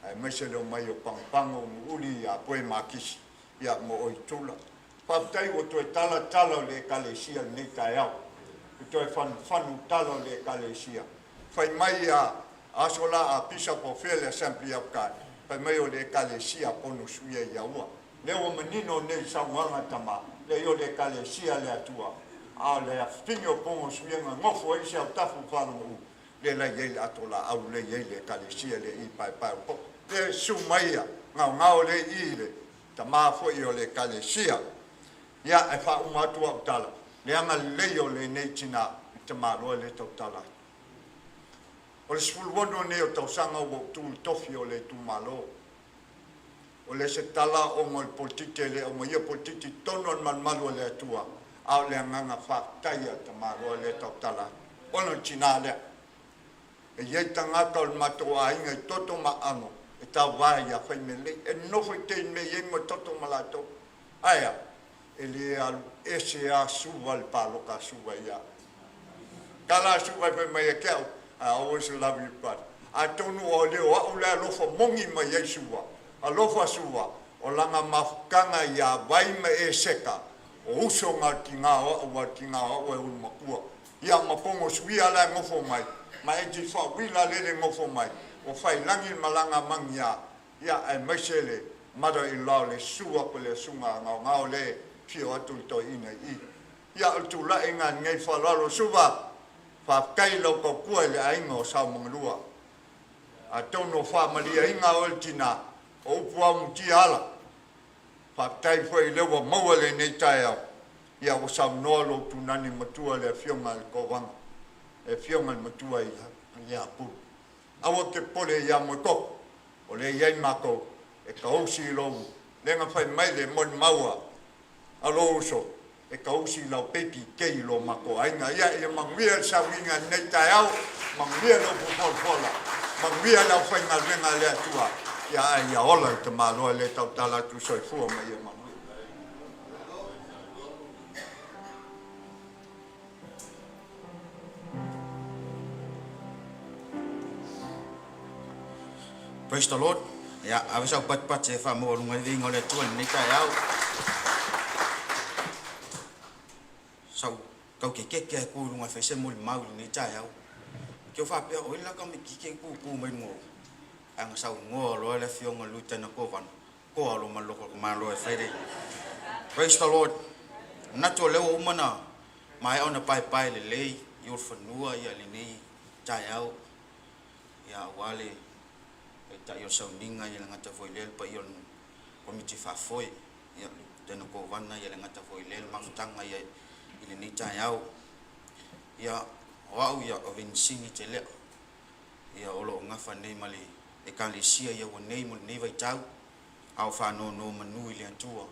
aemaise le omai o Pagopago, Nuuuli, Apoe ma Akisi, ia, ma Oitula. Faafetai ua toe tala tala o le Ekalesia i lenei taeao. Ua toe fanufanu tala o le Ekalesia. Fai mai a aso la a Bishop o fea le Assembly of God? Fai mai o le Ekalesia a Pono Suia i Aua. Lea ua manino nei saunoaga tama, leai o le Ekalesia a le Atua, a o le afifine o Pono Suia na nofo ai si autafu faalogo lea la i ai le ato laau lea i ai le Ekalesia lea i Paepae o Popo. Lea susu mai a gaogao lea i le tama foi o le Ekalesia. Ia, ae faauma atu au tala, le agalelei o lenei tina i tamaloa lea e tautala atu. O le 16 nei o tausaga ua ou tu i le tofi o le itumalo. O le se tala ona o le politiki e le aumaia politiki i totonu o le malumalu o le Atua, a o le agaga faafetai a le tamaloa lea e tautala atu. Ona o le tina lea. E i ai tagata o le matou aiga i toto ma aano e tauva ia Faimelei. E nonofo i teine i ai ma toto ma latou. Ae a? E le alu ese a Suva le paloka a Suva ia au. Tala a Suva e fai mai ia te au, I always love you brother. Atonu o le o a'u le alofa moni mai ai Suva. Alofa Suva, o lana mafutaga ia Vai ma Eseka, o uso na o le tina o a'u a o le tina o a'u e ulumatua. Ia ma pono suia la e nofo mai, ma e ti faauila lele nofo mai, ua fai lagi le malaga magiā, ia aemaise le mother in law le susu atu i le asuga a gaogao le fio atu le toeaina i i. Ia o le tulaʻiga lenei faaaloalo Suva, faafetai i lau tautua i le aiga o Saomagalua. Atonu o faamaliaina oe le tina, o upu aumutia ala. Faafetai foi i lea ua maua lenei taeao, ia ua saunoa lou tunani matua le afioga i le Kovana, le afioga i le matua ia Pulu. Aua te popole ia Moekoko, o lea e i ai matou e tausi i lou lega fai mai le molimau a lou uso, e tausi i lau pepi kei i lo matou aiga. Ia, ia manuia le sauniga i lenei taeao, manuia le upu folafola, manuia le aufaigaluega a le Atua, ia ae ia ola le tamaloa lea e tautala atu soifua ma ia manuia. Praise the Lord. Ia, ave sau patipati e faamaualuga ai le viiga o le Atua i lenei taeao. Sau tau kekeke ai ku i luga e fai se molimau i lenei taeao. Ke o faapea, o ai la tamaititi e kukū mai luga o ae na saunoa loa le afioga i le Lutena Kovana, koa lo ma le loko o le tamaloa e fai le Praise the Lord. Manatu o lea ua uma ona maea ona paepae lelei i ulufanua ia lenei taeao. Ia aua le taitai o le sauniga ia le gata foi lea le paia o le Komiti Faafoe, ia le Lutena Kovana ia le gata foi lea le mafutaga ia i lenei taeao. Ia o au ia o Venisini Telea, ia o lo o gafa nei ma le Ekalesia ia ua nei mo lenei vaitau, a o faanonomanu i le Atua.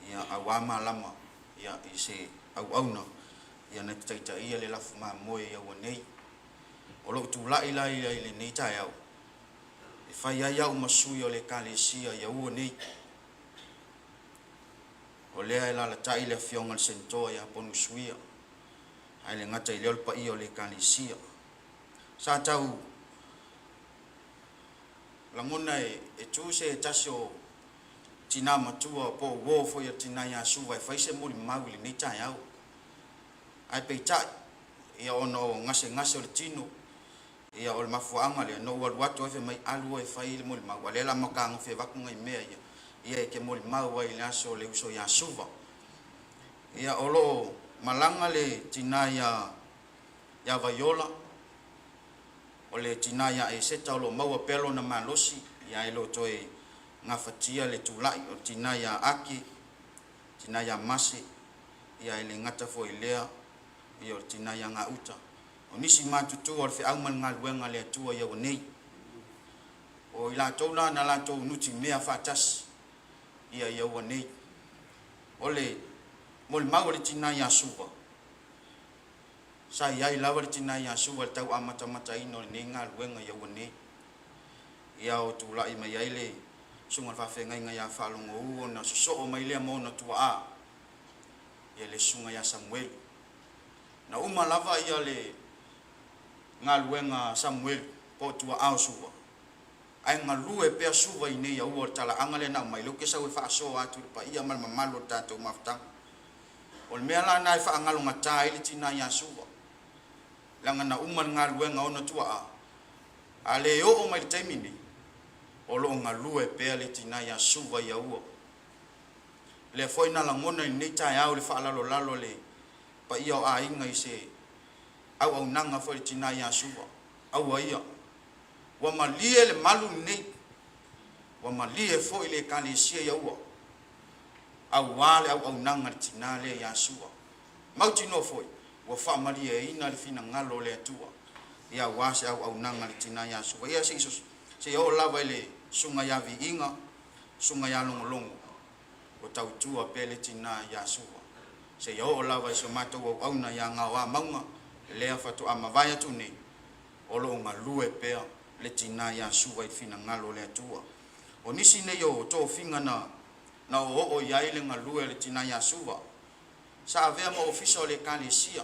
ia, auā malama, ia, i se auauna, ia, na te taitaia le lafu mamoe i aua nei. O lou tulai la ia i lenei taeao, e fai ai au ma sui o le Ekalesia i aua nei. O lea e alaalatai le afioga i le Senatoa ia Ponusuia, ae le gata i lea o le paia o le Ekalesia. Sa tau lagona e tu se tasi o tinā matua po o uō foi a le tinā ia Suva e fai se molimau i lenei taeao. Ae peitai, ia ona o gasegase o le tino, ia o le mafuaaga lea, na ou alu atu ai fai mai, alu oe e fai le molimau, a o lea o le a matagofe avatu nai mea ia, ia e te molimau ai i le aso o le uso ia Suva. Ia o lo o malaga le tinā ia ia Vaiola, o le tinā ia Eseta o lo o maua pea lona malosi, ia e le o toe gafatia le tulai, o le tinā ia Ake, tinā ia Mase, ia e le gata foi i lea, ia o le tinā ia Gauta. O nisi matutua o le feau ma le galuega a le Atua i aua nei. O i latou la na latou nutimea faatasi ia i aua nei. O le molimau a le tinā ia Suva, sa i ai lava le tinā ia Suva i le tau amatamataina o lenei galuega i aua nei. Ia o tulai mai ai le susuga i le faafeagaiga ia Faalogoú ona sosoo mai lea ma ona tuaa, ia le susuga ia Samuelu. Na uma lava ia le galuega a Samuelu po o tuaa o Suva, ae galue pea Suva i inei aua o le talaaga lea na aumai, lea ou te sau e faasoa atu i le paia ma le mamalu o le tatou mafutaga. O le mea la lena e faagalogata ai le tina ia Suva, leaga na uma le galuega a ona tuaa, a le oo mai i le taimi nei, o lo o galue pea le tina ia Suva i aua. Lea foi na lagona i lenei taeao le faalalolalo a le paia o aiga i se auaunaga foi i le tina ia Suva. Aua ia, ua malie le malu lenei, ua malie foi le Ekalesia i aua, auā le auaunaga a le tina lea ia Suva. Mautinoa foi, ua faamalieina le finagalo o le Atua, ia auā se auaunaga a le tina ia Suva. Ia seia oo lava i le susuga ia Viiga, susuga ia Logologo, o tautua pea le tina ia Suva, seia oo lava i si o matou auauna ia Gaoa Mauga, lea faatoa mavae atu nei, o lo o galue pea le tina ia Suva i le finagalo o le Atua. O nisi nei o tofiga na na oooo i ai le galue a le tina ia Suva, sa avea ma ofisa o le Ekalesia,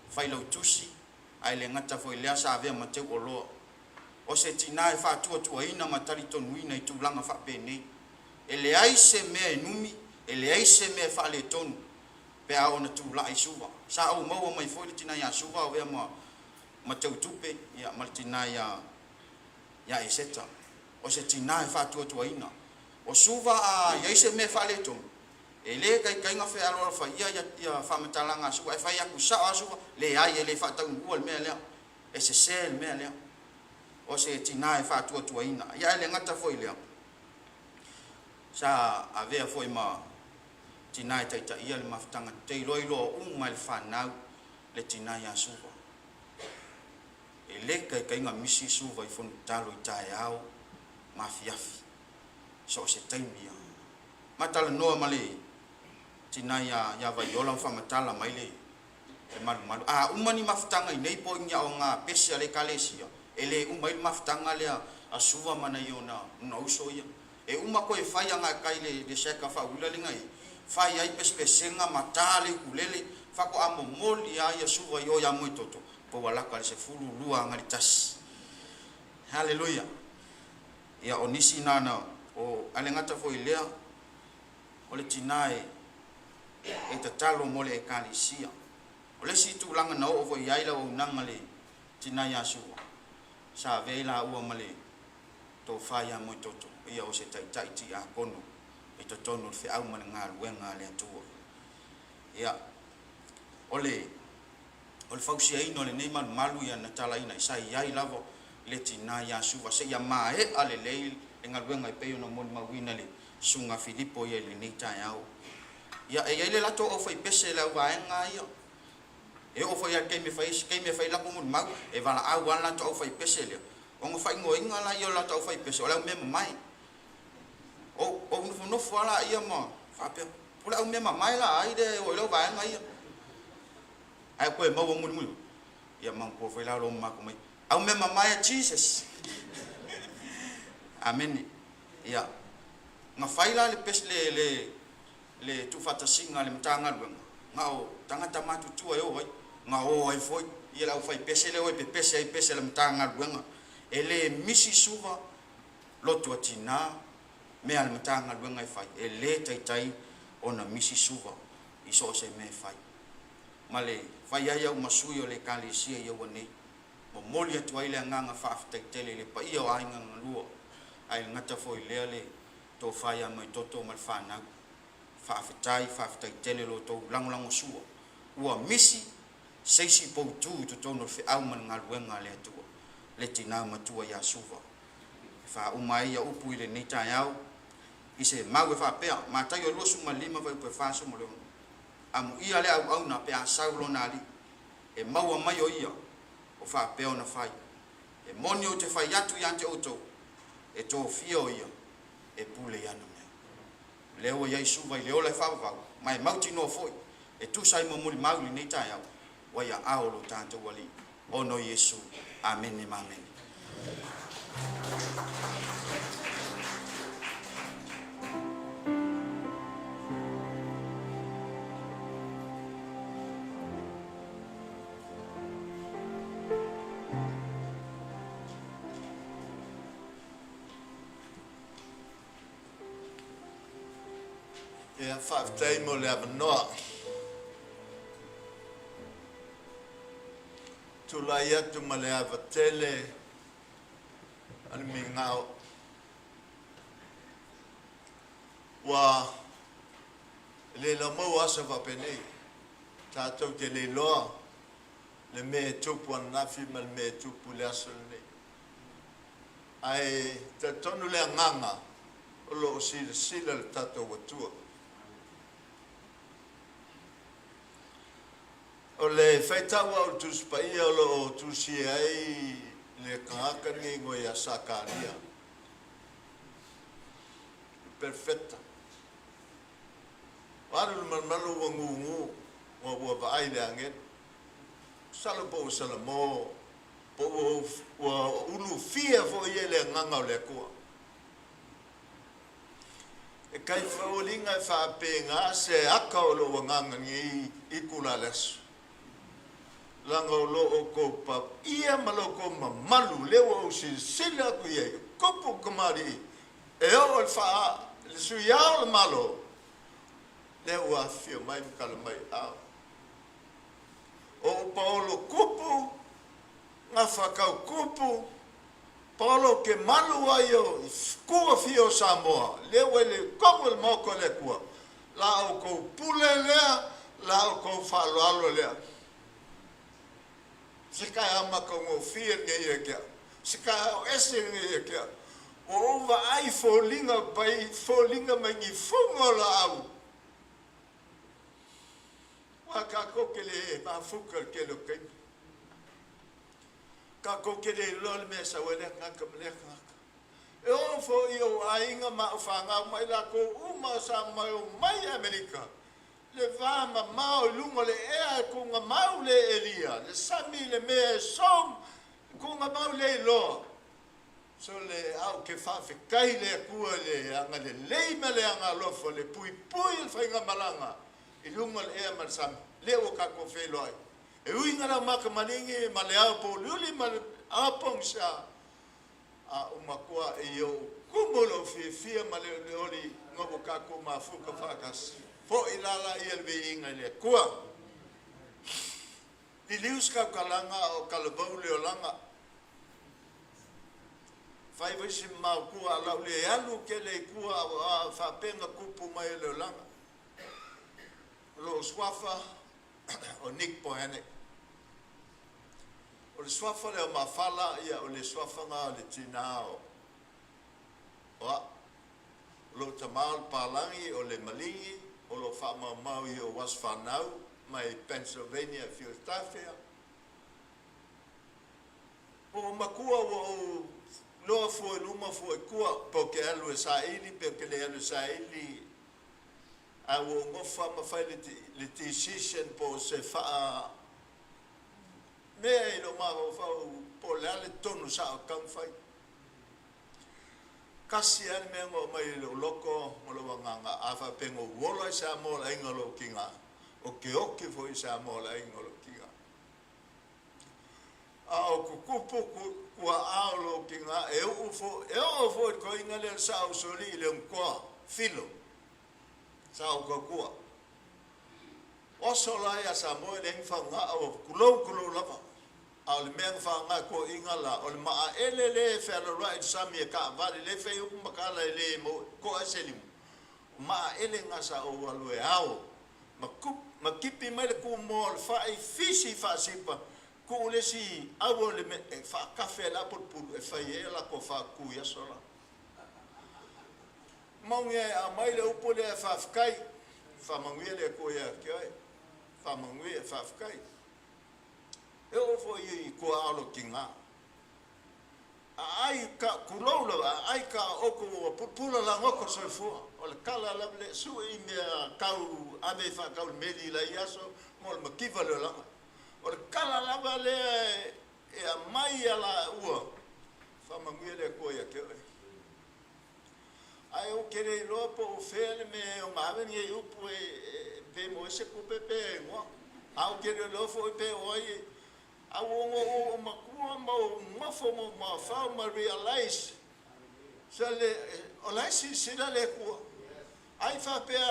failautusi, ae le gata foi i lea sa avea ma teu oloa. O se tina e faatuatuaina ma talitonuina i tulaga faapenei. E leai se mea e numi, e leai se mea e faaletonu pe a oo ina tulai Suva. Sa ou maua mai foi le tina ia Suva o avea ma ma teutupe ia ma le tina ia ia Eseta. O se tina e faatuatuaina. O Suva a i ai se mea e faaletonu, e le taitaiga fealoalofaia ia ia faamatalaga a Suva, e fai atu sao lava Suva, leai e le faataunuua le mea lea, e sese le mea lea. O se tina e faatuatuaina. Ia ae le gata foi i lea, sa avea foi ma tina e taitaia le mafutaga te iloiloa uma e le fanau le tina ia Suva. E le taitaiga misi Suva i fonotalo i taeao ma afiafi, so o se taimi lava. Ma talanoa ma le tina ia ia Vaiola ma faamatala mai le le malumalu. A uma ni mafutaga i nei po i ni aoga pese a le Ekalesia, e le uma ai le mafutaga lea a Suva ma nai ona ona uso ia. E uma toe fai agai kai le le shack faauila lea na i ai, fai ai pesepesega ma ta le ukulele, faatoa momoli lava ia Suva i o ia Moetoto, po ua lata i le 12 agai le tasi. Haleluia! Ia o nisi na na o ae le gata foi i lea, o le tina e e tatalo mo le Ekalesia. O le isi tulaga na oo foi i ai le auaunaga a le tina ia Su'a, sa avea ai laua ma le tofa ia Moetoto, ia o se taitai tiakono i totonu o le feau ma le galuega a le Atua. Ia, o le o le fausiaina o lenei malumalu ia na talaina ai, sa i ai lava le tina ia Su'a seia maea lelei le galuega e pei ona molimauina e le Susuga Filipo ia i lenei taeao. Ia, e i ai le latou aufaipese i le auvaega lava ia. E oo foi lava i le taimi e fai ai se taimi e fai ai le latou molimau, e valaau lava le latou aufaipese lea, ona faaigoaina lea o le latou aufaipese o le aumea mamae. Ou, ou nofonofo lava laia ma faapea, O le au mea mamae la ai lea e oo i lau vaega ia. Ae toe maua mulimuli. Ia manatua foi la lo matou mai. Au mea mamae a Jesus. Amene. Ia. Na fai la le pes le le le tuufaatasiga a le Matagaluega, na o tagata matutua e o ai, na o ai foi ia le aufaipese lea e o e pepese ai pese a le Matagaluega. E le misi Suva, lotu a tina, mea a le Matagaluega e fai, e le taitai ona misi Suva i so o se mea e fai. Ma le fai ai au ma sui o le Ekalesia i aua nei, momoli atu ai le agaga faafetai tele i le paia o aiga galua, ae le gata foi i lea le tofa ia Maitoto ma le fanau. Faafetai, faafetai tele lo outou lagolagosua. Ua misi se isi poutu i totonu o le feau ma le galuega a le Atua, le tina matua ia Suva. E faauma ai ia upu i lenei taeao i se mau e faapea, Mataio 25 fuaiupu e 46, Amuia le auauna pe a sau lona alii, e maua mai o ia o faapea ona fai. E moni ou te fai atu ia te outou, e tofia o ia e pule i ana mea. O lea ua i ai Suva i le ola e faavavau, ma e mautinoa foi e tusa ai ma molimau i lenei taeao, ua i aao o lo tatou Alii, ona o Iesu. Amene ma amene. Ia, faafetai mo le avanoa. Tulai atu ma le ava tele a le migao. Ua le laumaua aso faapenei. Tatou te le iloa le mea e tupu ananafi ma le mea e tupu i le aso lenei. Ae talitonu le agaga o lo o silasila le tatou Atua. O le faitau au o le Tusi Paia o lo o tusia ai le tagata lenei igoa ia Sakaria, le perofeta. Ua alu le malumalu ua gugu ua ua vaai i le agelu. Masalo po ua salamo po ua ua ulufia foi ia i le agaga o le Atua. E kai foliga e faapena se aka o lou agaga nei i itula o le aso, leaga o lo outou paia ma lo outou mamalu lea ua ou silasila atu i ai, o tupu ma tamalii e oo i le faa le Sui Ao o le Malo, lea ua afifio mai ma tala mai aao. O ou paolo tupu, gafa tau tupu, Paolo ke malu ai o i kua fia o Samoa, lea ua i le tonu o le Maota o le Atua, la outou pule lea, la outou faaaloalo lea. Se taeao matagofie lenei ia te au, se taeao ese lenei ia te au. Ua ou vaai foliga pai, foliga mai ni fuga o laau. Aua tatou te le mafuta i le tele o taimi. Tatou te le iloa le mea e sau ai lea tagata ma lea tagata. E oo foi i ou aiga ma au fanau ma i latou uma sa mai omai i Amerika, le va mamao i luga o le ea e tuugamau le elia, le sami, le mea e sou, tuugamau le iloa. So le au ke faafetai i le Atua i le agalelei ma le agalofa, le puipui o le faigamalaga i luga o le ea ma le sami, lea ua tatou feiloai. E ui ina lau mata maligi ma le ao pouliuli ma le ao pogisa, a ua matua i ou kumu lou fiafia ma le olioli ina ua tatou mafuta faatasi. Foi la laia le viiga i le Atua. Liliu se tautalaga a o talavou le olaga. Fai foi si mamao tua a lau le alu tele i tua a faapea na tupu mai e le olaga. O lou suafa o Nick Bohanec. O le suafa lea o Mafala, ia o le suafa na o le tina o o a'u. O lou tamā o le palagi o le maligi o lo o faamaumau i ou aso fanau mai Pennsylvania i Philadelphia. Ua ou matua ua ou loa fua i luma fua i tua pe ou te alu e saili pe ou te le alu e saili. Ae ua ou nofo lava ma fai le, le decision po o se faa mea i lou mafaufau po o le a le tonu sao e tatau ona fai. Tasi lava le mea na oo mai i lou loto ma lou agaga, a faapea na ou ola i Samoa o le aiga o lou tina, ou te oti foi i Samoa o le aiga o lou tina. A o tutupu tuaa o lou tina e uu foi, e oo foi i le toeaina lea o le sao usoalii i Leonatoa, Filo, sao tautua. O aso la ia Samoa e leai ni fagaga, tulou tulou lava. A o le mea na faaaoga e toeaiina la, o le maaele lea e fealualuai i le sami e taavale, lea e fai ai upu ma tala e le to'a ai se limu, o maaele na sa ou alu e ao ma ma tipi mai le tumoa o le fai, fisi faasipa, tuu le isi au o le mea e faatafe ai le apulupulu e fai ai a latou faatu i aso la. Maoni e aumai le upu lea faafetai, faamanuia le Atua ia te oe, faamanuia, faafetai. E oo foi i tuaa o lou tina. A ai ka, tulou lava, a ai ka o outou ua pupula lagoto le soifua. O le tala lava lea, sui mea tau ave e faatau i le meli i lai aso mo le mativa o le olaga. O le tala lava lea e aumai ia laua, faamanuia le Atua ia te oe. Ae ou te le iloa po o fea le mea e ono ave lenei upu e pe maua ai se tupe pe igoa. Ae ou te le iloa foi pe o ai e. Ae ua ona ou matua ma ou nofo ma ou mafaufau ma realize sa le, o la e silasila le Atua. Ai faapea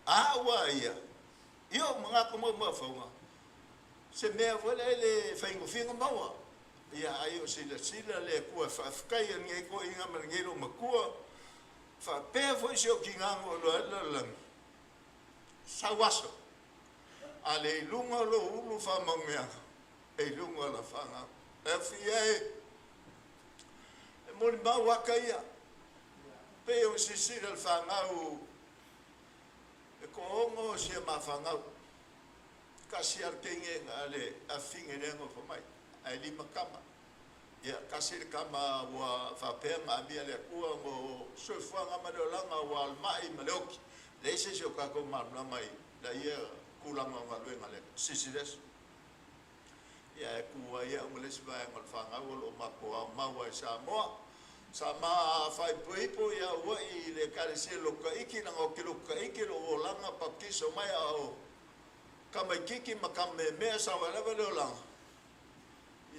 a au a ia, i ou manatu ma ou mafaufauga, se mea foi lea e le faigofie ona maua. Ia ai o silasila le Atua e faafetai e lenei toeaina ma lenei loomatua, faapea foi si ou tina na ou iloa ai le lalolagi, sau aso, a le i luga o lou ulu faamanuiaga, e i luga o lau fanau. E afia e, e molimau aka ia, pei o silasila le fanau e toaono si a ma fanau. Tasi lava le teine a le afafine lea na nofo mai, ae lima tama. Ia, tasi le tama ua faapea ona amia e le Atua mo soifuaga ma le olaga ua alu mai ma le oti. Leai se isi o tatou malamalama i la ia tulaga o galuega a le Atua. Silasila ese. Ia, ae tu ai au ma le isi vaega o le fanau o lo o matou aumau ai i Samoa. Sa ma faaipoipo ia ua'i i le Ekalesia Lotu Taiti, leaga ou te lotu taiti lou olaga, baptiso mai a o tamaititi ma tameamea sau ai lava le olaga.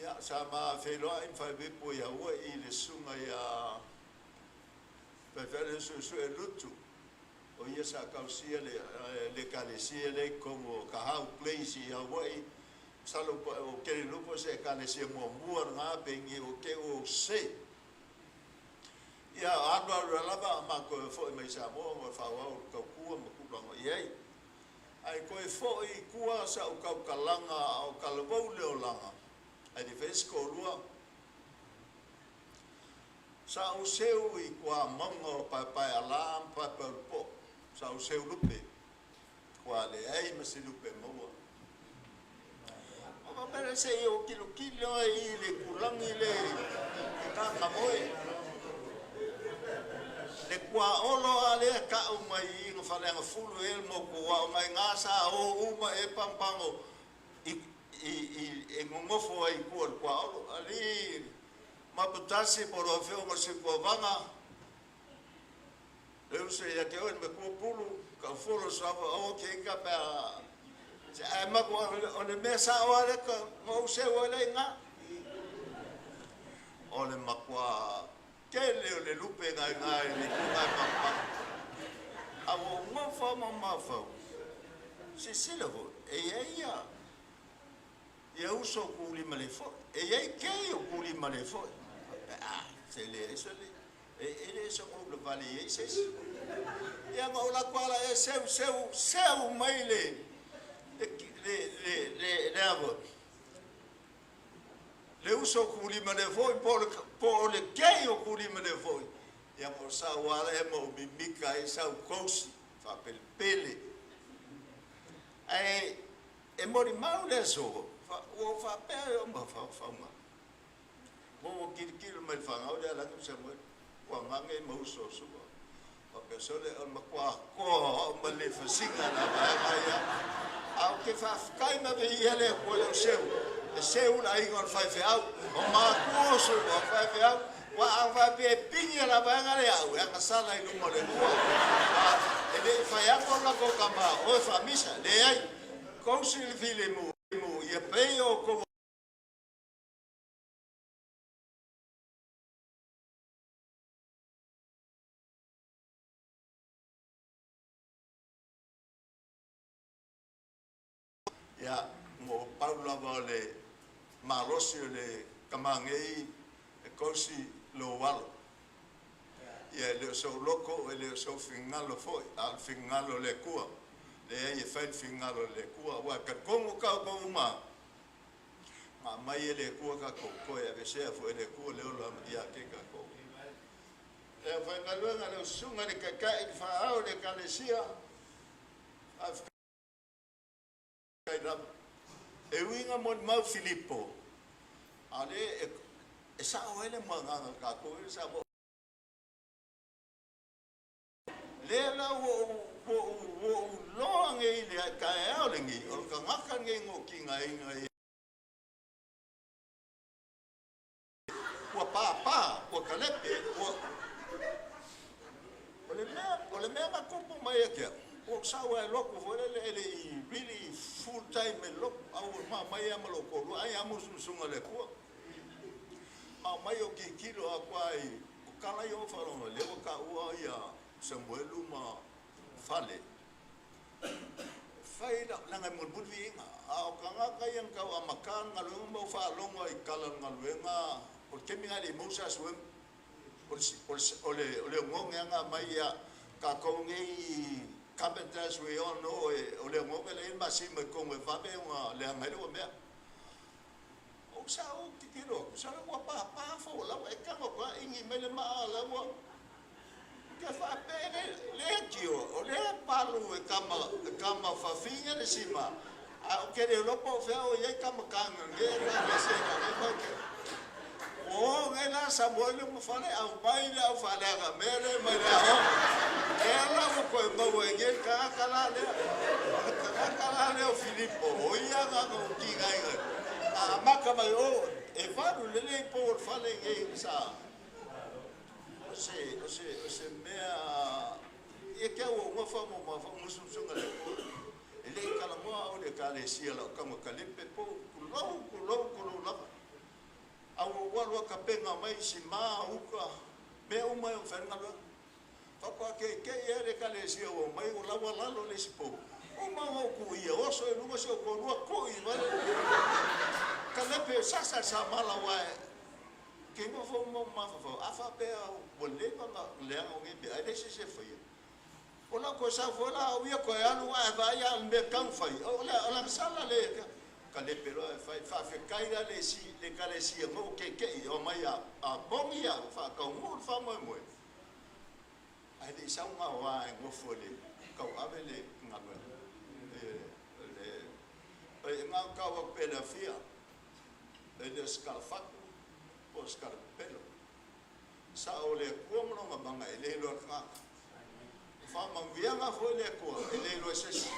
Ia, sa ma feiloai ma faaipoipo ia ua'i i le susuga ia Faifeau le Suesue Lutu, o ia sa tausia le le Ekalesia lea i totonu o Kahau Place i Hawaii. Masalo po o te le iloa po o se Ekalesia muamua lena pe ni o te o se. Ia alu alu lava a matou e foi mai Samoa mo le faaauau o le tautua ma tulaga i ai. Ae toe foi i tua sa ou tautalaga a o talavou le olaga, ae le i faia se toalua. Sa ou seu i tuamauga o Paepaealā ma Paepaeulupo'o, sa ou seu lupe, ua leai ma se lupe maua. Ona faapea lea, se i ou tilotilo ai i le itulagi lea i Gagamoe. Le tuaolo lava lea tau mai i na Faleagafulu e i ai le motu, aua o nai ina sa o uma i ai pagopago i, i, i, e nonofo ai i tua o le tuaolo. Alii Maputasi po o lau Afioga i le Sui Le uso ia te oe le matua pulu, taufolo le suafa aua te ita pe a ae maku o le mea sao lava lea na ou seu ai lea i ina. O le matua tele o le lupe na i ina i le itu na e pagopago. A ua ou nofo lava ma ou mafaufau, silasila foi, e i ai ia ia uso kulima le foi, e i ai kei o kulima le foi. A, se leai se le, e le se ou vale i ai se isi. Ia na ou alu atu lava e seu, seu, seu mai le, le, le, le, le, le avo, le uso kulima le foi, po o le kei o kulima le foi. Ia mo sau ala e ma o mimika ai sau kousi, faapelepele. Ae e molimau le aso, ua ou faapea e o mafaufauga. Mo ua kilikili mai le fanau le alagi o Samuel, ua gage ma uso o Su'a. Faapea sole o le matua koa o au ma le fasiga na vaega ia. A o ke faafetai ma viia le Atua i lou seu, e seu le aiga o le faifeau, o matua o susuga o faifeau. Aua a faapea e pigi la vaega lea au, e agasala i luma o le Atua. E le i fai atu le latou tama, o e faamisa, leai, tausi le filemu ia pei o outou Ia, mo pau lava o le malosi o le kamāgei e tausi lou alo. Ia, e le o sou loto, e le o sou finagalo foi, a o le finagalo o le Atua. Leai, e fai le finagalo o le Atua. Aua e talitonu tatou uma, na aumai e le Atua tatou, toe aveesea foi e le Atua le ola ia te tatou. Le aufaigaluega, lau susuga i le Taitai, le faaao o le Ekalesia, faafetai lava. E uiga molimau Filipo, a o lea e sao ai le agaga o tatou ia Samoa. Lea la ua ou iloa nei i le taeao lenei, o le tagata lenei na ou tigaina ua papa, ua kalepe, ua... O le mea na tupu mai ia te au, ua ou sau lava e lotu foi lele, e le i really full time e lotu, a ua ma mai lava ma lou toalua, ai lava musumusuga a le Atua. Ma mai o tilotilo atu ai, o tala ia o faalogo, lea ua taua ia Samuelu ma Fale. Fai la, leaga e mulimuli viiga. A o tagata ia na tau amata le galuega ma ou faalogo ai i tala o le galuega, o le taimi lena e le i maua se ASM, o le oneone lava na aumai ia tatou nei carpenters, we all know, o le oneone la e i ai le masima i totonu e vave ona leaga ai le mea. O sa ou tilotilo atu, sa ua papa folauga, e tago atu lava igi mai le maa la ua ke faapea le le tio, o lea palu e kama, e kama fafine le sima, a o ke le iloa po o fea o i ai kama kage le la se ka le mau ke. O ngai la Samoa le ma fale au mai le au faaleaga mea le mai le aoga. Lea la ua toe maua e nei le tagata la lea. O le tagata la lea o Filipo, o ia na ou tigaina. A amata mai o, e valu lelei pou o le fale nei sa. O se mea, ia ke au ua fa mo ma fa musumusuga le Atua. E le i talanoa au i le ekalesia lau tago kalepe po kulou, kulou, kulou lava. Au ua alu tapena mai sima, uka, mea uma e o whae galuega. Faatoa keikei e le ekalesia ua mai o laua lalo le isi pou. Uma o ku ia oso e lunga se o kolua kui vale. Kalepe sasa sa mala wa ke mo fo mo ma fa a fa pe ua leva na leaga o nei mea ai le se se faia. O la ko sa fo la o ia ko e alu a va ia le mea kau fai. O la sala le kalepe loa e fai faafekai la le si le ekalesia mo keikei o mai a pongi a faakaugu le faamoemoe. Ae le i sauga o a e gofo le tauave le galuega. Le e gaukau atu pe le afia, e le o se kalafatu po o se kalapepelo. Sa o le Atua ma lona maga e le iloa e le tagata. O faamanuiaga foi le Atua e le iloa e se isi.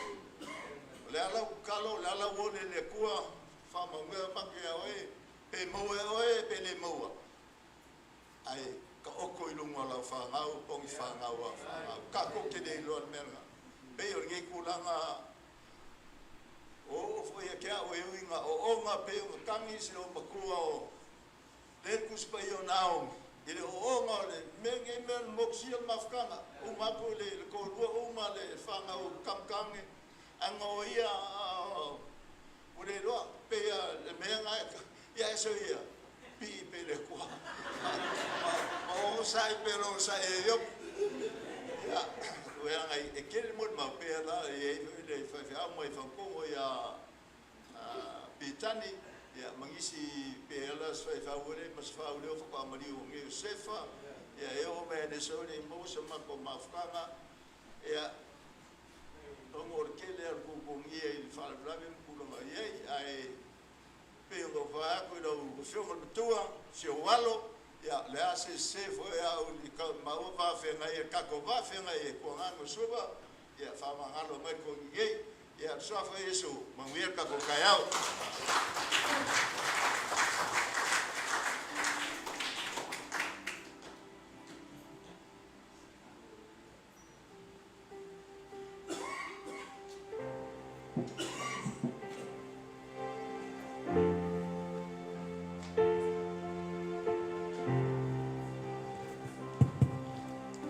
O le ala ua tatalo, o le ala ua ole i le Atua, faamanuia make ia oe, pe maua e oe, pe le maua. Ae taoto i luga o lau fanau, po o ni fanau a fanau. Tatou te le iloa le mea lena. Pei o lenei tulaga o oo foi ia te au e ui ina ooooga pei ona tagi si ou matua o le Tusi Paia o Naomi i le ooooga o le mea nei mea o le motusia o le mafutaga. Uma atu i le toalua uma le fanau kamukage, aga o ia ua le iloa pei le mea na ia e so ia pii pe le Atua. Ma onosai pe le onosai e Iopu. Ia, ueaga e tele molimau pea la e i ai foi le faifeau mai Fautogo ia Pitani, ia ma nisi pe ala se faifeau ele ma se fauleo faatoa maliu o nei o Sefa, ia e oo mai le so le maua se matou mafutaga, ia ona o le tele o le pupugia i le faalavelave ma tulaga i ai, ae pei ona ou fai atu i lau afioga i le matua, si ou alo, Ia, le a se se foi au i ka maua vaafeagai e tatou vaafeagai e Tuagaga o Suva, ia faamagalo mai ko i ia suafa Iesu, manuia le tatou taeao.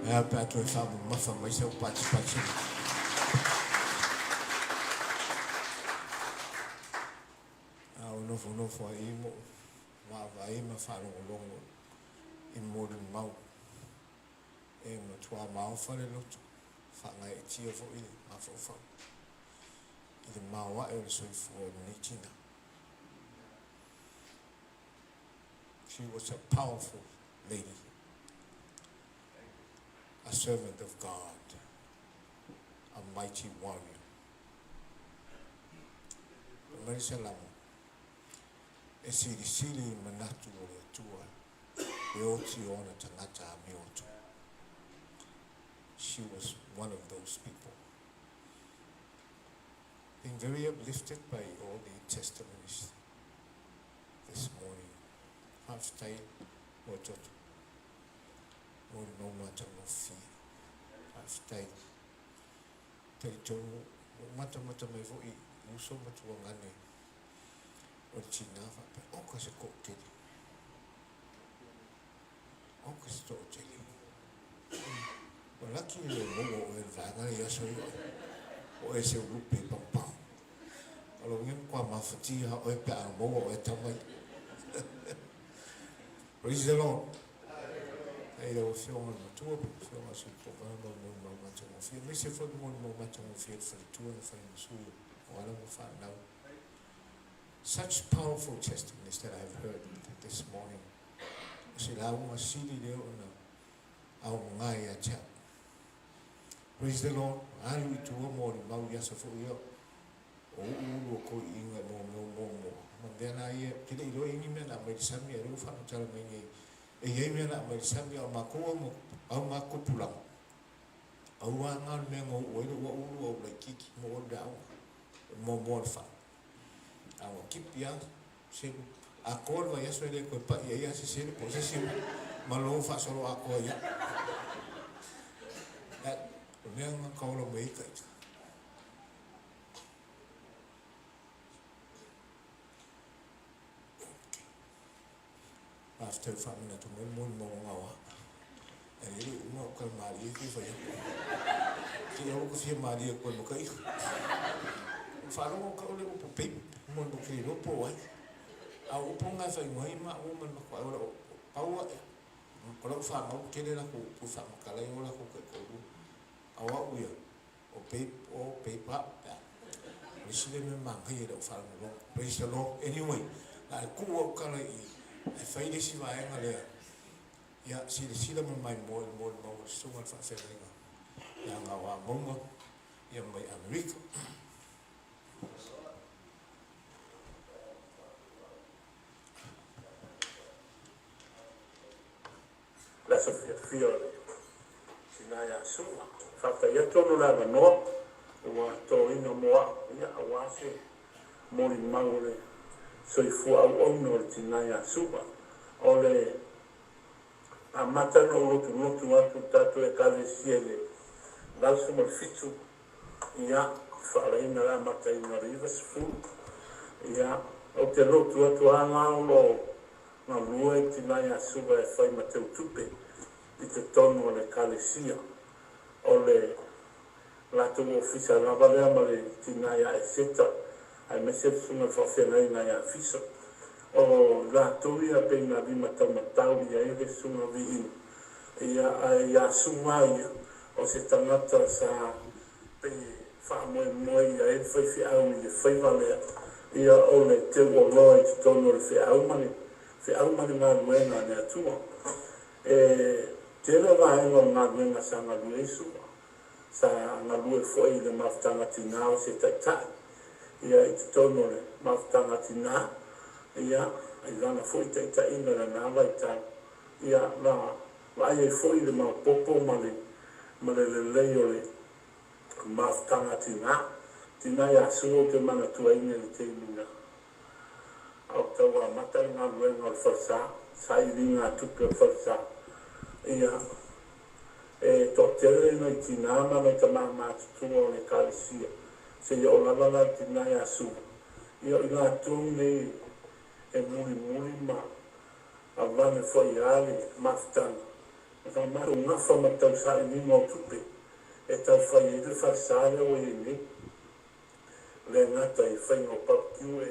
E a pe a toe faamamafa mai sau patipati. A o nofonofo ai i mo vaavaai ma faalogologo i molimau e matuā maofa le loto, faagaeetia foi le mafaufau i le maoae o le soifua o lenei tina. She was a powerful lady, a servant of God, a mighty warrior. Mai le Salamo, e silisili i manatu o le Atua le oti o ona tagata amiotu. She was one of those people. Being very uplifted by all the testimonies this morning. Faafetai mo toto. Mo le mau matagofie. Faafetai. Talitonu, ua matamata mai foi i uso ma tuagane o le tinā faapea, oka se toatele. Oka se toatele. Ua laki le maua o oe i le vaega lea i aso ia o e seu lupe i paupau. O lou ia matua mafatia lava oe pe a maua oe tama ia. Praise the Lord. E lau Afioga i le Matua, po o le Afioga a Sui Kovana ma le molimau matagofie, aemaise foi le molimau matagofie a le faletua na fai ma sui o ala ma fanau. Such powerful testimonies that I have heard this morning. O se lauga sili lea ona aoga ia te au. Praise the Lord. Alu i tua molimau i aso foi ia o uluulu o koi'iga e mo mea o moamoa. Ma mea la ia, ou te le i iloa i ai ni mea na aumai i le sami, a o lea ua faamatala mai nei, e i ai mea na aumai i le sami, a o makou au, au makopulaga, pau lava lena o le mea na oo ai lou aulu a ou laitiiti ma ou alu i le aoga, o le moamoa o le faa. A ua tipi lava, selu, atoa le vaiaso e le toe pa'i ai lava se selu po o se isi mea, ma lou faasoloatoa i au. O le mea lena na taola mai ai ita. Faafetai ua faamanatu mai le molimau a Gaoa. Ae le i uma ou tala malie fia fai atu. Te i aua ka fia malie atu ai ma ka iho. Ua faalogo ka o le upu babe, mo le mo ke iloa po o ai. A o upu na e faaigoa ai maua ma le matuai o lau pau aʻe o lau fanau tele latou upu e faamatala ai o latou taitoalua. A o au ia, O babe o babe a pe a. O le isi lea mea manaia i lau faalogologo. Praise the Lord. Anyway, na e tuu au tala i i ae fai le isi vaega lea. Ia, silasila ma maimoa i le molimau a le Susuga i le Faafeagaiga ia Gaoa Mauga ia mai Amerika. Le aso fiafia o le tina ia Su'a. Faafetai atu ona o le avanoa ua toina mo a'u, ia, auā se molimau o le soifua auauna o le tina ia Su'a. O le amata ona ou lotulotu atu i le tatou Ekalesia i le 87, ia, faalaina le amataina o le 90, ia, ou te lotu atu lava la o lo o galue i tina ia Su'a e fai ma teutupe i totonu o le Ekalesia. O le latou ofisa lava lea ma le tina ia Eseta, aemaise le susuga i le faafeagaiga ia Fiso. O latou ia pei na limataumatau i ai le susuga Viiu. Ia, ae ia Su'a ia, o se tagata sa pei e faamoemoe i ai le faifeau i le faiva lea, ia o le teuoloa i totonu o le feau ma le feau ma le galuega a le Atua. E tele vaega o galuega sa galue ai Su'a, sa galue foi i le mafutaga tinā o se taitai, ia i totonu o le mafutaga tinā, ia i lana foi taitaiga i lana vaitau. Ia, na vaai ai foi le maopoopo ma le ma le lelei o le mafutaga a tinā. Tinā ia Sua ou te manatuaina i le taimi na a o tau amata le galuega o le falesa, sailiga tupe o le falesa. Ia, e toatele nai tinā ma nai tamā matutua o le Ekalesia, seia oo lava la i le tinā ia Sua. Ia, o i latou nei e mulimuli ma avane foi lava le mafutaga ma sa matou gafa ma le tau sailiga o tupe e tau fai ai le falesa lea ua i ai nei. Le gata i faiga o barbecue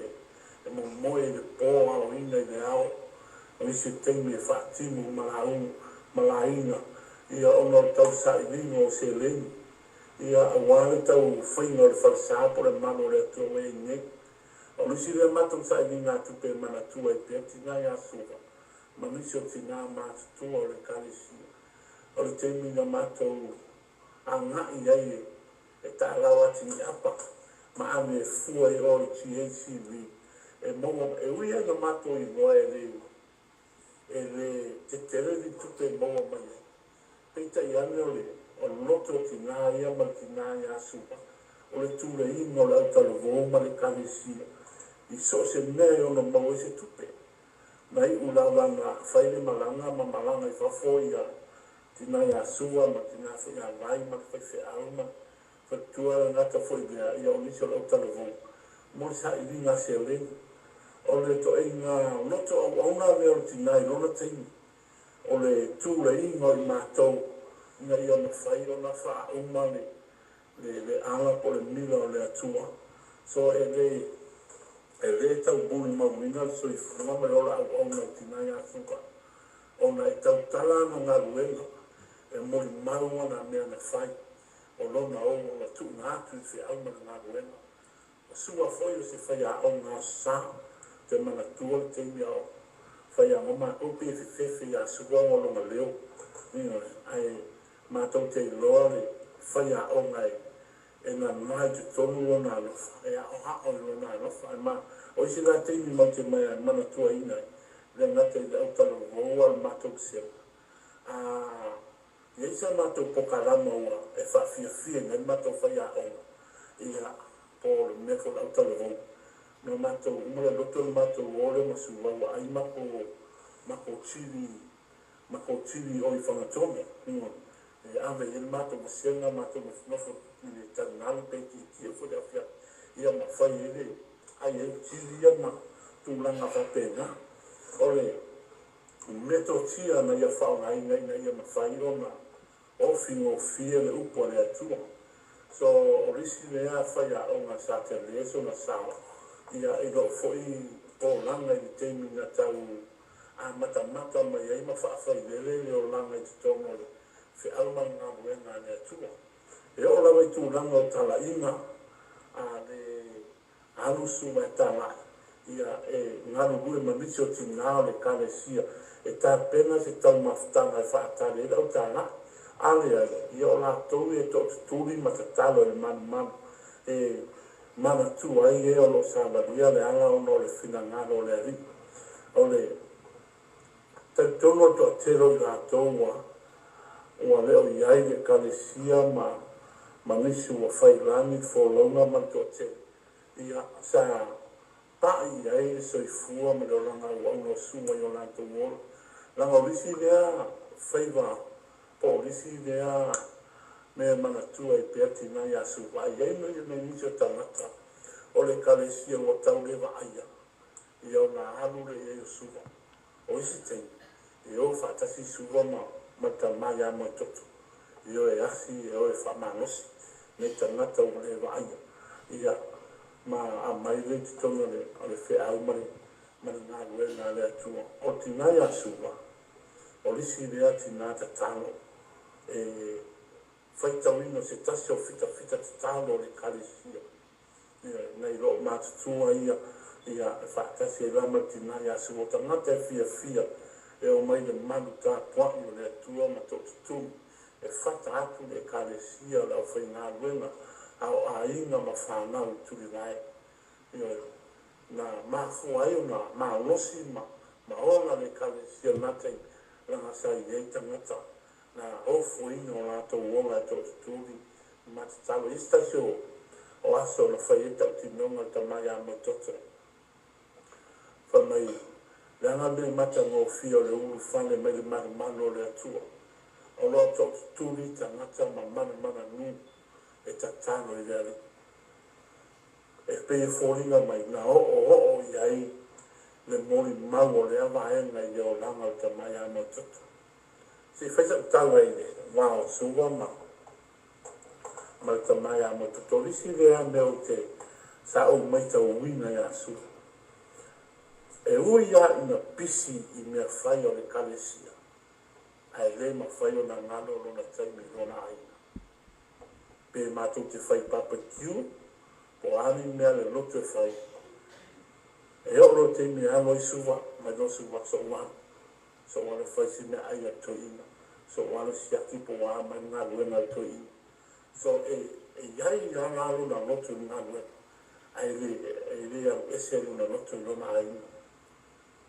e momoe i le po aoina i le ao, o nisi taimi e faatimu ma lauga ma laiga ia ona o le tau sailiga o seleni ia aua le tau faiga o le falesa po o le malu o le Atua ua i ai nei. O le isi lea matou sailigatupe e manatua ai pea tinā ia Suva ma nisi o tinā matutua o le Ekalesia, o le taimi na matou agai ai e taalao atiniapa ma ave e fua i o i GACV e maua e ui ai na matou igoa e le e le tetele ni tupe e maua mai ai. Peitai ane o le o le loto o tinā ia ma le tinā ia Suva o le tuleiga o le autalavou ma le Ekalesia i so o se mea e ono maua ai se tupe. Na iu lava na fai le malaga ma malaga i fafo ia tinā ia Suva ma tinā foi ia Vai ma le faifeau ma le faletua e gata foi i lea ia o nisi o le autalavou mo le sailiga seleni. O le toaiga loto auauna lea o le tinā i lona taimi o le tuleiga o i matou ina ia mafai ona faauma le le le ala po o le mila o le Atua. So e le e le tau molimauina le soifua ma le ola auauna i tinā ia Suka ona e tautala ana galuega e molimau ana mea na fai o lona ola tuuina atu i feau ma le galuega. O Sua foi o se faiaoga aso Sa, ou te manatua le taimi a o faiaoga matou pei e fefefe ia Sua ona o lona leo, ioe, ae matou te iloa le faiaoga e e nana i totonu lona alofa, e aoao i lona alofa. Ae ma, o isi la taimi matou te manatuaina ai, e le gata i le autalavou a o le matou sela, a i ai sa matou pokalama ua e faafiafiaina ai le matou faiaoga, ia, po o le mea foi o le autalavou, na matou uma le loto le matou o lea ma Suva ua ai matou, matou chili, matou chili i o i Fagatone, ioe, e ave i ai le matou vasega, matou nofonofo i le taligalu pe tietie foi i le afiafi, ia ma fai ai le, ai ai le chili ia ma tulaga faapena. O le metotia na ia faaaogaina ina ia mafai ona ofi gofie le upu a le Atua. So, o le isi lea faiaoga sa tele sona sao ia i lou foi olaga i le taimi na tau amatamata mai ai ma faafailele le olaga i totonu o le feau ma le galuega a le Atua. E oo lava i tulaga o talaiga a le Alu Suva e talai, ia e galulue ma nisi o tinā o le Ekalesia e tapena se taumafataga e faatali ai le autala'i. A leai, ia o latou ia e toatutuli ma tatalo i le malumalu e manatua ai e o lo o savalia le ala ona o le finagalo o le Alii. O le talitonu o le toatele o i latou ua ua le o i ai i le Ekalesia ma ma nisi ua fai lagi le folauga ma le toatele, ia, sa pa'i i ai le soifua ma le olaga auauna o Sua i o latou ola. Leaga o le isi lea faiva po o le isi lea mea e manatua ai pea tinā ia Sua, a i ai nai nisi o tagata o le Ekalesia ua tau le vaaia ia ona alu lea i ai o Sua. O isi taimi, e o faatasi Sua ma ma le tama ia Moetoto, e o e asi, e o e faamalosi nei tagata ua le vaaia, ia, ma aumai lea i totonu o le, o le feau ma le, ma le galuega a le Atua. O le tina ia Sua, o le isi lea tina tatalo e faitauina se tasi o fitafita tatalo o le Ekalesia. Ioe, nai lou matutua ia, ia e faatasi ai la ma le tina ia Sua, o tagata e fiafia e omai i le malu tapuai o le Atua ma tootutulu e fata atu le Ekalesia o le aufaigaluega a o aiga ma fanau i Tulivae. Ioe, na mafua ai ona malosi ma ma ola le Ekalesia i lena taimi, Laga sa i ai tagata na ofoina o latou ola e toʻatutuli ma tatalo i isi tasi o aso na fai ai taʻutinoga le tama iā Moetoto. Fai mai, leaga mea matagofie o le ulufale mai le malumalu o le Atua, o lo o toʻatutuli tagata ma manamananū e tatalo i le Alii. E pei e foliga mai na oooo i ai le molimau o lea vaega i le olaga o le tama ia Moetoto. Se i fai sa'u tala i le va o Suva ma le tama ia Moetoto. O le isi lea mea ou te sa ou maitauina iā Suva, e ui lava ina pisi i mea fai o le Ekalesia, ae le mafai ona galo lona taimi i lona aiga. Pe matou te fai barbecue po o a ni mea a le lotu e fai, e oo loa i le taimi e alu ai Suva mai loa Suva, sou alu, sou alu e fai si meaai a le toeaina, sou alu e siaki po ua a mai le galuega a le toeaina. So e i ai lava la lona lotu i le galuega, ae le e le alu ese lona loto i lona aiga.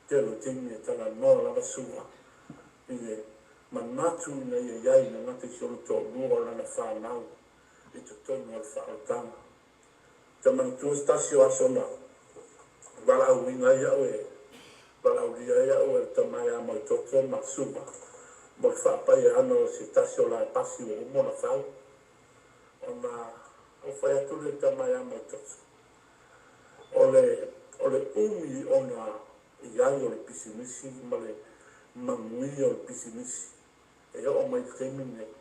Tele o taimi e talanoa lava Suva i le manatu ina ia i ai le gata i si ona toalua o lana fanau i totonu o le faaolataga. Ou te manatua se tasi o aso na valaauina ai au e valaaulia ai au e le tama ia Moetoto ma Suva mo le faapaiaina o se tasi o lapasi ua uma ona fau. Ona ou fai atu lea i le tama ia Moetoto, o le o le umi ona i ai o le pisinisi ma le manuia o le pisinisi e oo mai i le taimi lenei,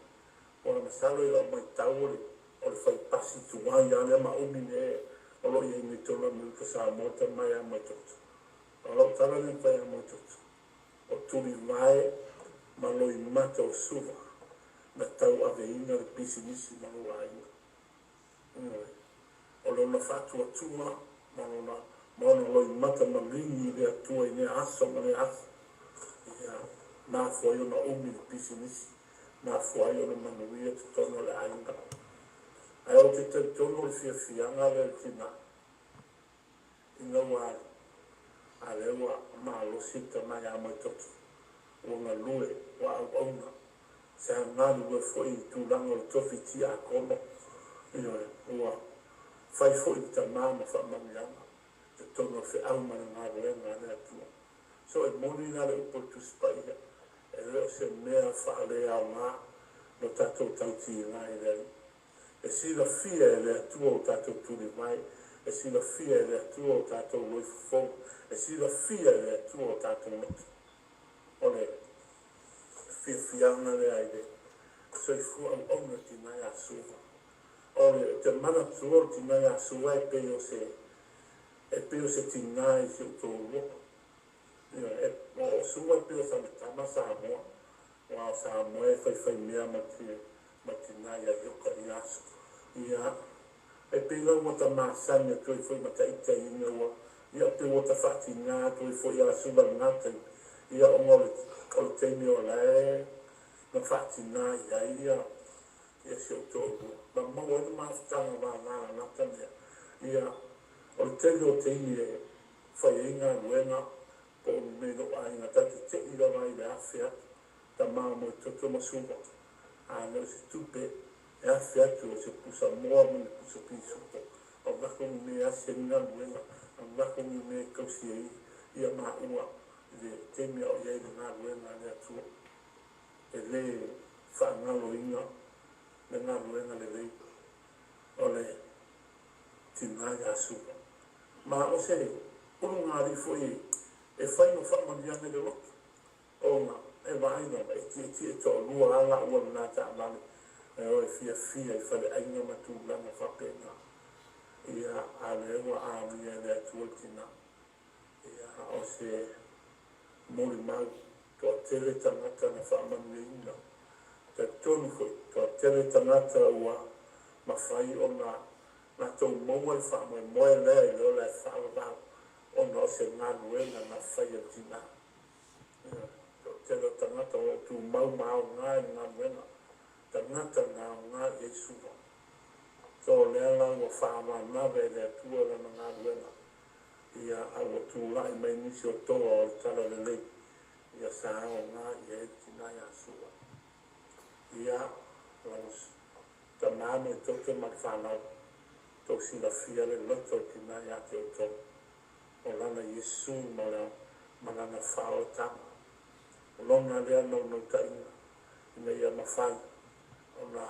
ona masalo i lau matau o le o le fai pasi tuai lava lea ma umi mea o lo o i ai nei i totonu o Amerika Samoa tama ia Moetoto. O lau tala lea na fai ia Moetoto, o tulivae ma loimata o Suva na tauaveina le pisinisi ma lou aiga. Ioe. O lona faatuatua ma lona ma ona loimata maligi i le Atua i lea aso ma lea aso, ia mafua ai ona umi le pisinisi, mafua ai ona manuia totonu o le aiga. Ae ou te talitonu o le fiafiaga lea i le tina, ina ua alu, a lea ua malosi le tama ia Moetoto, ua galue, ua auauna, sa galulue foi i tulaga o le tofi tiakono, ioe, ua fai foi le tama ma faamanuiaga i totonu o le feau ma le galuega a le Atua. So e moni la le upu a le Tusi Paia, e le o se mea faaleaoga lo tatou tautiga i le Alii. E silafia e le Atua o tatou tulivae, e silafia e le Atua o tatou loifofoga, e silafia e le Atua o tatou loto. O le fiafiaga lea i le soifua auauna tina ia Suva. O le, ou te manatua o le tina ia Suva e pei o se, e pei o se tina i si ou toalua. Ioe, e, o Suva e pei o sana tama Samoa, aua o Samoa e faifaimea ma te, ma tina ia Ioka i aso. Ia, e pei la ua ta masani atu ai foi ma ta ita ina ua, ia pei ua ta faatina atu ai foi ia Suva i lena taimi, ia ona o le, o le taimi o la e na faatina i ai ia, ia si ou toalua. Ma maua ai le mafutaga vavalalata lea. Ia, o le tele o taimi e fai ai galuega po o ni mea i lou aiga, ta te tei lava i le afe atu tama o Moetoto ma Suva, a na o se tupe e afe atu o se pusa moa ma ni pusa pisupo, avatu ni mea e asi ai le galuega, avatu ni mea e tausi ai ia maua i le taimi a o i ai le galuega a le Atua. E le faagaloina le galuega lelei o le tina ia Suva. Ma o se ulugalii foi e fai ma faamanuiaga i le loto. Ona e vaai lava, e tietie toalua lava laua lena taavale e o e fiafia i faleaiga ma tulaga faapena. Ia, a o lea ua amia e le Atua le tina. Ia, o se molimau, toatele tagata na faamanuiaina. Talitonu foi, toatele tagata ua mafai ona latou maua le faamoemoe lea i le ola e faavavau ona o se galuega na faia e le tina. Toatele o tagata o lo o tumau ma aoga i le galuega, tagata na aoga i ai Suva. So o lea la ua faavanave e le Atua lana galuega, ia, a ua tulai mai nisi o toa o le talalelei, Ia sa aoga i ai le tina ia Su'a. Ia, lau tamā ma le ma le fanau, tou silafia le loto o le tina ia te outou, o lana Iesu ma le ma lana faaolataga. O lona lea naunautaiga ina ia mafai ona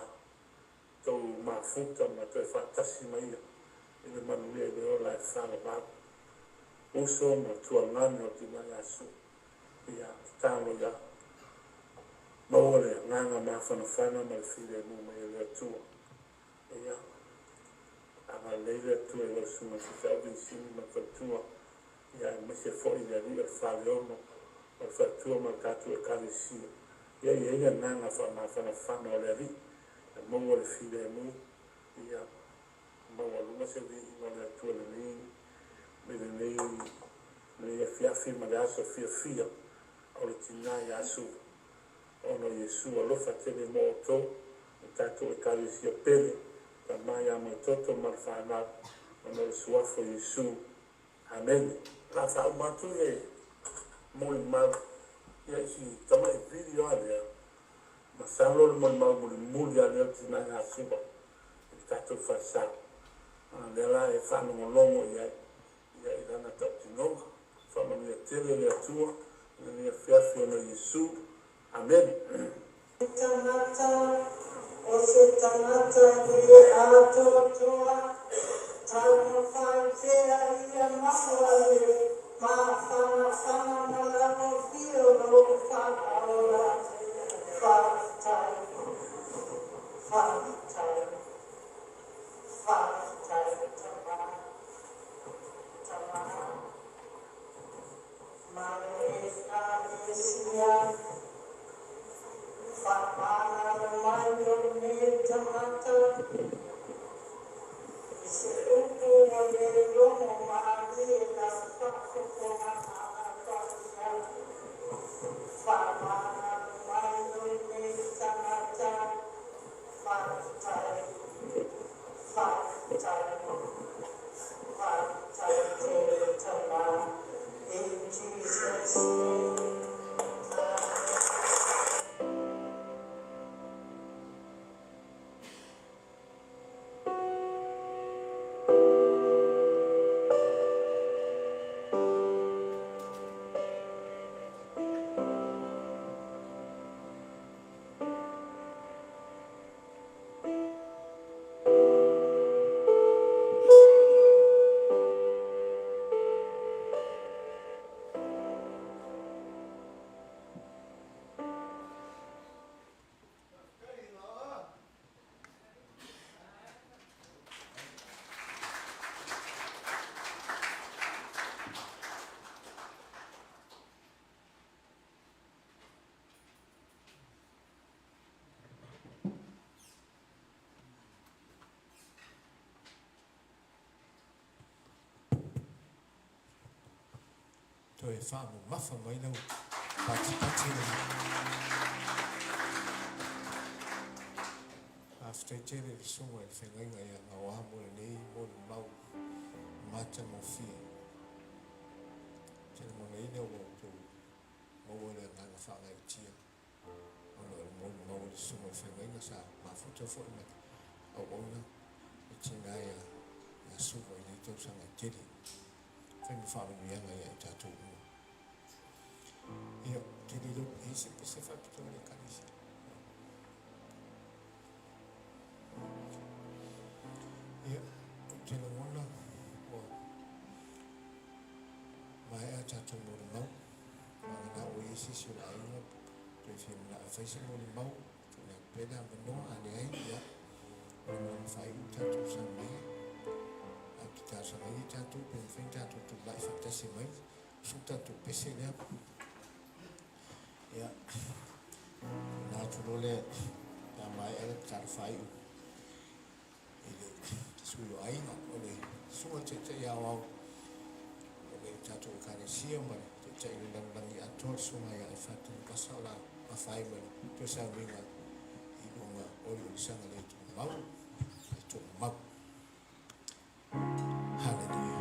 tou mafuta ma toe faatasi ma ia i le manuia i le ola e faavavau. Uso ma tuagane o le tina ia Su'a, ia tatalo ia maua le agaga mafanafana ma le filemu mai e le Atua. Ia, agalelei le Atua i lau susuga i le faifeau Vinisini ma le faletua, ia aemaise foi le alii o le Faleono o le faletua ma le tatou Ekalesia. Ia i ai le agaga faamafanafana o le Alii, ia maua le filemu, ia maualuga se viiga o le Atua i lenei i lenei lenei afiafi ma le aso fiafia o le tina ia Su'a, ona o Iesu alofa tele mo outou, le tatou Ekalesia pele, Tama ia Moetoto ma le fanau, ona o le suafa o Iesu. Amene. O le a faauma atu le molimau ia i si tamai video lava lea, masalo o le molimau mulimuli lava lea o le tina ia Su'a i le tatou falesa. A o lea la e faalogologo i ai ia i lana tautinoga. Faamanuia tele le Atua i lenei afiafi ona o Iesu. Amene. Tangata, o se tagata le atoatoa, taumafai pea ia maua le mafanafana ma lagofia o lou faaola. Faafetai, faafetai, faafetai Tamā, Tamā. Ma le Ekalesia, faamagalo mai lou nei tagata i se upu ua le logo malie i lau faafofoga paia. Faamagalo mai lou nei tagata. Faafetai, faafetai, faafetai tele Tamā. In Jesus' name. Toe faamamafa mai lau patipati lenei. Faafetai tele i le Susuga i le Feagaiga ia Gaoa mo lenei molimau matagofie. Ou te lagonaina ua outou maua le agaga faagaeetia ona o le molimau a le Susuga i le Feagaiga sa mafuta foi ma le auauna le tina ia Suva i nei tausaga e tele. Fai ma faamanuiaga ia i tatou uma. Ia, ou te le iloa pe i ai se pese faapitoa i le Ekalesia. Ia, ou te lagona ua maea tatou molimau. Vagana ua i ai se isi o le aiga toe fia manao e fai se molimau, tuuina atu pea le avanoa, a leai, ia, o le mea na faaiu tatou saunoaga. Ae ou te talosagaina tatou pe mafai ona tatou tulai faatasi mai, usu tatou pese lea. Ia, ona atu loa lea pe a maea le tatalo faaiu i le sui o aiga, o le Susuga i le Taitai Aoao o le tatou Ekalesia ma le Taitai o le lalolagi atoa, le Susuga ia Efata Lupasa, o le a gafa ai ma le toe sauniga i luga o le olisaga le tumau, le toamau. Hallelujah.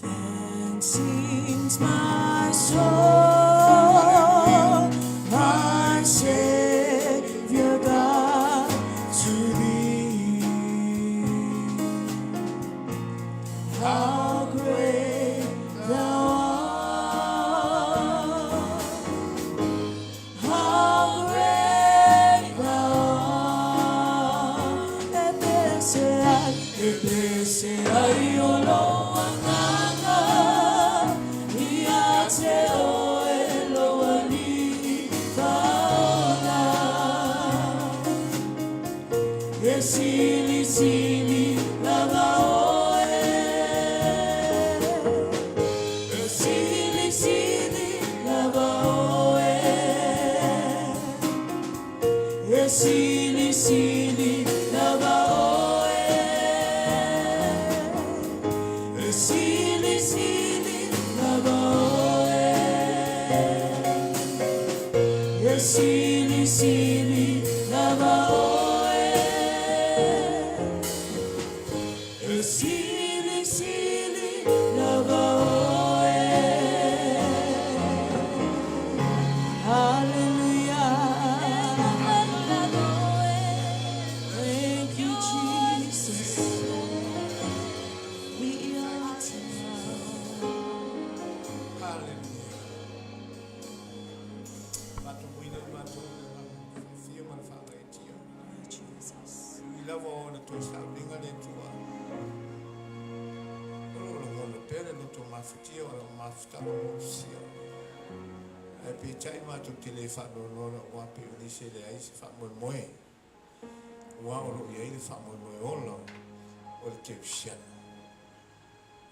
Then sings my soul. E silisili lava oe. E silisili lava oe. E silisili lava oe. E silisili lava oe. E silisili lava oe. E silisili lava oe. Hallelujah. Thank you, Jesus. We are Hallelujah. Faatomuina i matou i le agaga fiafia ma le faagaeetia. Jesus. E ui lava o ona toe sauliga le Atua, o loo lagona pea le loto mafatia o lau mafutaga motusia. Ae peitai matou te le faanoanoa auā pei o nisi e leai se faamoemoe, uā o loo i ai le faamoemoe ola o le kerisiano.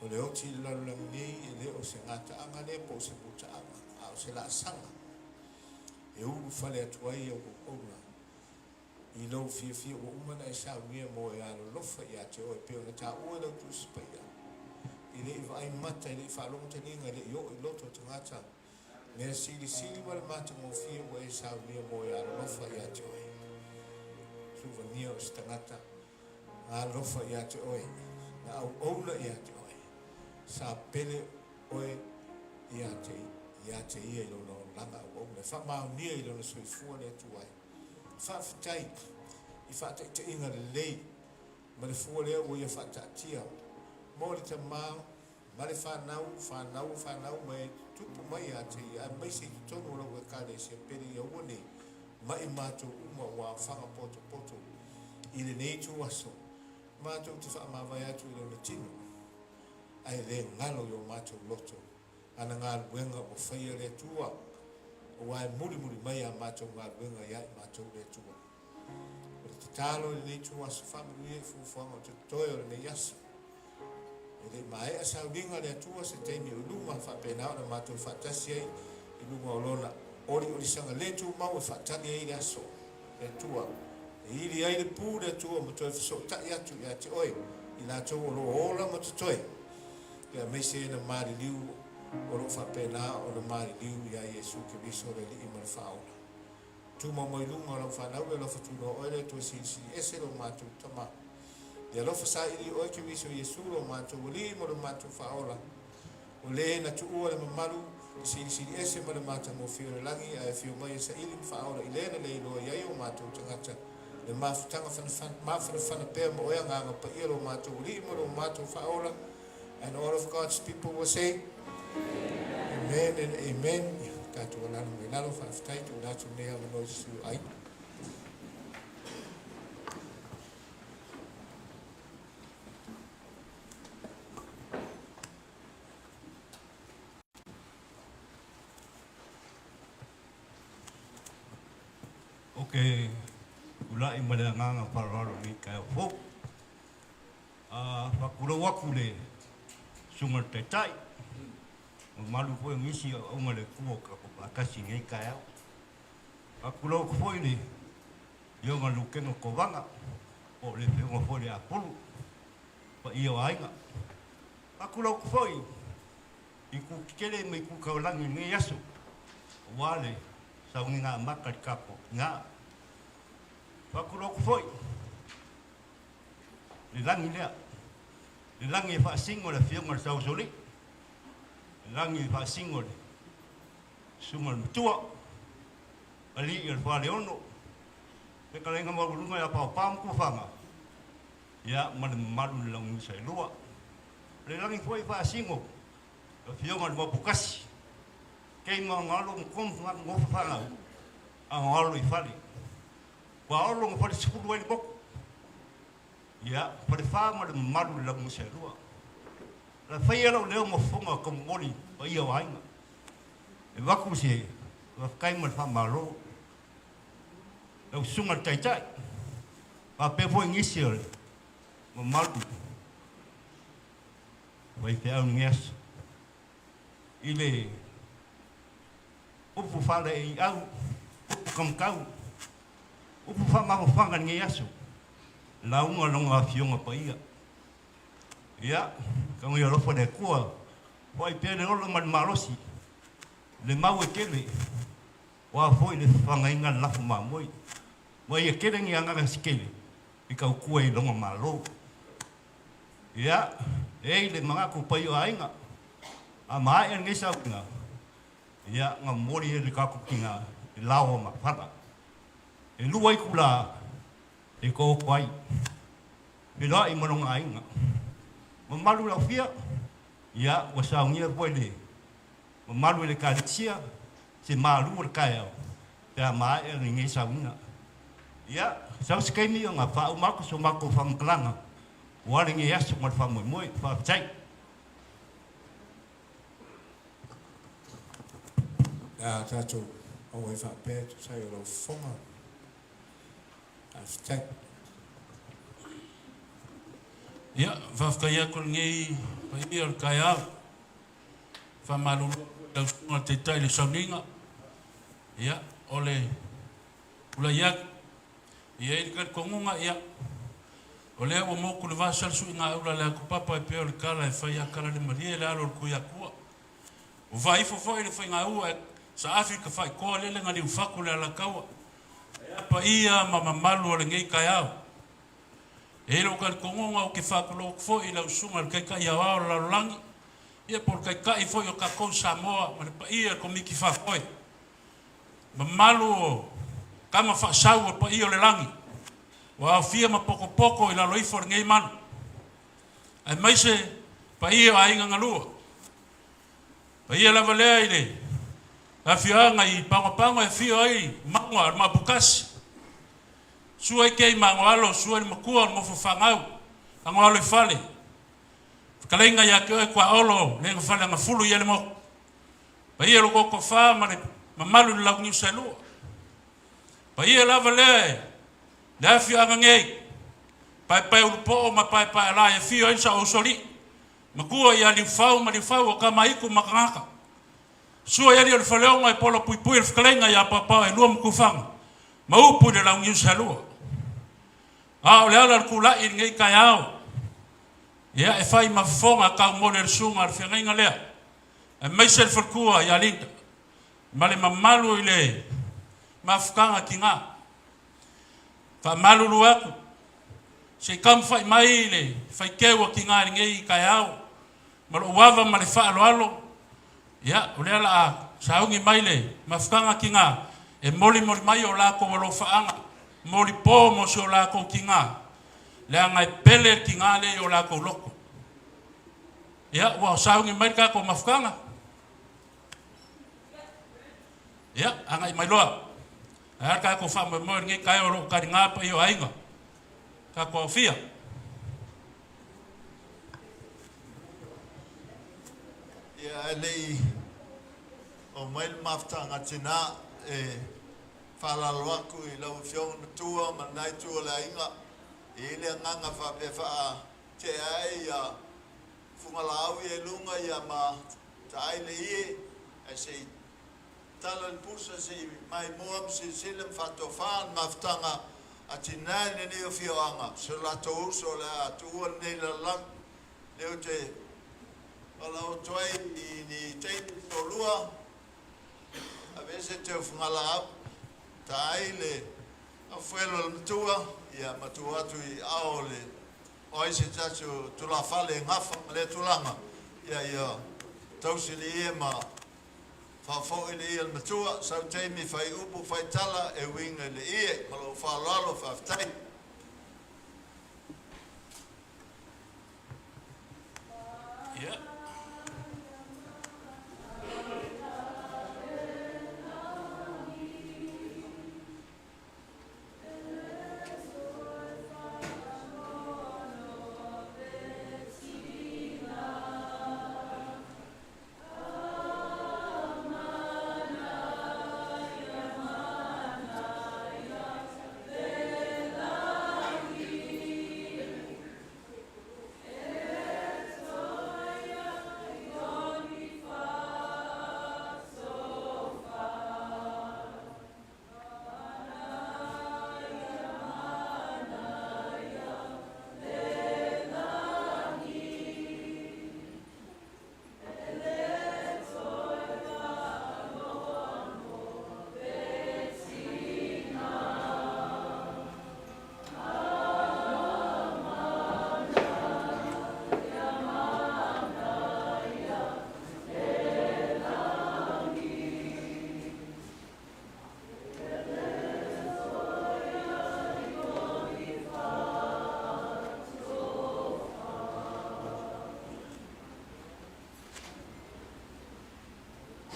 O le oti i le lalolagi nei e le o se gataaga lea po o se mutaaga, a o se laasaga e ulufale atu ai au auauna i lou fiafia ua uma ona e saunia mo e alolofa ia te oe, e pei ona taua i lau Tusi Paia, e le i vaai mata, e le i faalogo taliga, e le i oo i loto o tagata, mea silisili ma le matagofie ua e saunia mo e alolofa ia te oe. Suvania o se tagata na alofa ia te oe, na auauna ia te oe, sa pele oe ia te ia i lona olaga auauna, e faamaonia i lona soifua le Atua e. Faafetai i faataitaiga lelei ma le fua lea ua ia faataatia mo le tamā ma le fanau, fanau o fanau ma e tutupu mai ia te ia, aemaise i totonu o lau Ekalesia pele ia aua nei ma'i matou uma ua aofaga potopoto i lenei ituaso, matou te faamavae atu i lona tino, ae le galo i o matou loto ana galuega ua faia le Atua, aua e mulimuli mai a matou galuega ia i matou le Atua. O le tatalo i lenei ituaso, faamanuia i fuafuaga o totoe o lenei aso. E le i maea sauliga le Atua se taimi o i luma, faapena ona matou faatasi ai i luga o lona oliolisaga le tumau e faatali ai le aso le Atua, e ili ai le pu le Atua ma toe fesootai atu ia te oe i latou o loo ola ma totoe, aemaise na maliliu o loo faapena ona maliliu iā Iesu Keriso le Alii ma le Faaola. Tumau mai luga o lau fanau le alofa tunoa oe le Atua Silisili Ese lo matou Tama. Le alofa saili oe Keriso Iesu lo matou Alii ma lo matou Faaola, o le na tuua le mamalu le Silisili Ese ma le matagofie o le lagi, ae afio mai e saili ma faaola i le na le iloa i ai o matou tagata le mafutaga mafanafana pea ma oe Agaga Paia lo matou Alii ma lo matou Faaola. And all of God's people will say, Amen and amen. Tatou alaala mai lalo, faafetai tuuina atu lenei avanoa i se sui o aiga. Ou te tulai ma le agaga faaaloalo i lenei taeao fou. A faatulou atu i le Susuga i le Taitai, mamalu foi o nisi auauna a le Atua o tatou faatasi i lenei taeao. Faatulou atu foi i le Afioga i le Lutena Kovana, po o le Afioga foi i le Apulu, paia o aiga. Faatulou atu foi i itu tetele ma itu taulagi i lenei aso, aua le sauniga amata i le tatou tina. Faatulou atu foi le lagi lea, le lagi e faasino le Afioga i le Saosolii, le lagi e faasino le Susuga i le Matua, Alii o le Faleono, Fetalaiga Maualuga ia Paopao ma Tufaga, ia ma le mamalu i le Launusailua. O le lagi foi e faasino le Afioga i le Maoputasi, kei ma alo ma komu nofo fanau, a alo i fale. Ua olo na falesefulu ai le motu. Ia, falefa ma le mamalu i le Launusailua. La faia lau leo ma fofoga ka momoli paia o aiga. E avatu se faafetai ma le faamalo. Lau susuga i le Taitai. Faapea foi nisi o le mamalu faifeau i lenei aso i le upu faalaeiau, upu kamakau, upu faamafafaga i lenei aso, lauga lona Afioga Paia. Ia, tago ia alofa le Atua, foai pea le ola ma le malosi, le mau e tele, o a foi le fafagaina le lafo mamoe, ma ia tele ni agaga se tele i tautua i lona Malo. Ia, e i ai le manatu paia o aiga, a maea lenei sauniga, ia, na momoli ai le tatou tina i lao o mafala. E 2 itula e taoto ai, feiloai ma lona aiga. Mamalu laufia, ia, ua saunia foi le mamalu e le Ekalesia, se malu o le taeao, pe a maea lenei sauniga. Ia, sau se taimi ona faauma atu so matou faamatalaga aua lenei aso ma le faamoemoe. Faafetai. Le a tatou auai faapea e tusa ai o lau fofoga. Faafetai. Ia, faafetai atu i lenei paia o le taeao. Faamalulu atu i lau Susuga i le Taitai i le sauniga. Ia, o le tulai atu, e i ai le talitonuga, ia, o lea ua motu le vasa le suiga aula a le atupapa e pei o le tala e fai a tala le malie le alo o le Tuiatua. Ua faaifo foi le faigaua e saafi i tafaitoa lele na liufatu le Alataua. Ae a paia ma mamalu o lenei taeao. E i ai lou talitonuga ou te faatulou atu foi i lau Susuga i le Taitai Aoao o le Lalolagi, ia po o le Taitai foi o tatou i Samoa ma le paia o le Komiti Faafoe. Mamalu o tama faasau o le paia o le lagi, ua aofia ma potopoto i lalo ifo o lenei malu, aemaise paia o aiga galua. Paia lava lea i le afioaga i Pagopago e afio ai mauga o le Maoputasi, sua i kei magoalo, sua i le matua o le nofo fanau, agoalo i fale, fetalaiga ia te oe Tuaolo le gafale agafulu i ele motu. Paia lo outou toafa ma le mamalu i le Launiu Saelua. Paia lava lea e le afioaga nei, Paepaeulupoo ma Paepaeala e afio ai le Saousolii, matua ia Liufau ma Liufau o Tamaitu ma Tagata. Sua i alii o le Faleoga e pola puipui le fetalaiga ia Paopao e lua Matufaga ma upu i le Launiu Saelua. A o le ala o le tulai i lenei taeao, ia e fai ma fofoga taumoli o le susuga o le feagaiga lea, aemaise le faletua ia Linda ma le mamalu i le mafutaga tina. Faamalulu atu, se i taumafai mai le faiteu a tina i lenei taeao ma lou ava ma le faaaloalo, ia, o lea o le a sauni mai le mafutaga tina e molimoli mai o latou alofaaga molipo mo si o latou tina, leaga e pele le tina lea i o latou loto. Ia, ua sauni mai le tatou mafutaga. Ia, agai mai loa. Ae a le tatou faamoemoe i lenei taeao o lo o taliga paia o aiga, tatou aofia. Ia, ae le i oo mai le mafutaga tina, e faalalo atu i lau Afioga Matua ma lena itu o le aiga, e i ai le agaga faapea faatea ai ia fugalaau ia i luga ia ma taai le ie, ae se i tala le pusa se i maimoa ma silasila ma faatofa le mafutaga a tina i lenei afioaga, so latou uso o le a tuua lenei lalolagi. Lea ou te valaau ai i ni teine se toalua, aveese teu fugalaau, taai le afuelo o le matua, ia ma tuu atu i ao o le o ai se tasi o tulafale e gafa ma lea tulaga, ia ia tausi le ie ma faafoi le ie o le matua, sau taimi fai upu fai tala e uiga i le ie. Ma lou faaaloalo, faafetai. Yeah.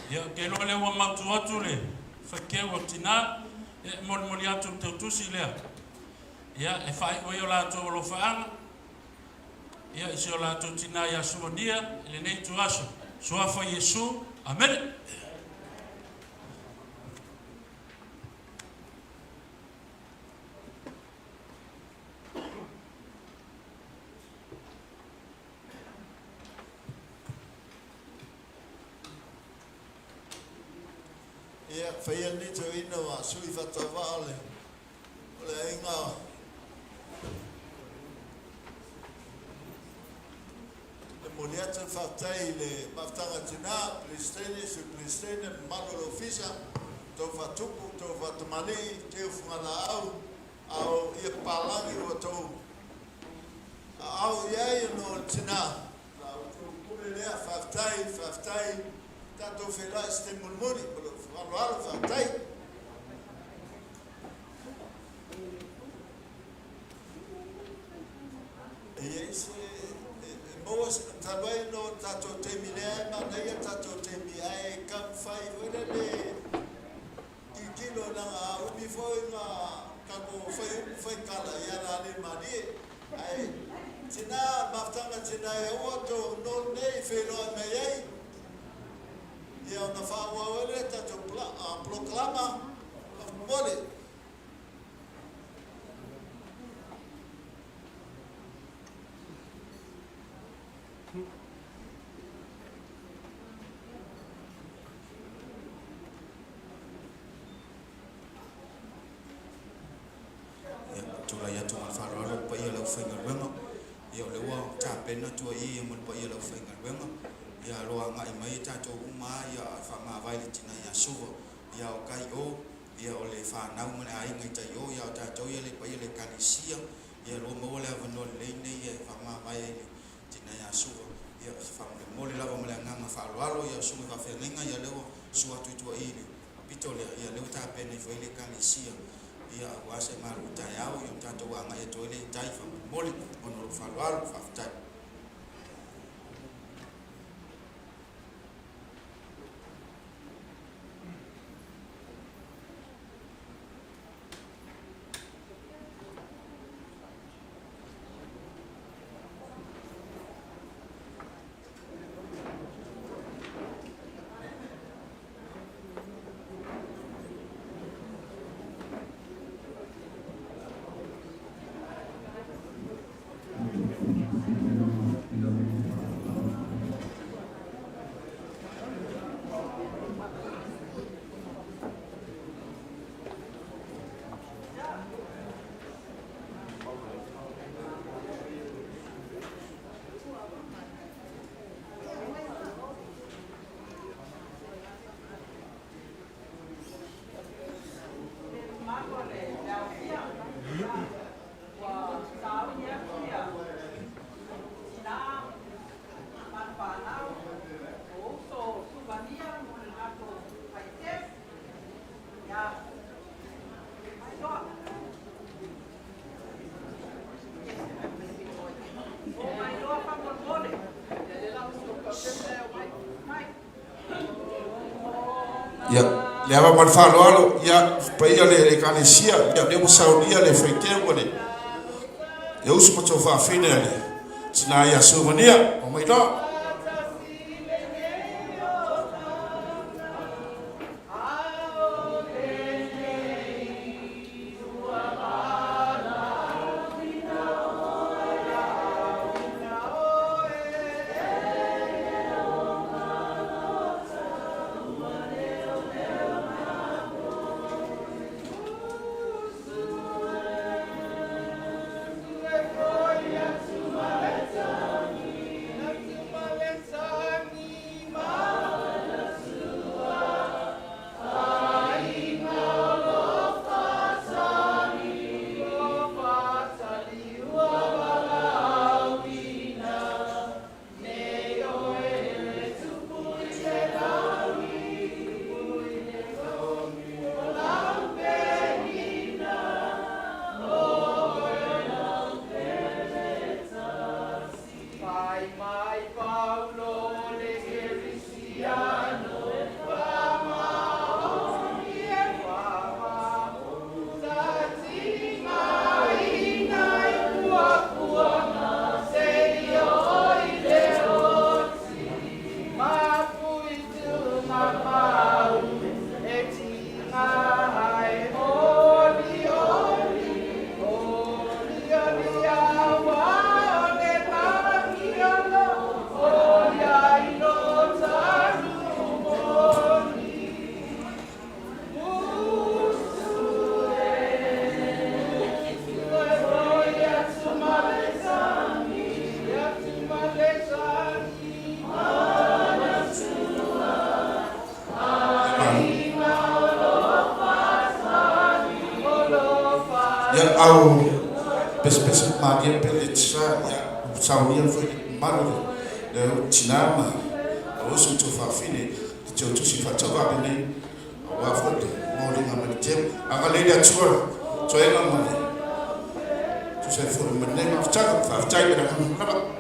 Ia, ou te iloa lea ua mautu atu le faiteu o tinā, ia e molimoli atu le teutusi lea, ia, e faaiu ai o latou alofaaga, ia, i si o latou tinā ia Suvania i lenei ituaso. Suafa Iesu, Amene. Ia, faia lenei toeaina ma sui faatauvaa o le, o le aiga e momoli atu le faafetai i le Mafutaga Tina, Peresetene, Sui Peresetene, mamalu o le Ofisa, tou faatupu, tou faatamalii, teu fugalaau, a o ia papalagi ua tou aao i ai ona o le tina, la outou pule lea, faafetai, faafetai, tatou feiloai i se taimi mulimuli, ma lou faaaloalo, faafetai. E i ai se e maua se talu ai ona o le tatou taimi lea e manaia le tatou taimi ae taumafai foi lele tilotilo leaga a umi foi ma tatou fai upu fai tala ia o le a le malie ae tina mafutaga tina e aua tou no lenei feiloai mai ai ia ona faaauau ai lea tatou polokalama faamolemole. Ia, tulai atu ma le faaaloalo le paia o le aufaigaluega. Ia, o lea ua tapena tua'i ia ma le paia o le aufaigaluega. Ia, aloa agai mai e tatou uma lava, ia, faamavae i le tina ia Suva, ia, o kai o, ia, o le fanau ma le aiga i tai o, ia, o tatou ia le paia o le Ekalesia, ia, o lo o maua le avanoa lelei lenei e faamavae ai le tina ia Suva. Ia, faamolemole lava ma le agaga faaaloalo, ia, o susuga i faafeagaiga, ia, lea ua susu atu i tua'i i le pito lea, ia, lea ua tapena ifo ai le Ekalesia, ia, aua se malu taeao, ia, o tatou agai atu ai lea i tai faamolemole, ona o lou faaaloalo, faafetai. Ia, le ava ma le faaaloalo, ia, paia le Ekalesia, ia, lea ua saunia le faiteu a le, le uso ma tou faafine a le tina ia Suvania, omai loa. Ia, au pesepese malie pe le tisa, ia, saunia foi le mamalu le le tinā ma uso ma tuafafine le teutusi faatauvaa lenei auā foi le moliga mai le teu. Agalelei le Atua toega ma le tusa ai foi ma lenei mafutaga. Faafetai i le agaga lava.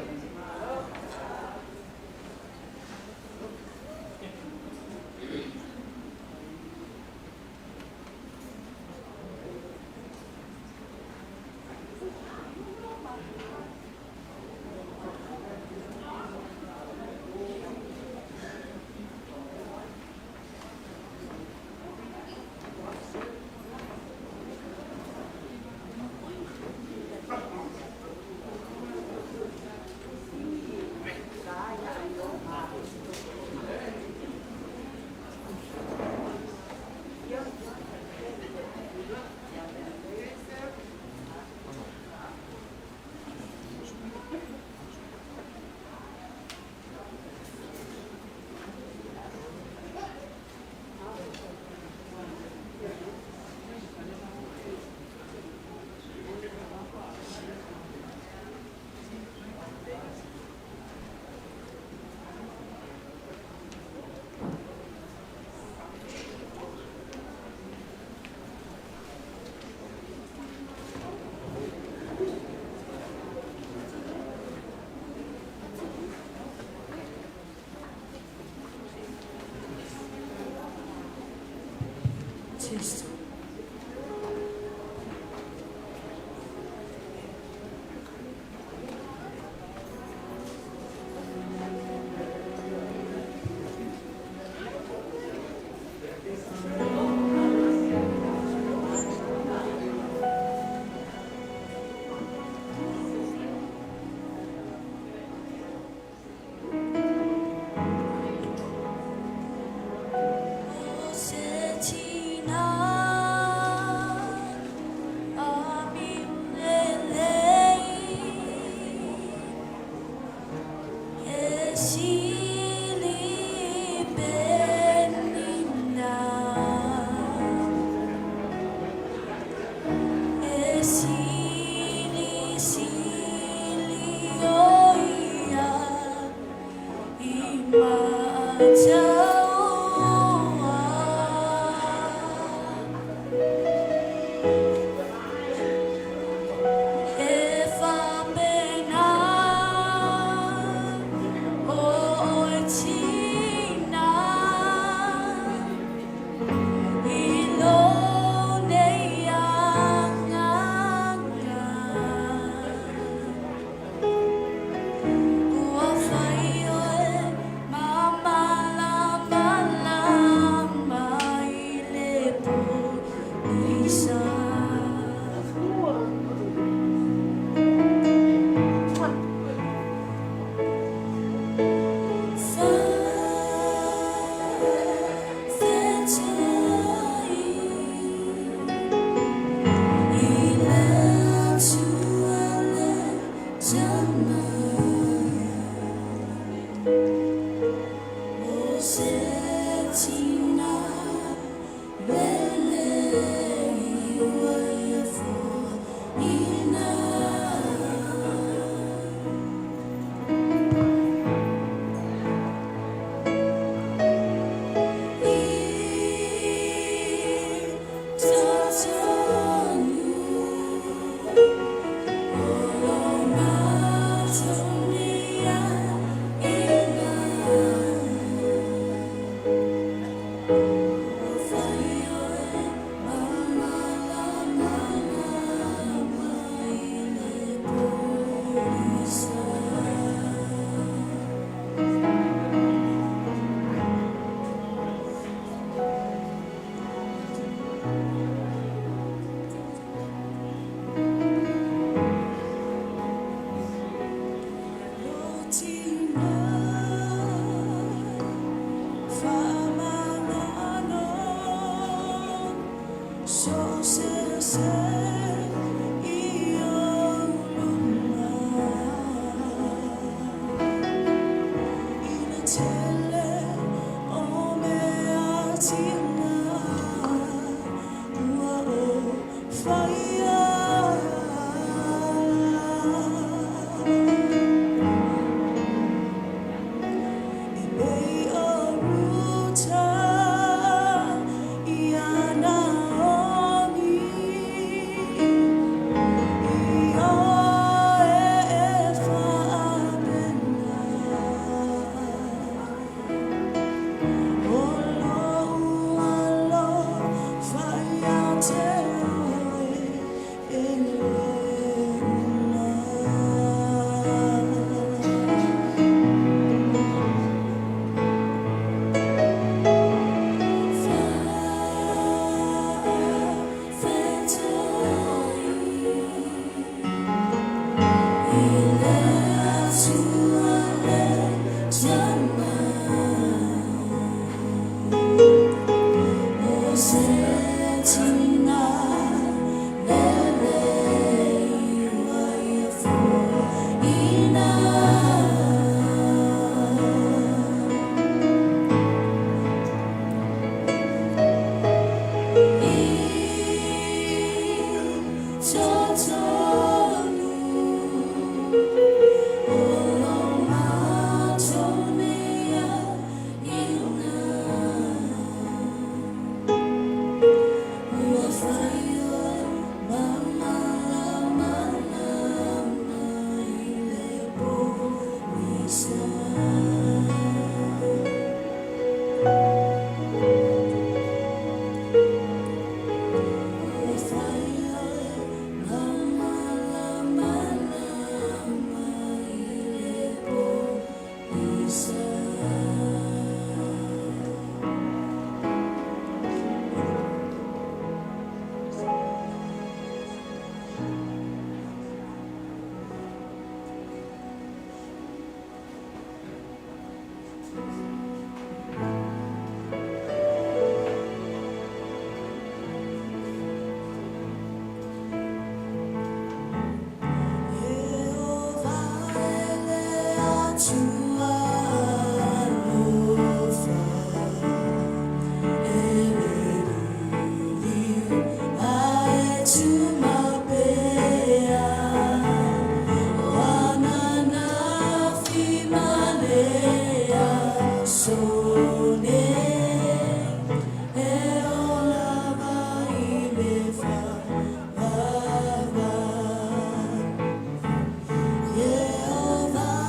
Yehovah.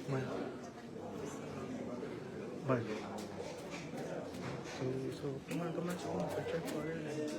Mai. Mai. So, so, come on, come on, come on, check for it.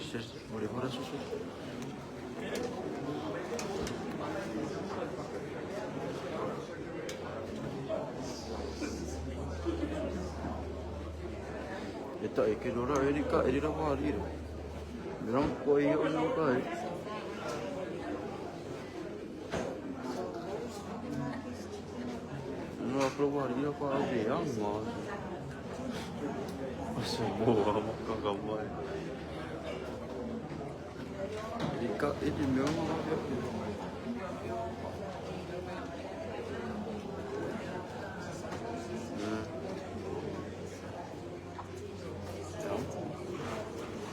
Se, o le fara susu. E ta e ke lora e ri ka e ri ra wa ri ro. Me rang ko i o no ka e. No a pro wa ri ra pa au ke ang ma. Aso mo a mo ka ka mai. E ri ka e ri me ma ka.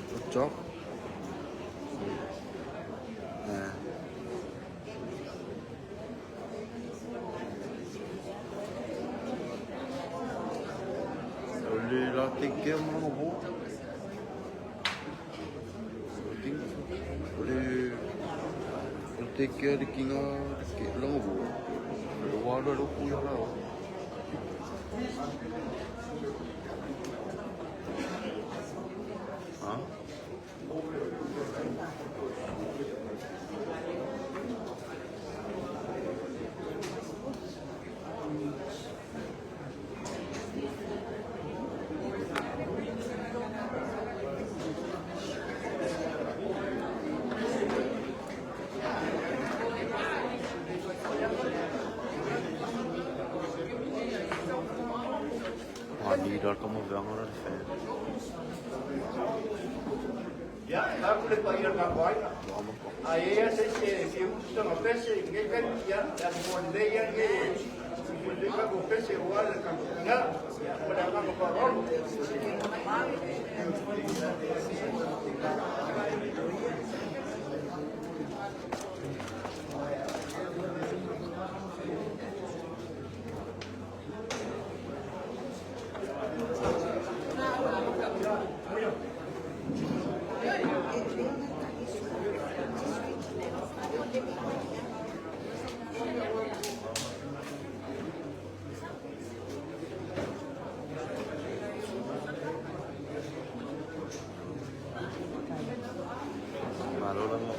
Cocok. Nah. O le la te ke mo mo bo. O le o te ke le kinga ke longo bo. Le wa lo lo ku ya la. Ha? Ni dal kamo vanga la fe. Ia, taku le paia ka koaina. A e a se se se usa no pese nge kan ia ya mo le ia nge mo le ka ko pese o ala ka nga o la ka ko ro. Malo la mo.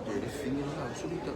Jadi fini la solita.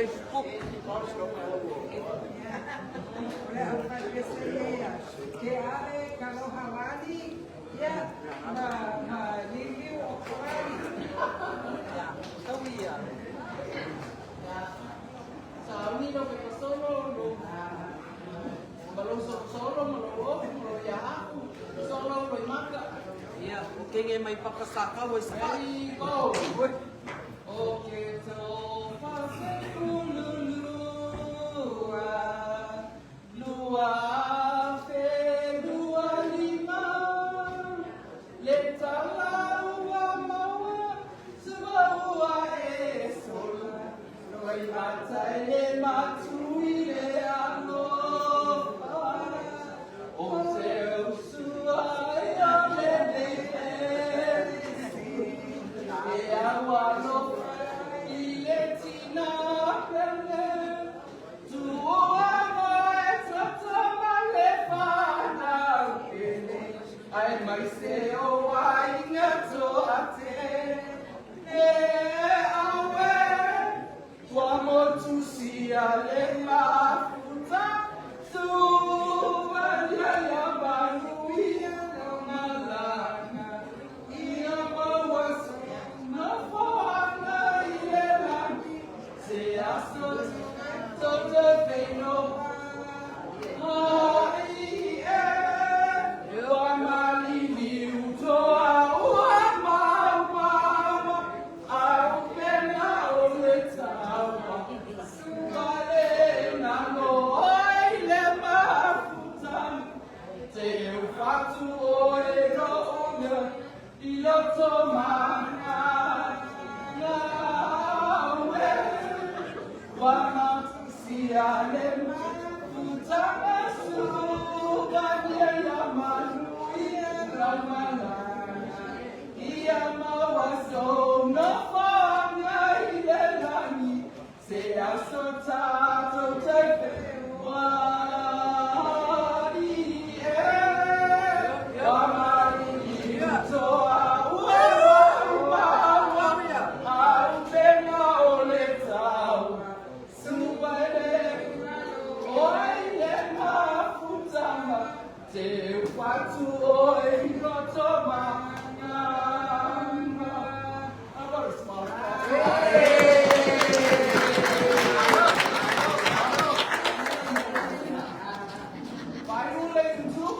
Facebook. O le aufaipese ia ke ale kalohalani ia ma ma liliu o kalani. Tau ia. Sauni lo pe solo lo. Malo solo malo o malo ia aku. Solo lo i maka. Ia, o kenge mai papa sa kau e sa. Hey, go. O ke tō whasekululua, lua whenua lima, le talaua maua, suaua e sola, noi matai le matui le alofa, o te usua ia le nei e aua alofa i le tina pele, tuoa e tata le whanau kene, ai mai se o ainga toa te, e awe, tua motu sia le mafuta, tua ia ia manu ia malanga, ia maua na foana i le lagi, se aso toto feino, ai e, ua maliliu toa ua maua, au pena o le taua, sua le nano ai le mafuta, te ufatu o e roonga, i loto mana, naue, wa matusia le mafuta, suka nia ia manu ia ramalanga, ia maua so no whanga i le langi, se aso tātou te wari e, wa mariri toa ua ua au pena o le tau, supa le oi le mafutanga, te whatu o e roto manga. How about a small Vai lên chút,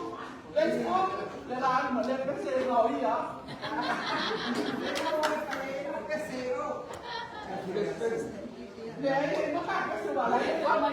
lên xuống, lên ăn mà lên cái xe rồi á. Này, nó khác cái sự bảo là qua mà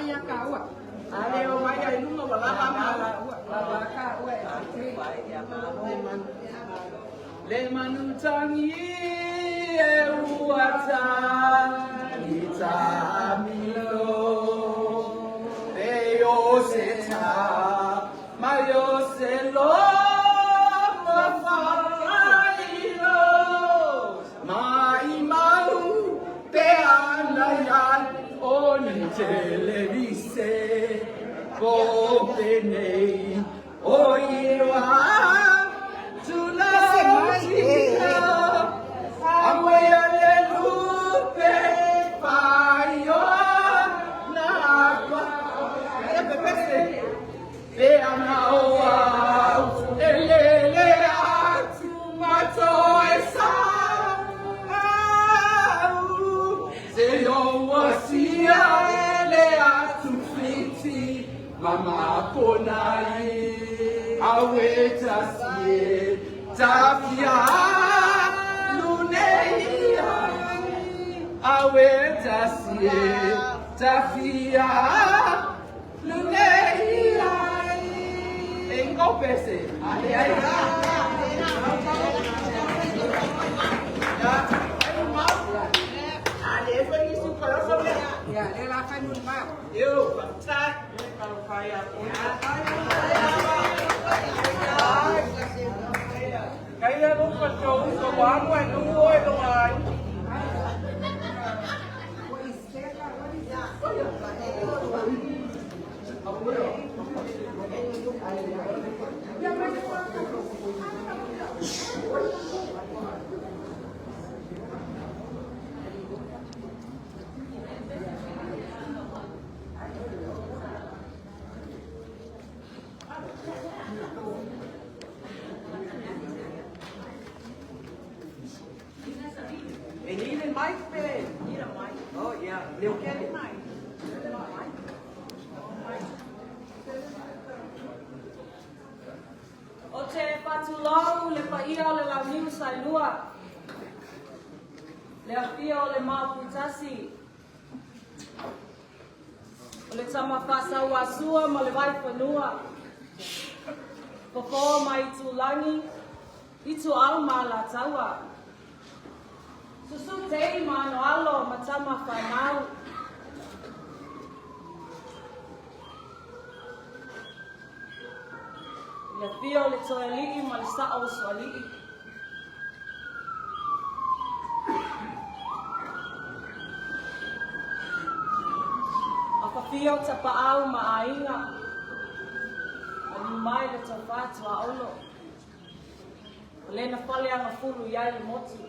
ia kāua. Ale o mai ai lunga wa lava ma. Lava kāua e te. Le manu tangi e ua tani tamilo Pe o se ta mai o se lo ma whalailo Mai mau te ana ia o ni televise Ko penei o iwa Mama konai aweta sie tafia luneia aweta sie tafia luneia engopese ale ai Ya, le la fai mun mau. Eu, tai. Kai le mo pa tau so wa mo nu o e lo ai. They need a mic, man. Need a mic. Oh, yeah. Leo Kelly. O te patulau le paia o le launiu sailua. Le afia o le mauputasi. O le tamawhasau asua ma le waiwhanua. Popo mai tūlangi, i tu au ma la taua. Susu tei mano alo ma tama whanau. Le fia o le toeali'i ma le sa'o o soali'i. Afafia o tapaau ma aiga. Maliu mai le tofa tuaolo. O lena fale agafulu i ai le motu.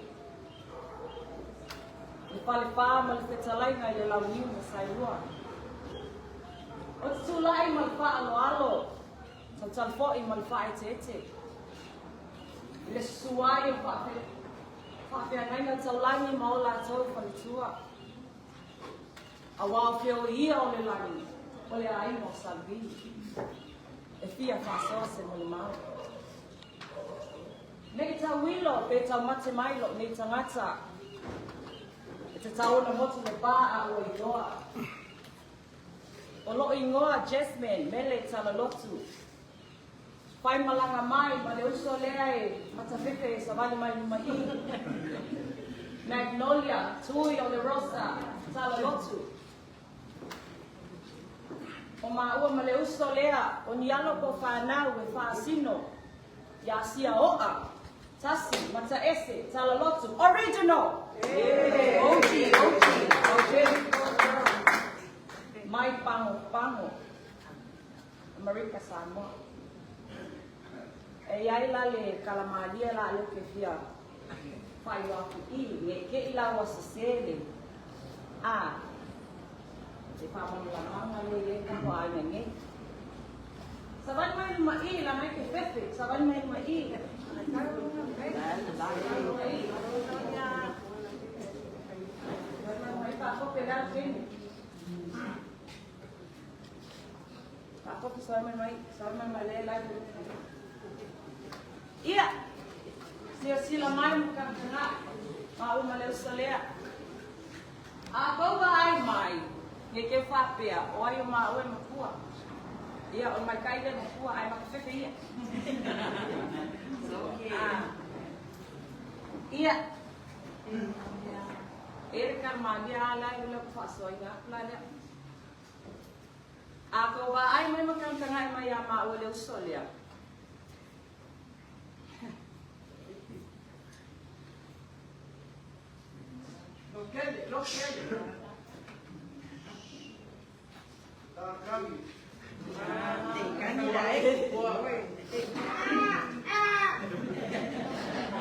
Le falefā ma le fetalaiga i le launiu na saelua. O te tula'i ma le faaaloalo, tautala fo'i ma le faaeteete. I le susu ai o faafeagaiga taulagi ma o latou faletua. Auā o feoi ia o le lagi, o le aiga o Saluvini. E fia faasoa se molimau. Nei tauilo pe taumate mai lou nei tagata. E tatau ona motu le pa a ua iloa. O lou igoa Jasmine Mele Talalotu. Fai malaga mai ma le uso lea e matafefe e savali mai luma i. Magnolia Tui o le Rosa Talalotu. O maua ma le uso lea o ni alo po o fanau e faasino iā Sia O'a, Tasi, Mataese, Talalotu, Original! OG, OG, OG. Mai Pago Pago, Amerika Samoa. E i ai la le kalamalie la lea ou te fia faailoa atu i, ne i te i la ua sesē le a le faamalamalamaga lea i ai tatou aiga nei. Savali mai luma i, la mai ke fefe, savali mai luma i. Faakope le ala taimi. Faakope savali mai mai, savali mai mai le lai. Ia, silasila mai ma tagatagai, maua ma le uso lea. A tou vaai mai, Ne i te i faapea, o ai o maua e matua. Ia, o le maikaʻi lea e matua, ae makafefe ia. Ah. Ia. E le kalamalia a la e ula ku faasoaina atu la lea. A tou vaai mai ma tagatagai mai iā maua i le uso lea.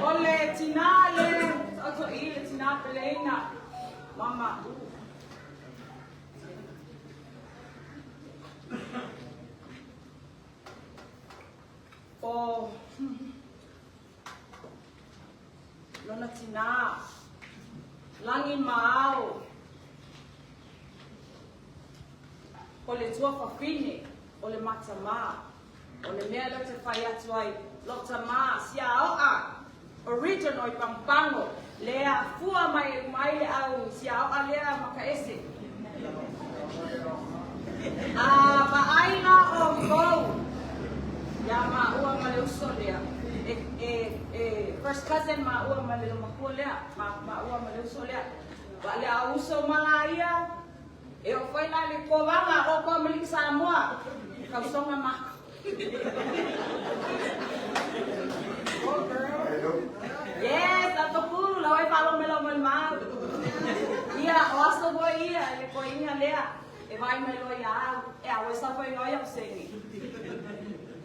O le tinā le taotoʻi le tinā peleina mama. O lona tinā, lagi ma ao, o le tuafafine, o le matamā, o le mea lea ou te fai atu ai, lou tamā, siaoa, original i Pagopago, le afua mai uma ai le au siaoa lea makaese. A vaai la ʻoukou iā māua ma le uso lea, e, e, e first cousin māua ma le loomakua lea, ma, māua ma le uso lea. Wa le au uso ma la ia, e oo foi la i le kovaga a ʻoukou Amelika Samoa, tausoga ma. Yes, Atopulu, lau ai faalomelo mai mau. Ia, o aso foi ia, le koiga lea, e vaai mai loa iā au, e a ua sau foi loa ia'u sene.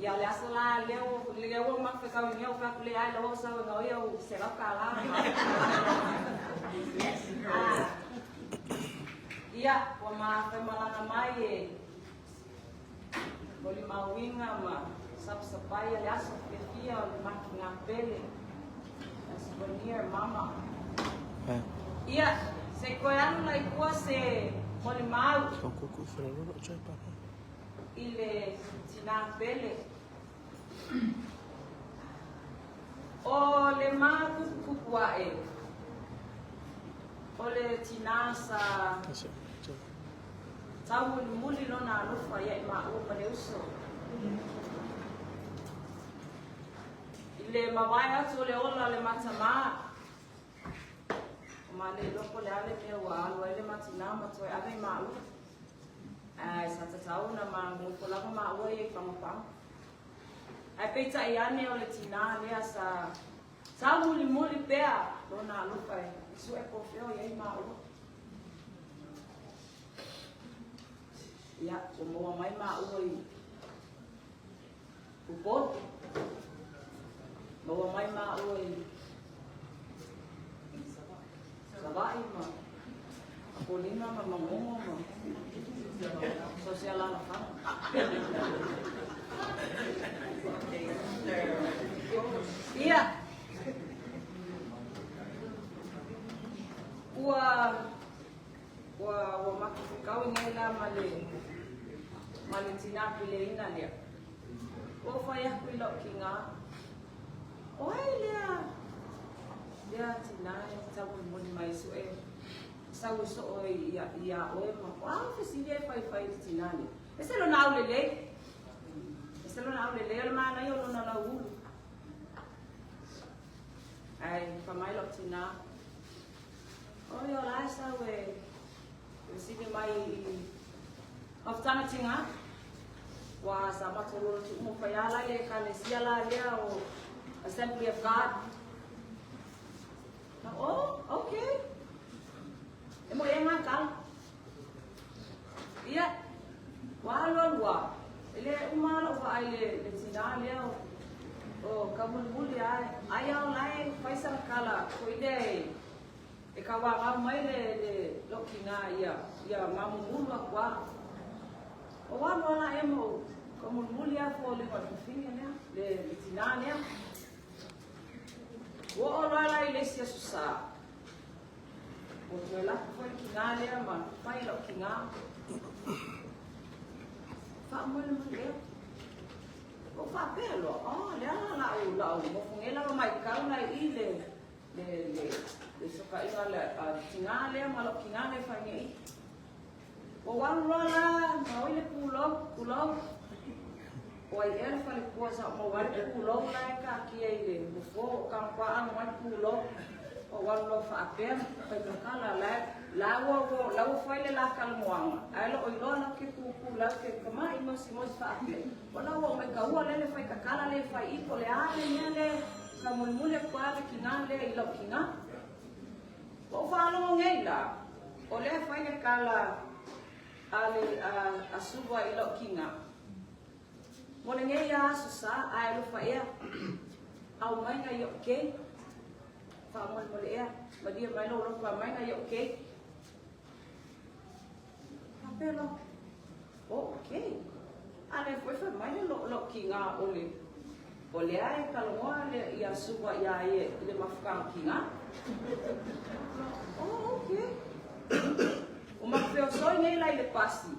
Ia, le aso la lea ua, lea ua mafekau i ua fai atu, leai, la ua sau e gaoi au $100. Yes. Ah. Ia, ua mafaimalaga mai e Molimauina ma sapasapaia le aso fiafia o le makiga pele a souvenir mama. Ia, se i toe alu la i tua se molimau i le tinā pele. O le mātuputupu aʻe o le tinā sa Taumulimuli lona alofa ia i māua ma le uso. I le mavae atu o le ola o le matamā, o ma le iloa po o le a le mea ua alu ai le ma tinā ma toe ave i māua. Ae sa tatau ona ma nofo lava māua ia i Pagopago. Ae peitai ane o le tinā lea sa taumulimuli pea lona alofa e sue po o fea o i ai māua. Ia, ua maua mai māua i Upolu. Maua mai māua i Savaʻi ma Apolima ma Magogo ma so o se alalafaga. Ia, ua Ua ua makafekau i nei lā ma le ma le tinā peleina lea. Ua ou fai aku i la'u kīgā, O ai lea lea tinā e taumolimoli mai suʻe sau e soʻo iā iā ʻoe ma o a fesili ai faifai i le tinā lea. Ese lona aulelei. Ese lona aulelei o le manaia o lona lauulu. Ae fai mai la'u tinā, Oi, o la e sau e fesili mai i mafutaga tiga. Ua sa matou lolo tuumo fai a la le ekalesia la lea o Assembly of God. Na, oh, okay. E mo e ngā kala. Ia, ua alu alu a, e le uma lou vaai le, le tinā lea o, o Kaumulimuli ae, ai a o la e fai sana kala foi lea e, e kauāgau mai le, le lou kinā ia, ia mamumulu aku a. O alu ala e mo Kaumulimuli a foliga o le fafine lea, le, le tinā lea. Ua oo loa la i le isi aso Sā, Ua toe lako foi le kīgā lea ma fai lau kīgā. Faamolemole lea. Ua ou faapea loa, oh, le a la lau, lau mofogela ua maitau la i i le, le, le, le sokaiga le, a, le tigā lea ma lau kīgā lea e fai nei. Ua ou alu loa la gaoi le pulou, tulou, o ai ea le faletua sa ou maua ai le pulou la e taatia i le nofoa ua ou tago paaago ai le pulou. Ua ou alu loa faapea, fai kakala la e, la ua, ua, la ua fai le la talanoaga, ae le o iloa la ou te tutu la ou te tamai mosimosi faapea, o la ua ou maitaua lea le fai kakala lea e fai i po o le a le mea lea sa mulimuli atu lava le tinā lea i lou tinā. Ua ou faalogo nei la, o lea e fai le tala a le a Suva i lou tinā. Mo lenei ia aso sa, a e alofa ea, aumai nai o'u keiki, faamolemole ea, malie mai lou loto aumai nai o'u keiki. Faapea loa, o'u keiki? A lea foi fai mai le lou tinā o le o lea e talanoa le ia Suva iā ia i le mafutaga tinā. Oh, okay. Ua matou feosoi nei la i le pasi.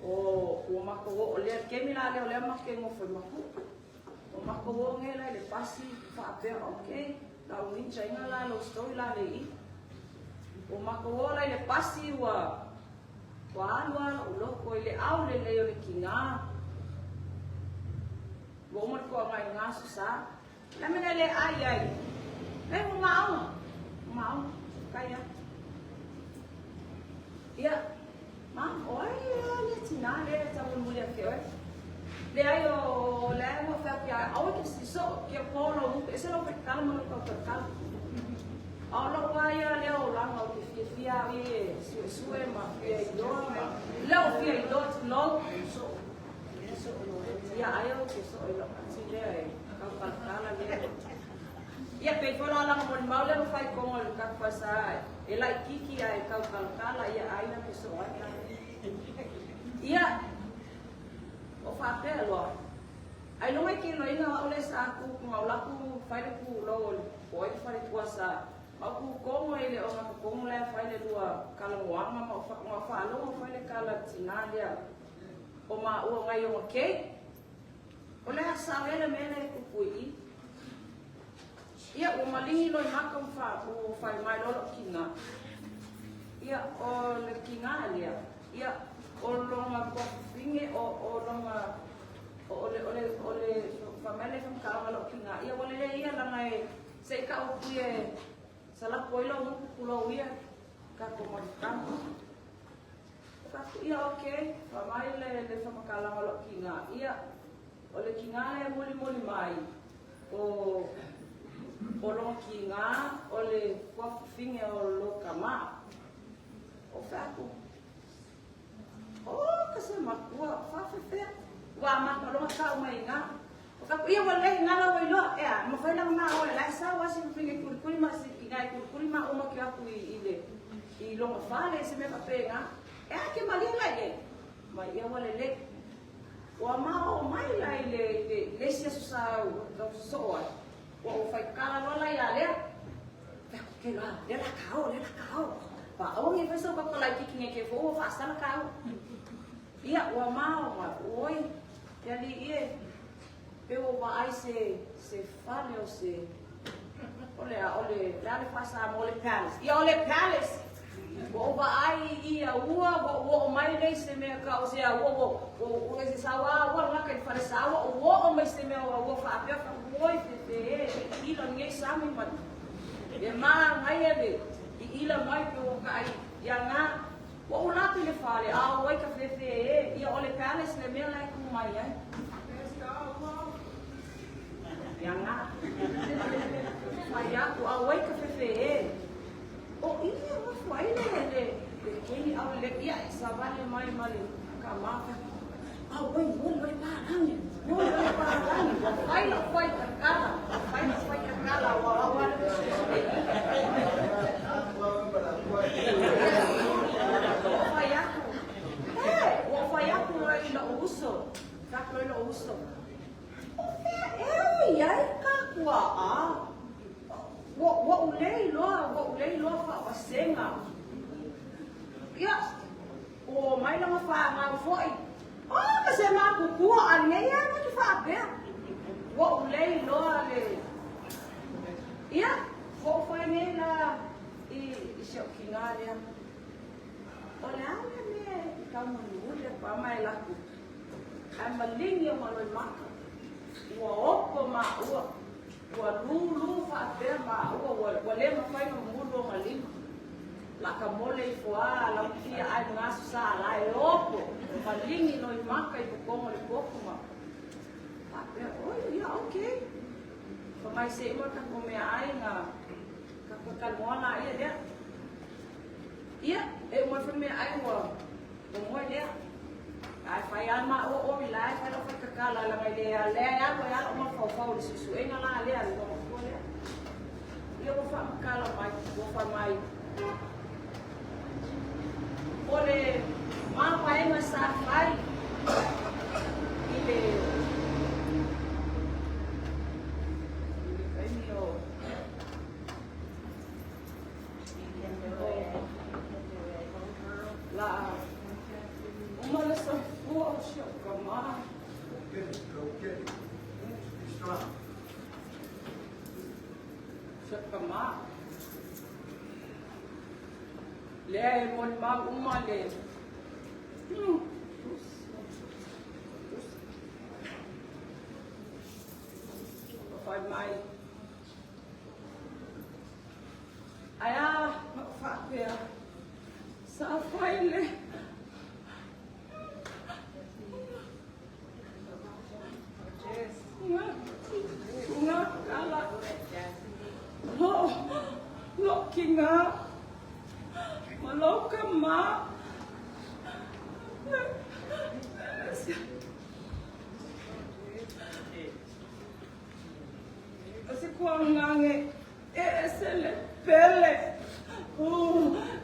O ua matou oo lea, le taimi la lea o lea matou te nofo i Maputo. Ua matou oo nei la i le pasi faapea, okay, la u ninja ina la lou story la le i. Ua matou oo la i le pasi ua ua alu lava lou loto i le aulelei o le tinā. Ua uma le toaga i lena aso sa. O le a mea na e le ai ai? Leai ua maoga. Ua maoga. Kai a. Ia, ma, o ai a le tinā lea e taumolimoli atu ia oe? Leai, o lea ua fai atu ia oe, aua e te sisoo, kia po lou mutu, ese lou faitala ma lou tautalakala. A o lou lava ia lea olaga ou te fiafia au ia e suesue ma fia iloa ma lea ua fia iloa tulou, soo. Ia ai ou te soo i lou ati lea e tautalakala lea. Ia pei foi la laga molimau lea ma faikoga o le tatou falesa e laititi ae tautalakala ia ai la te soo ai la. Ia o faapea loa ailoga i ke iloaina o au lea sa tu ma o latou fai le pulou o le po ai le faletua sa ma o tutogo i le ogatotonu la e fai le lua talanoaga ma o faalogo foi le tala a le tinā lea o maua nai ona keiki. O le a sao ea le mea lea e tupu i i? Ia, ua maligi loa i maka ma fa, ua fai mai loa lou tinā. Ia, o le tinā lea, ia, o lona tuafafine, o, o lona, o, o le, o le, o le, fai mai le faamatalaga lou tinā, ia, ua lelei ia leaga e, se i tau atu ia e salapo ai lou motu tulou ia, tatou mafutaga. Fai atu, ia, okay, fai mai le, le faamatalaga lou tinā, ia, o le tinā lea e molimoli mai, o, o lona tinā, o le tuafafine o lou tama. O fai atu, o, ka se matua, faafefea, ua amata loa ona tau mai i ina. O fai atu, ia ua lelei ina la ua iloa, ea, e mafai la ona oe, la e sau lava si fafine e kulikuli ma si tina e kulikuli ma uma ke o atu i, i le, i lona fale, se mea faapena. Ea, ke malie la i ai, mai ia ua lelei. Ua maoo mai la i le, i le, le isi aso sa tau sosoo ai, ua ou fai kala loa la iā lea. Fai atu, ke la, lea la ka o, lea la ka o. Pa aua nei fai sau kaka laititi nei ke fou ua faasala kāua. Ia, ua mao mai, oi, ke aliʻi e, pe ua vaai se, se fale o se, o le a, o le, le a le faa-Samoa, o le palace. Ia, o le palace! Ua ou vaai i ia ua, ua ou oo mai lea i se mea ka o se aua, ua, ua, ua se sau a ua gata i le fale sa ua ou oo mai se mea o ua faapea fa oi fefe e, i ila lenei sami ma le manaia le i ila mai pe ua taai ia na. Ua ou alu atu i le fale, a o ai ka fefe e, ia o le palace le mea la e ku mai ai. Ia na. Fai atu, a o ai ka fefe e. O i e nofo ai le le le keiki au le ia e savali mai ma le kāmā ka auai moli o le pālagi moli o le pālagi ua fai lau fai kakala ua fai lau fai kakala ua au ale ua fai aku e ua fai aku loa i lou uso fai aku loa i lou uso o fea ea o i ai ka kuaʻa Ua, ua ou le iloa, ua ou le iloa faavasega. Ia, ua omai lana fanau foi. Oh, ka se makukua a nei a ma te faapea. Ua ou le iloa le... Ia, ua ou fai nei la i, i si au tinā lea. O le a le tau mulimuli atu lava ma e alu atu, ae maligi o Maloimaka, ua opo maua, ua lūlū faapea maua, ua le mafai ona mulu ona lima. Laka mole ifo a lautia ai luga aso sa ala e opo, maligi loimaka i totogo o le potu ma faapea, oi, ia, okay. Fai mai seʻi uma le tatou meaai ona tatou talanoa laia lea. Ia, e uma ifo le meaai ua moe lea. Ae fai lava maua o i la e fai lau faitatala leaga e le lea e alu ai lava lou mafaufau i le suesuega la lea a le loomatua lea. Ia ua faamatala mai, ua fai mai, o le mavaega sa fai i le taimi o la uma le soifua o si ou tamā. Si ou tamā. Lea e molimau uma le fai mai. Ae a na ou faapea, sa fai le Tugakala lou tiga ma lou tama. O se kuaugage e ese le pele.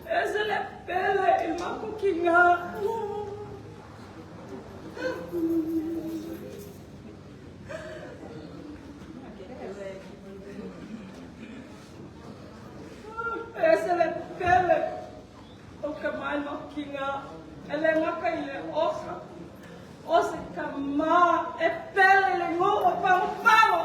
E ese le pele i le matou tiga. E ese le pele o ka mai matou tiga. E le gata i le oka. O se tama e pele i le nuu o Pagopago.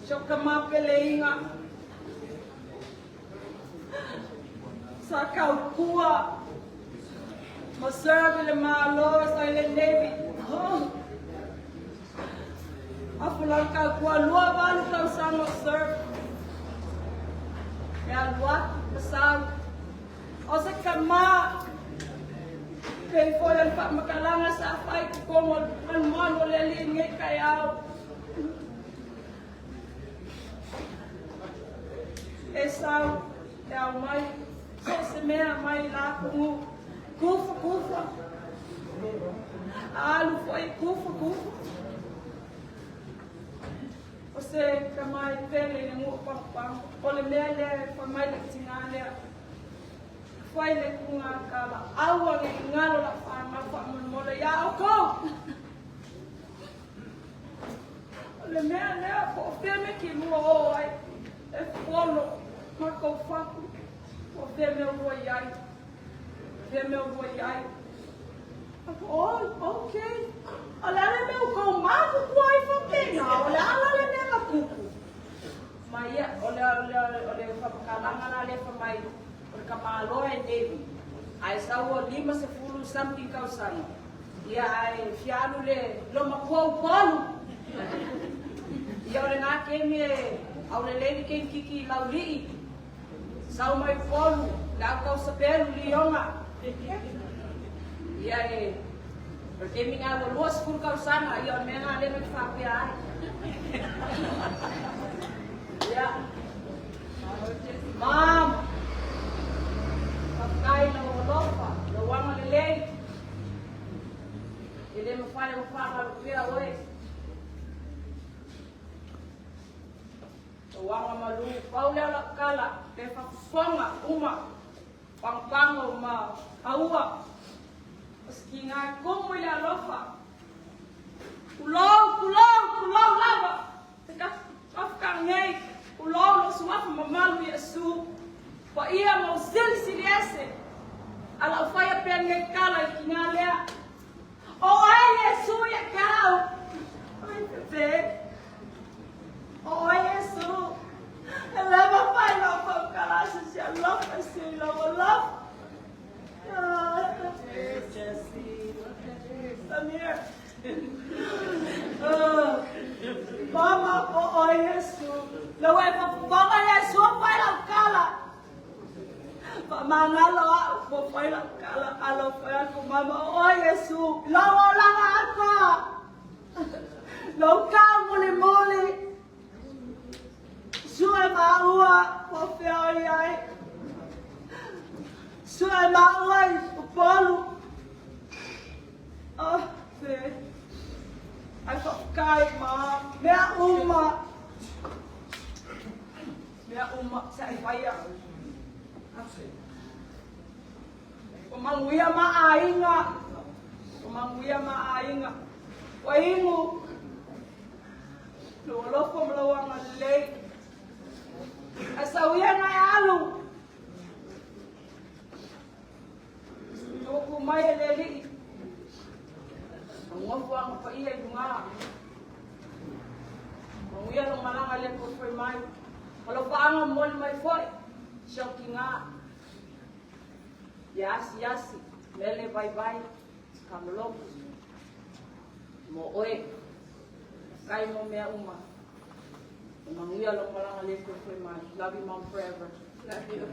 Si ou tama peleiga. Sa tautua. Ma serve i le Malo sa i le Navy. Afu lana tautua 28 tausaga o serve. E alu atu ma sau. O se tama. Pei foi o le faamatalaga sa fai i totonu o le malumalu o le Alii i lenei taeao. E sau, e aumai, so o se mea mai la atunuu, tufa tufa. A alu foi, tufa tufa. O se tama e pele i le nuu o Pagopago. O le mea lea e fai mai le tigā lea. Fai le tugakala, aua ne i galo lau fanau faamolemole iā outou. O le mea lea po o fea mea kilua o ai, e fono matou fatu, po o fea mea ua i ai. Fea mea ua i ai. Oh, okay. O le a le mea ua tou matutua ai faapena, o le a la le mea na tupu? Ma ia, o le faamatalaga la lea fai mai, o le tamaloa e Navy, ae sau o 50 something tausaga, ia ae fia alu le loomatua Upolu. Ia o lena taimi e aulelei le keikiki i Laulii, sau mai Upolu, le au tausapelu Lioga. Ia e, o le taimi lena ua 20 tausaga, ia o le mea lena lea na te faapea ai. Ia, Mom, faafetai i lou alofa, lou agalelei. E le mafai ona faagalo pea oe. Lou agamalu, pau lea o lau tala, le faafofoga uma, Pagopago ma Aua. O se tiga e tumu i le alofa. Tulou, tulou, tulou lava. Te kafka nei, tulou lou suafa mamalu Iesu. Paia ma silisili ese. A lau faia pea lenei tala i le tigā lea. O ai. Iesu ia te au. Oi pepe. O oe Iesu. E le mafai ona ou faukala se si alofa i si lou alofa. Jesse. Come here. Mama, o oe Iesu. Lau e fofoga Iesu o fai lau kala. Faamagalo au po fai lau kala alo fai atu mama o oe Iesu. Lou olaga atoa. Lou kau mulimuli. Sue maua po fea o i ai. Sue maua i Upolu. Oh, fe. Ai whakakai ma mea uma. Mea uma sa e whaia. O manuia ma aiga. O manuia ma aiga. Ua inu. Lou alofa ma lou agalelei. Ae sau ia na e alu. Tuku mai e le alii. Nofoaga paia i luga. Manuia lou malaga le foifoi mai. Ma lou paaga momoli mai foi. Si au tiga. Ia asiasi, mele vaivai, kamaloku. Mo oe. Kai mo mea uma. E manuia lou malaga le foifoi mai. Love you, Mom, forever. Love you.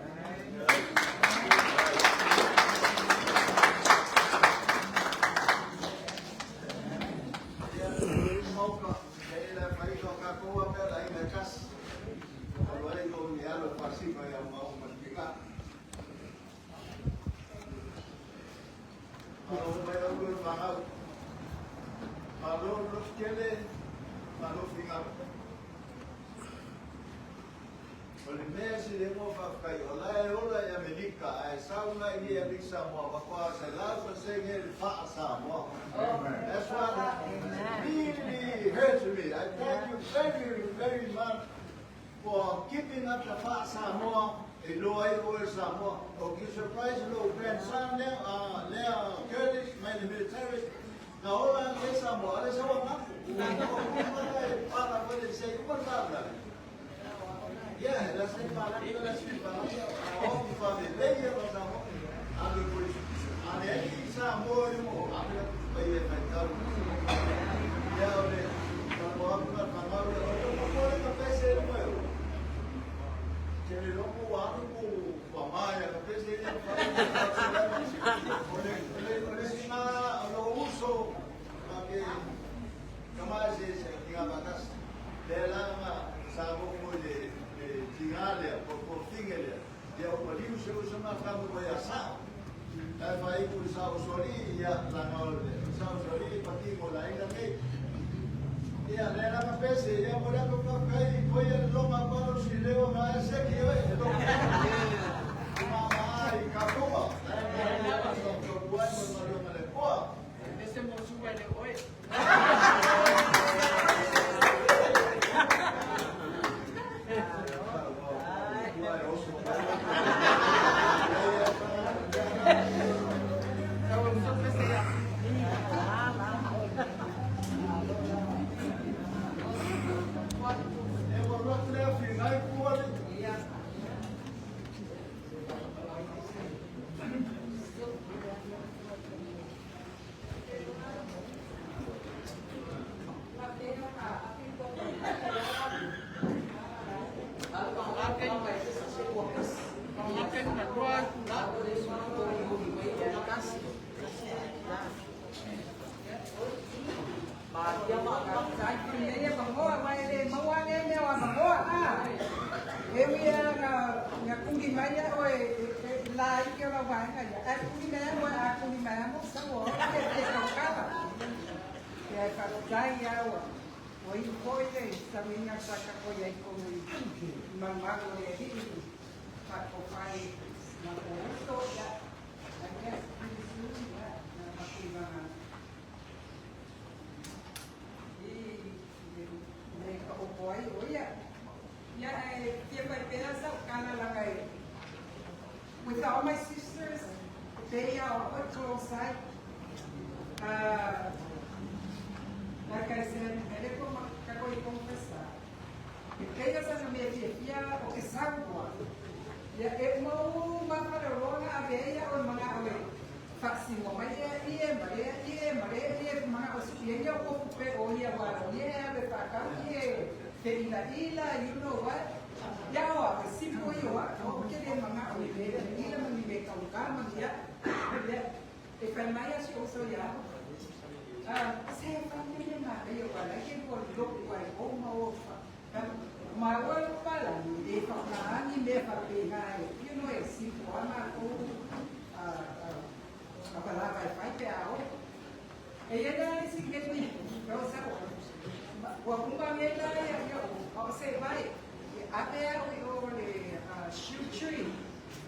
O le mea sili ai mo faafetai, o la e ola i Amerika ae sau mai i nei Amerika Samoa matua 100% le faa Samoa. That's what really hurts me. I thank you very, very much for keeping up the faa Samoa e iloa ai oe Samoa. O ki surprise lou grandson lea, lea Curtis mai le military, na ola le Samoa, ale sau angafu. Ua e pala foi le sei uma le faalavelave. Yeah, la sei palagi la sei palagi. O ki fa le lei o Samoa. Ame ko ane ai Samoa ni mo ame la pai e mai tau. Ia o le Samoa ku na whanau le o te mo le ka pese le mo. Te le lopo wa anu ko wa maia ka pese le fa. O le o le o le sina o lo uso ma ke kama se se ki nga bakas. Le la ma sa mo mo le le tinga lea po po finge lea. Ia o maliu se uso ma kamu ko ia sa. Lai fai ku sa o soli ia la no le sa o soli pati mo la ina nei. Ia le la ka pese ia mo la ko ka kai ko ia lo ma pa lo si leo ma se ki oi lo. Ma ma ai ka ko ma. Lai ma ko ko ko ai mo ma lo ma le poa. Ese mo sua le oe. E ui a na kungi mai a oe e la i ke ola waenga ia. Ai kungi mai a oe a kungi mai a mo sa o ke te kaukala. Ia e whakatai ia ua. O i hoi le saminga sa ka koi ai kono i mamago le rii. Whako whai ma ko uso ia. I guess pretty soon ia. Na makiwanga. I le ka opo ai o ia. Ia e fia mai pea sa kana langa e. With all my sisters, they are all close. Like I said, ele ko makakoi confessar. E keia sa na mea fia o ke saua. Ia e mau mawharerona a vea o mana o e whaksimo mai e ie, marea ie, marea ie, mana o suki ia o pupe o ia waro ie, ave whakau ie, te ila ila, you know what? Ia o a sipo i o a, o ke le mana o i le ila mani me kauka mani ia, ia, e whai mai a si oso ia. Se whai le ma e o ala ke ko loku ai o ma o wha. Ma o pala ni e whakaani me whapena e, you know, e sipo ama ko a palava e whai pe ao. E ia na e si ke tui, o sa o. Ua kumba me la ia ia o se vai. A pe au i o le shoe tree.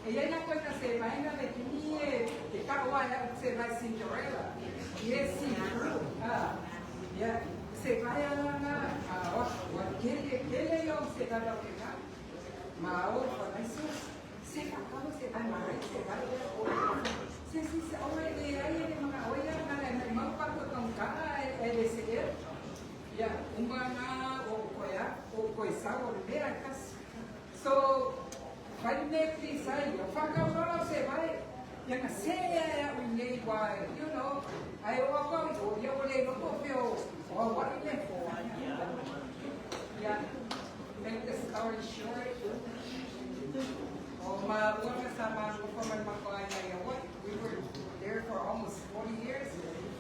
E ia na koe na se vai na le kini e te kaua e se vai Cinderella. I e see through. Ia se vai ala na o wa kele kele yo se vai o ke ka. Ma o fa mai su. Se fa kamo se vai mai se vai o. Se se se o e e ai e mga o ia na na mau pa ko tong ka e le se e. Ia umba na o koia o koi sa o le mea kas. So vai me please ai o whaka ora se vai ia na se ia ia o nei wai you know ai o ako o ia o le no ko feo o wa i le fo. Yeah, make the story short. O ma ua sa ma ko mai ma ko ai ia what we were there for almost 40 years.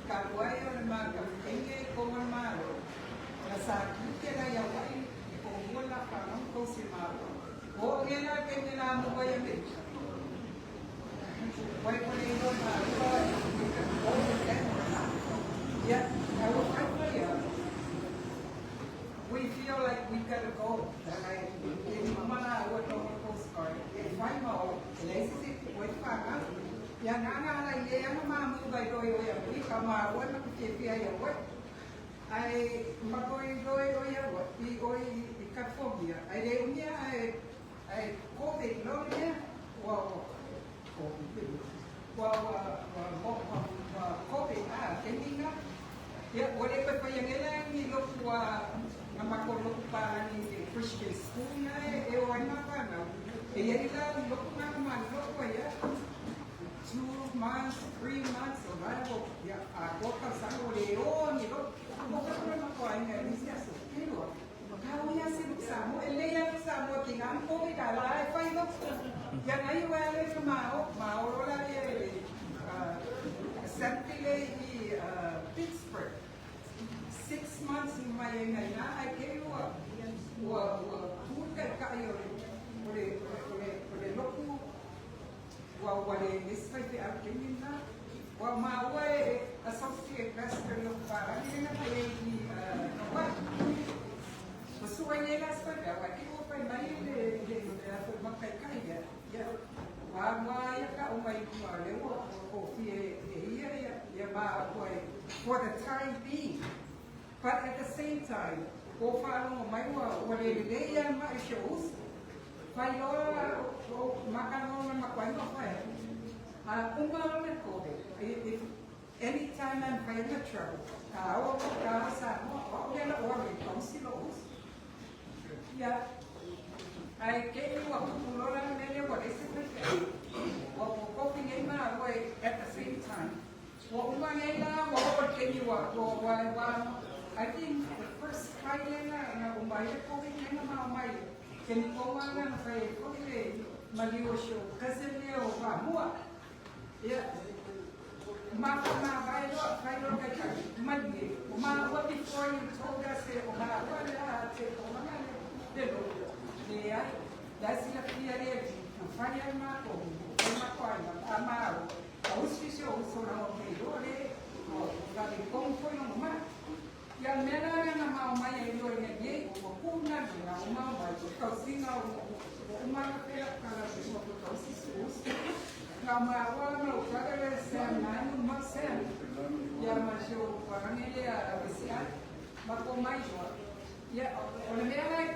Ka wai o le ma ka enge ko ma na sa ki ke na ia wai ko mo la ka no ko si ma. O nge na ke nge na mo wai me. Wai ko le no ma ua o te Yeah, I will fight for you. We feel like we gotta go. Like, in mana ua no Coast Guard. E whai ma o, le si si wai whanga. Ia ngā ngā la i e ama maa mu vai roi o ia ui, ka maa ua na ku te pia ia ua. Ai ma koi roi o ia ua, i oi i California. Ai le umia ai ai COVID no ia, ua ua COVID. Ua ua ua ua ua COVID a te minga. Ia ua le pai pai angela ni loku wa nga mako loku pa ni Christian school na e e o ai mapana. E ia ila loku nga ma loku ia 2 months, 3 months, o vai o ia a kota sa o le o ni lo o ka ko ma ko ai ni sia so kilo. Ka o ia se sa mo e le ia sa mo ki ngam ko ki ka la e fai lo. Ia ngai wa le ma o ma o lo la le assembly le i Pittsburgh. 6 months in my na ai ke ua ua ua puka ka ai o le o le o le loku ua ua le nisfai te au kemi na ua ma ua e associate pastor no para ni na mai i no wa o sua ni la spa ka wa ki o pai mai le le le a ma kai kai ya ya wa ma ya ka o mai ku le o o fi e ia ia ia ma ko for the time being. But at the same time, o whalongo mai ua ua le le ia ma e se usu. Whai loa o makano na makwai ma whai. Unga o le COVID. If anytime I'm in the trouble, ka o ka sa mo o le la o le kausi lo usu. Ia, ai ke ua kupulola mele ua le se pepe. Ua kofi ngei ma ua at the same time. Ua unga ngei la ua o kemi ua ua ua ua I think the first Thailand na umai le COVID na ma umai. Kemi konga na whai koi le maliu sio cousin le o wha mua. Ia, ma ma vai lo vai lo kai kai mali. O ma ua before you told us e o ma ua le a te o ma le le lo. Le ai, la si la fia le na whai ai ma ko o ma ko ai a ma o. A usi sio o so na o ke lo le o ka le kong foi no ma. Ia mea na mau mai e loi nei nei o kuna na o mau mai o kausinga o o ma pela kala o ko kausi sus. Na ma wa ma o kada le sa na no ma sa. Ia ma sio pa le a visia ma ko mai jo. Ia o le mea lai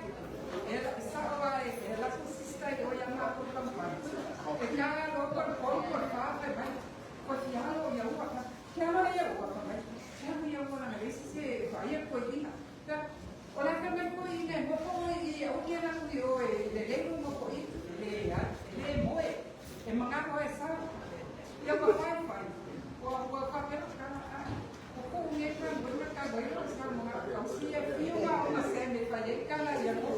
e la sa wa e la sista i o ia ma ko kampa. E ka lo ko ko ko fa fa mai. Ko ti alo ia ua ka. Kia alo ia ua ka mai. Kia ia ua na le se va ia ua fai fai, ua ua faapea kala a. O ku nge ka ngwe ka wai ro sa mo ka si e fiu ga o ma se me fai ai kala ia mo.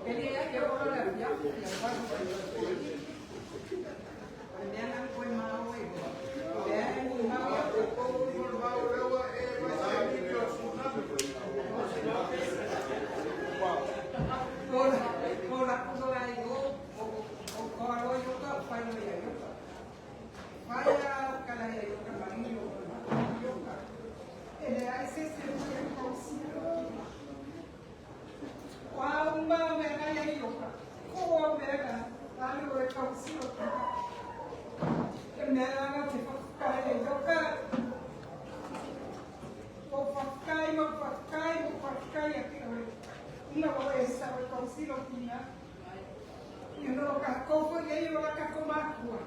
E le ia ke ora la ia ia fa. O le mea na koe mau e. O le ni mau ia ko ko ko ko la ko la yo o o ko alo yo ka fai lo ia yo ka. Fai a kala ia yo ka mari yo yo ka. E le ai se se se ko si. Wa umba me na ia yo ka. Ko o me na alu e ka si o ka. E me na te fa ka ia yo ka. O fa kai mo fa kai mo fa kai a ke o. Una o e sa o ka si o kina. Ia no ka kofo ia i o la ka komakua.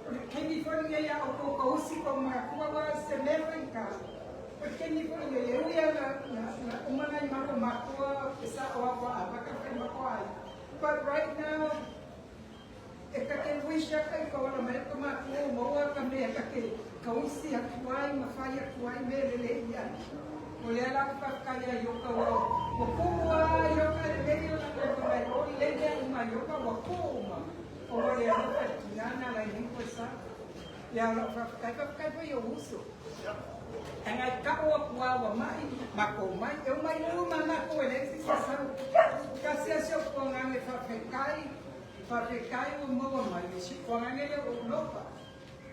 O le keimi foi ia ia o ko ko usi ko makua wa se mea i ka. O le keimi foi ia ia uia na na na umana i mako makua e sa o a a baka fe mako ai. But right now, e ka ke wish a kai ko wala mai ko makua o maua ka mea ka ke ka usi a kuai ma whai a kuai me lele ia. O lea la ka kai a ioka wa wa kua ioka le le o la ko mai o le le uma ioka wa ku uma. O le alofa tinana la ni ko sa. Ia lo fa kai fa kai fa yo uso. Anga ka o kua wa mai ma ko mai e mai uma ma ko le si sa sa. Ka se se ko ngange fa fe kai fa fe kai o mo mai si ko ngange le o lopa.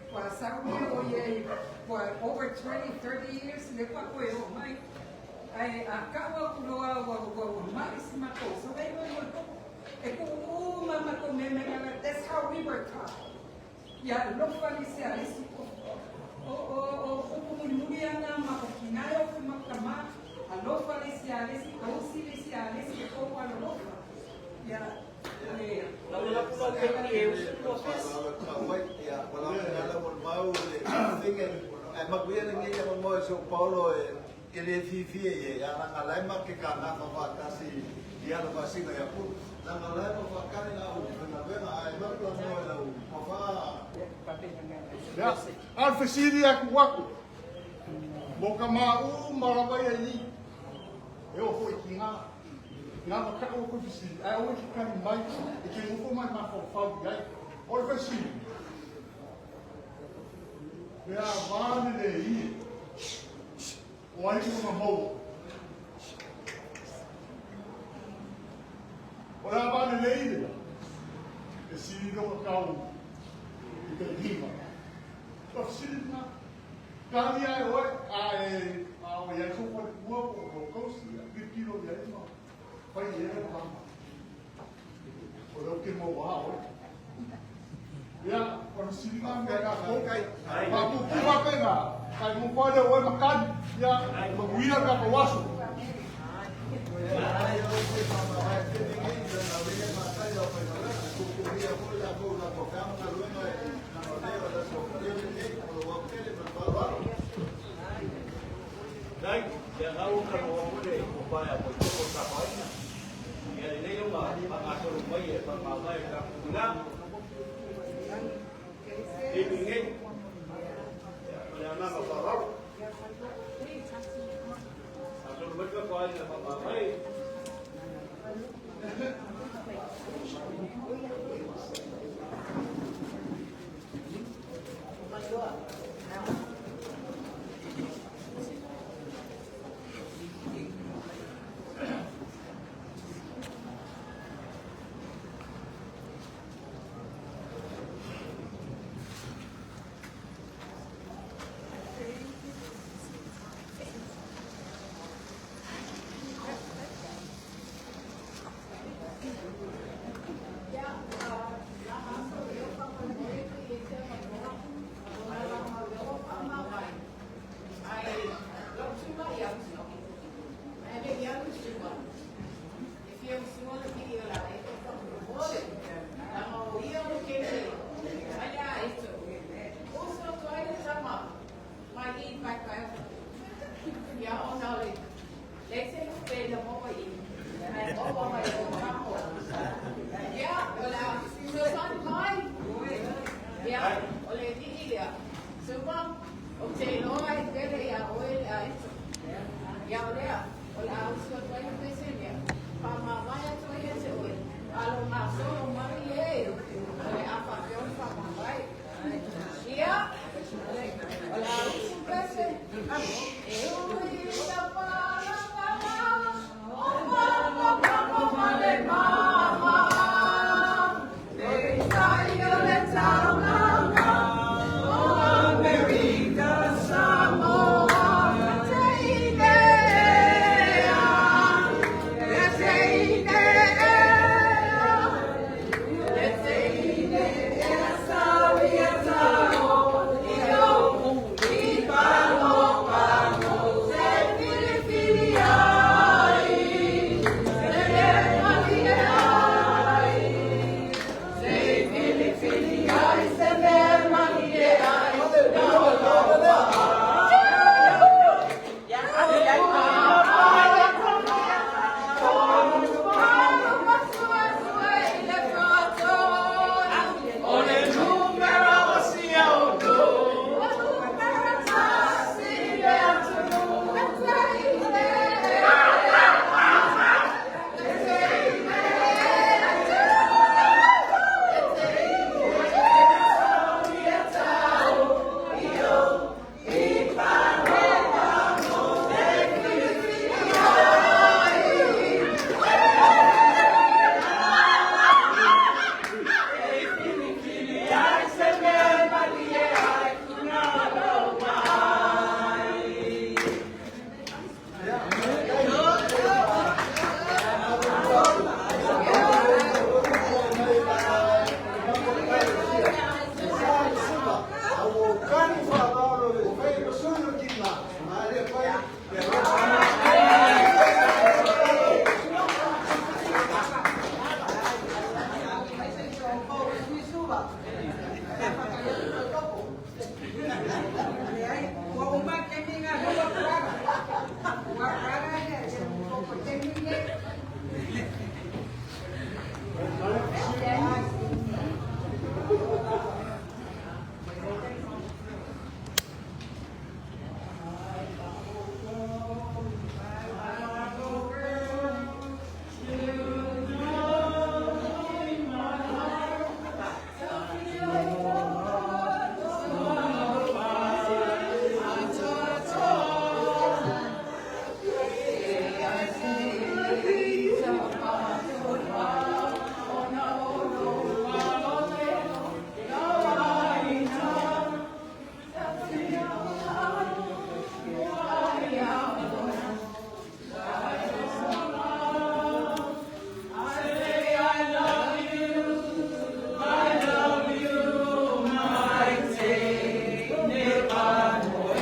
Wa sa o ye for over 20, 30 years le pa ko e o mai. Ai a ka wa ku loa wa wa wa mai si ma ko. So ai mo ko e ko uma ma ko me me that's how we were taught. Ia lofa li se alisi o o o o o muli muli anga ma ko kinayo ko ma kama alofa li se alisi ko si li se alisi ko ko alofa. Ia le Paulo e le fifi e ia na ngalai ma ke ka na fa kasi ia na fasinga ia pu na ngalai ma fa kare na u na venga ai ma la mo la u ma fa. Ya, al fesiri aku waku. Mo ka ma u marawa ia i. E o hoi ki ngā. Ngā waka o koe fesiri. Ai o ki kani mai. E ke ngofo mai ma whau i ai. O le fesiri. Mea vāne le i. O ai mo ngā mou. O le vāne le i le. E siri roka kau i te hima. O fesiri ngā. Kani ai oe, a e, a o iai so whare kua o o kausi, a pipiro i ai ma, whai e e pama. O leo ke mo wā oe. Ia, o na siri ngā mea ngā kōkai, ma ku ku wape ngā, kai mo whare oe makani, ia, ma muia ka kawaso. Dai, ia ngau ka no mole o paia mo te ko ka paina. Ia le leo ma ma solo mai e pa ma mai ka kula. E ninge. O le anaga wharau. A solo mai ka paina pa ma mai. Ia, o le Ia o lea, o le a usu atu ai le pese lea, faamavae atu ai ia te oe, a o lou gasolo mai e, o le a faapea ona faamavae. Ia, o le a usu pese, e ui ina palapala, o papapapo ma le mama, peitai o le taulaga, o Amerika Samoa, teine ea, e teine ea, e teine ea sau ia tao, io, i pago pago se filifili ai, se le malie ai, se filifili ai, se le malie ai, O le numera o sia o no, o numera tasi le atunuu. E teine, e teine, e teine, ia tau, io, i pago pago, e filifili ai. Ai se me malie ai, na lo mai. Ua uma taimi na lua fuaga. Ua fuaga le koko taimi nei. I say I love you, I love you, my teine pamoe.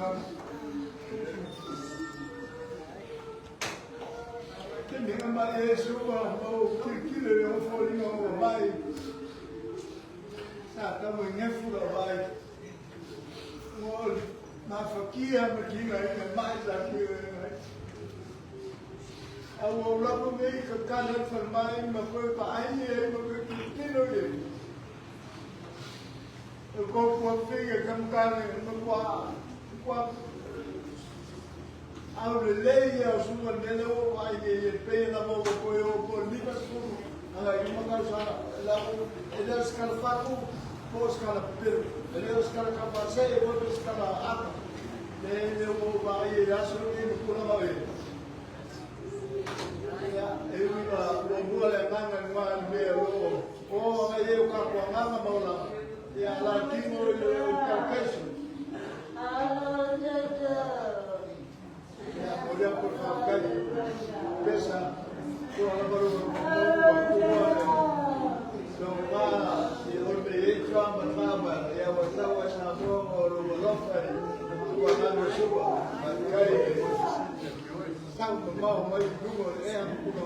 Te minga mai e sua mau kilikile le ofoliga o mai. Sa tamu i ngefu la vai. Mo mafakia ma kinga inga mai sa ki Au o lapa mei ka kana whalmai ma koe pa ai e ma koe kilikilo e. E ko pua finga kamkane ma kua kua au le lei ia o sunga nele o ai e e pe la mo ko o ko lima suru anga i maka sa la o e le skala faku po skala peru e le skala kapase e po skala aka le le o ba i ya suru ni kula ma e ia e ui la o mua le nganga ngā me o o nga e o ka ko nganga maula ia la kingo i le o ka kesu ia o lea ko ka kai pesa ko ala baru ko ko so ma i o me e chua ma ma ma ia wa sa wa sa mo o ro mo lo fa ua na mo suba ma kai sa ma ma ma i lungo e a ku no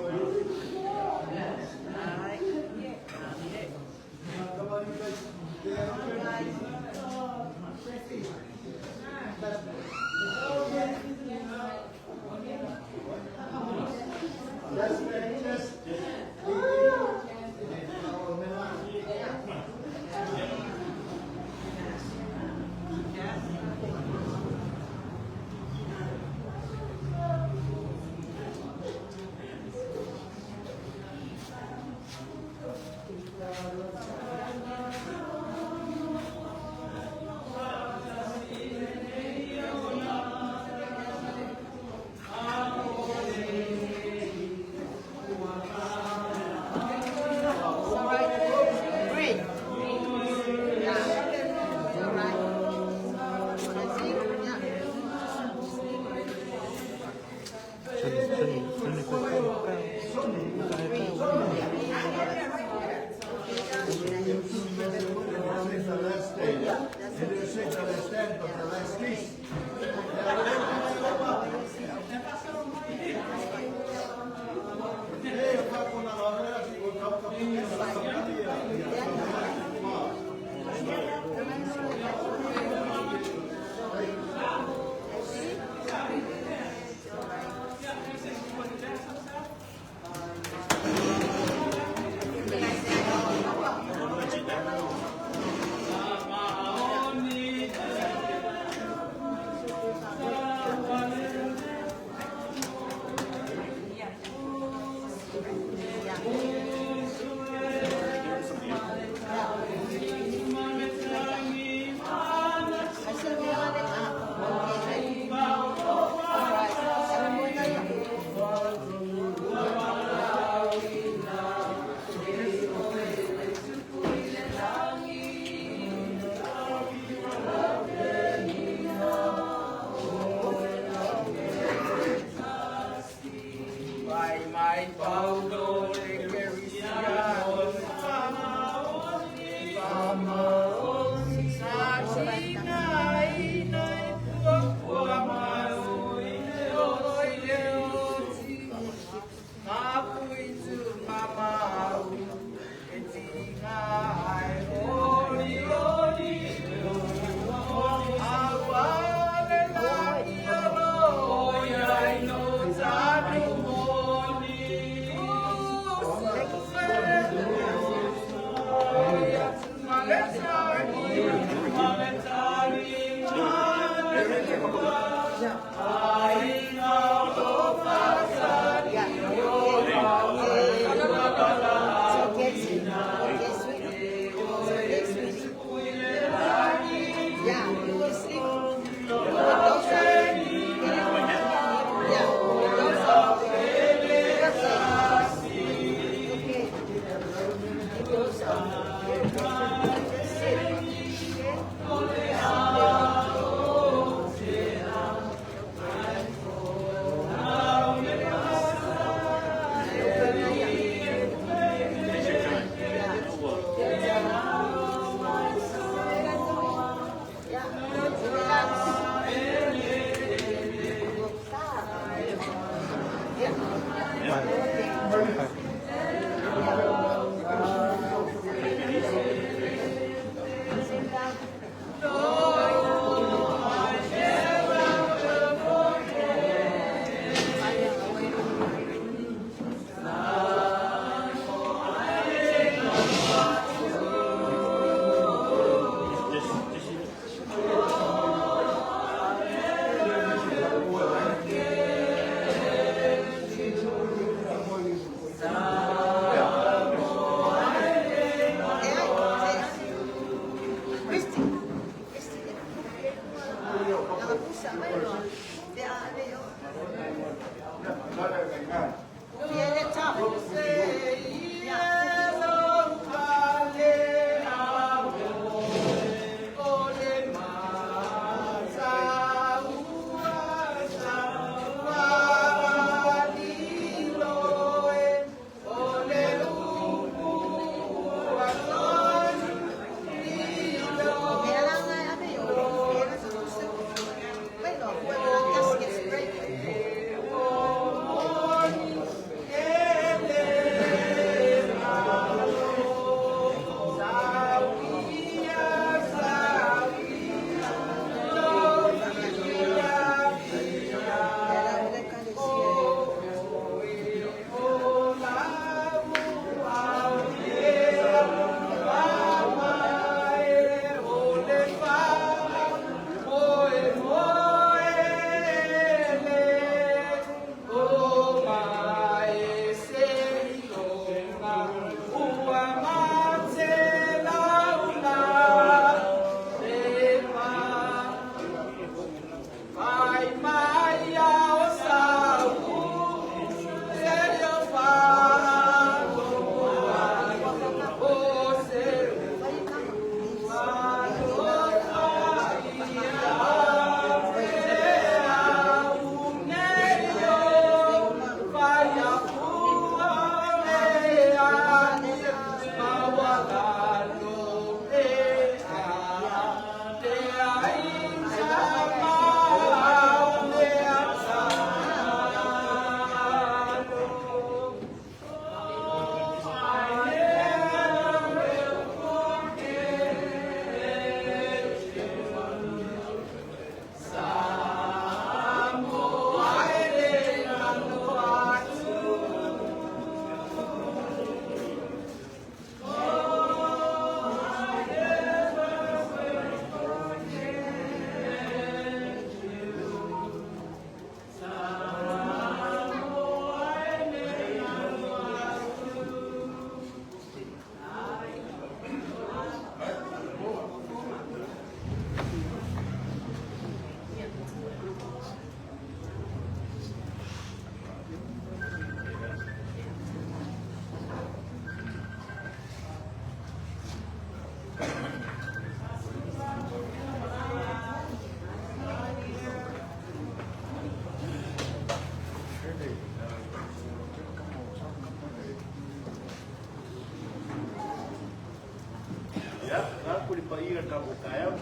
Ia, vaeatu le paia o le tatou taeao,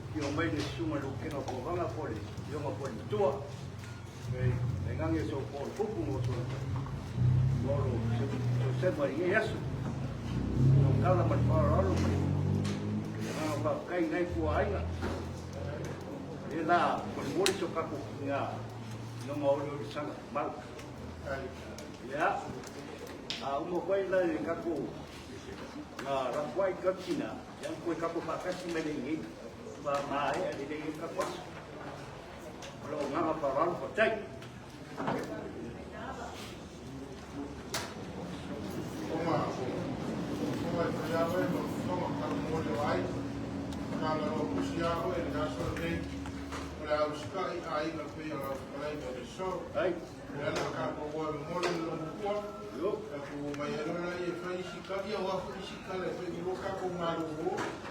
afio mai le Susuga i le Lukena o Povaga po o le Afioga foi i le Matua, tainane so toalepupu ma Soseva i lenei aso. Lau tala ma le faaaloalo ma le agaga faafetai i nai tuaaiga. O lea la molimoli so tatou ina inoga oliolisaga mau. Ia, a uma foi la le tatou na lafuai katina, ia koe tatou faatasi mai le inei, ma maea lelei ai tatou aso. O lou agaga faaaloalo, faafetai. Fofoga Fofoga e fai lava e ma fofoga kalomoli o ai. Kalaloa pusi lava e le aso lenei. O le a usitai aiga pei o lau fetalaiga i le aso. O le ala tatou o e momoli le lomukua. Tatou o mai ai loa lea e fai isi tala. Ia aua foi isi tala e fai i lua tatou malolo.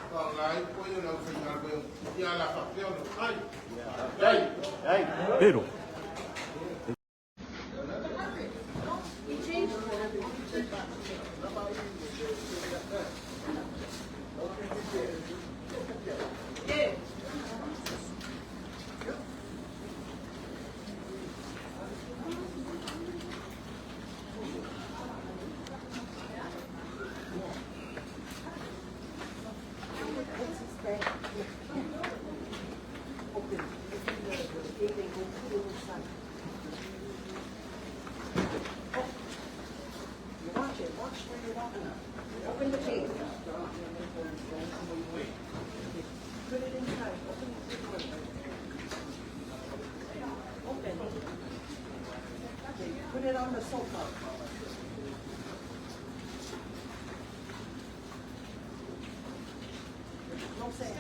Faaaoga ai foi o le aufaigaluega. Ia a o le a faapea ona fai. Faafetai. Pero. Watch it. Watch where you're walking. Open the gate. Put it inside. Open the zipper. Open. Okay, put it on the sofa. Don't say.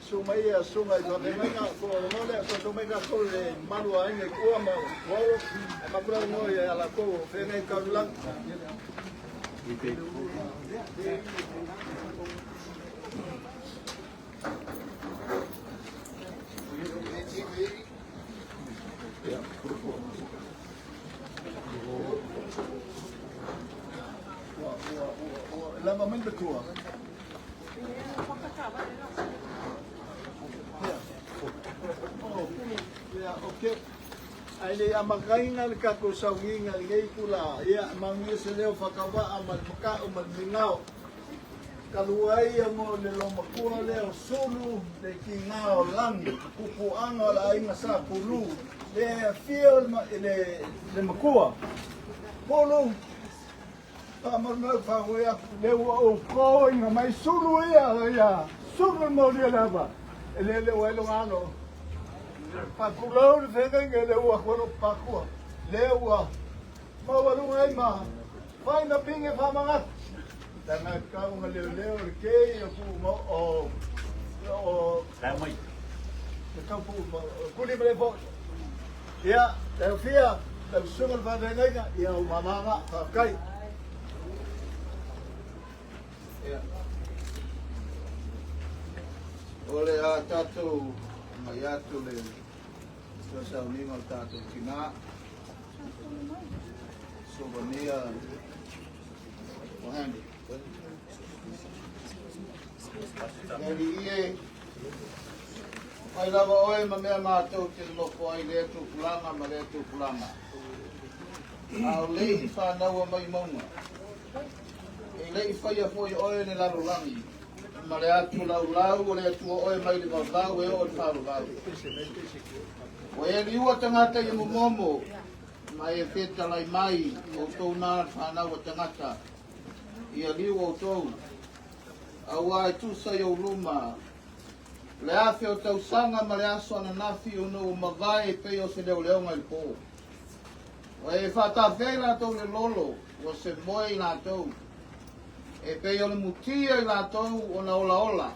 Susu mai ia susuga i faafeagaiga ko o lea so mai ka le malu a aiga i kua ma olo e makula ngo ia la ko feagai kaulagi. Lava mai le tua. Okay. Ai le amakaina le kako saugiga le nei pula ia manuia se leo whakawaa ma le makao ma le mingao. Kalua ia mo le lomakua leo sulu le ki ngā o langi, pupuanga o la aiga sa pulu, le afio le makua. Pulu, whaamaru whawe aku, le ua o ko inga mai sulu ia, ia, sulu mo le lava, e le le wailo ngano. Pakulau le whenga le ua kono pakua, le ua, mawarunga ai ma, whaina pinge whamangatu. Tanga kaunga leo leo le kei o pu mo o o La mai. Le kau pu kuli mele fo. Ia, te fia, te sunga le whawengainga, ia o mamanga, whakai. Ia. O le a tātou mai atu le sauniga o le tātou tinā. Sovania o Handy. Handy ie, mai lava oe ma mea mātou te lofo ai le tupulanga ma le tupulanga. A o le i whānaua mai maunga. E le i whaia foi oe le lalolangi. Ma le atu lau lau o le atua oe mai le vavau e o le wharovau. O e liua tangata i momomo, ma e whetalai mai o tō nā whānaua tangata. Ia liu o tō. Aua e tusa i o luma. Le afe o tausanga ma le aso ananafi o no mavae pe o se leo leonga i le pō. O e whātawhea i lātou le lolo, o se moe i lātou. E pei o le mutia i lātou o na ola ola.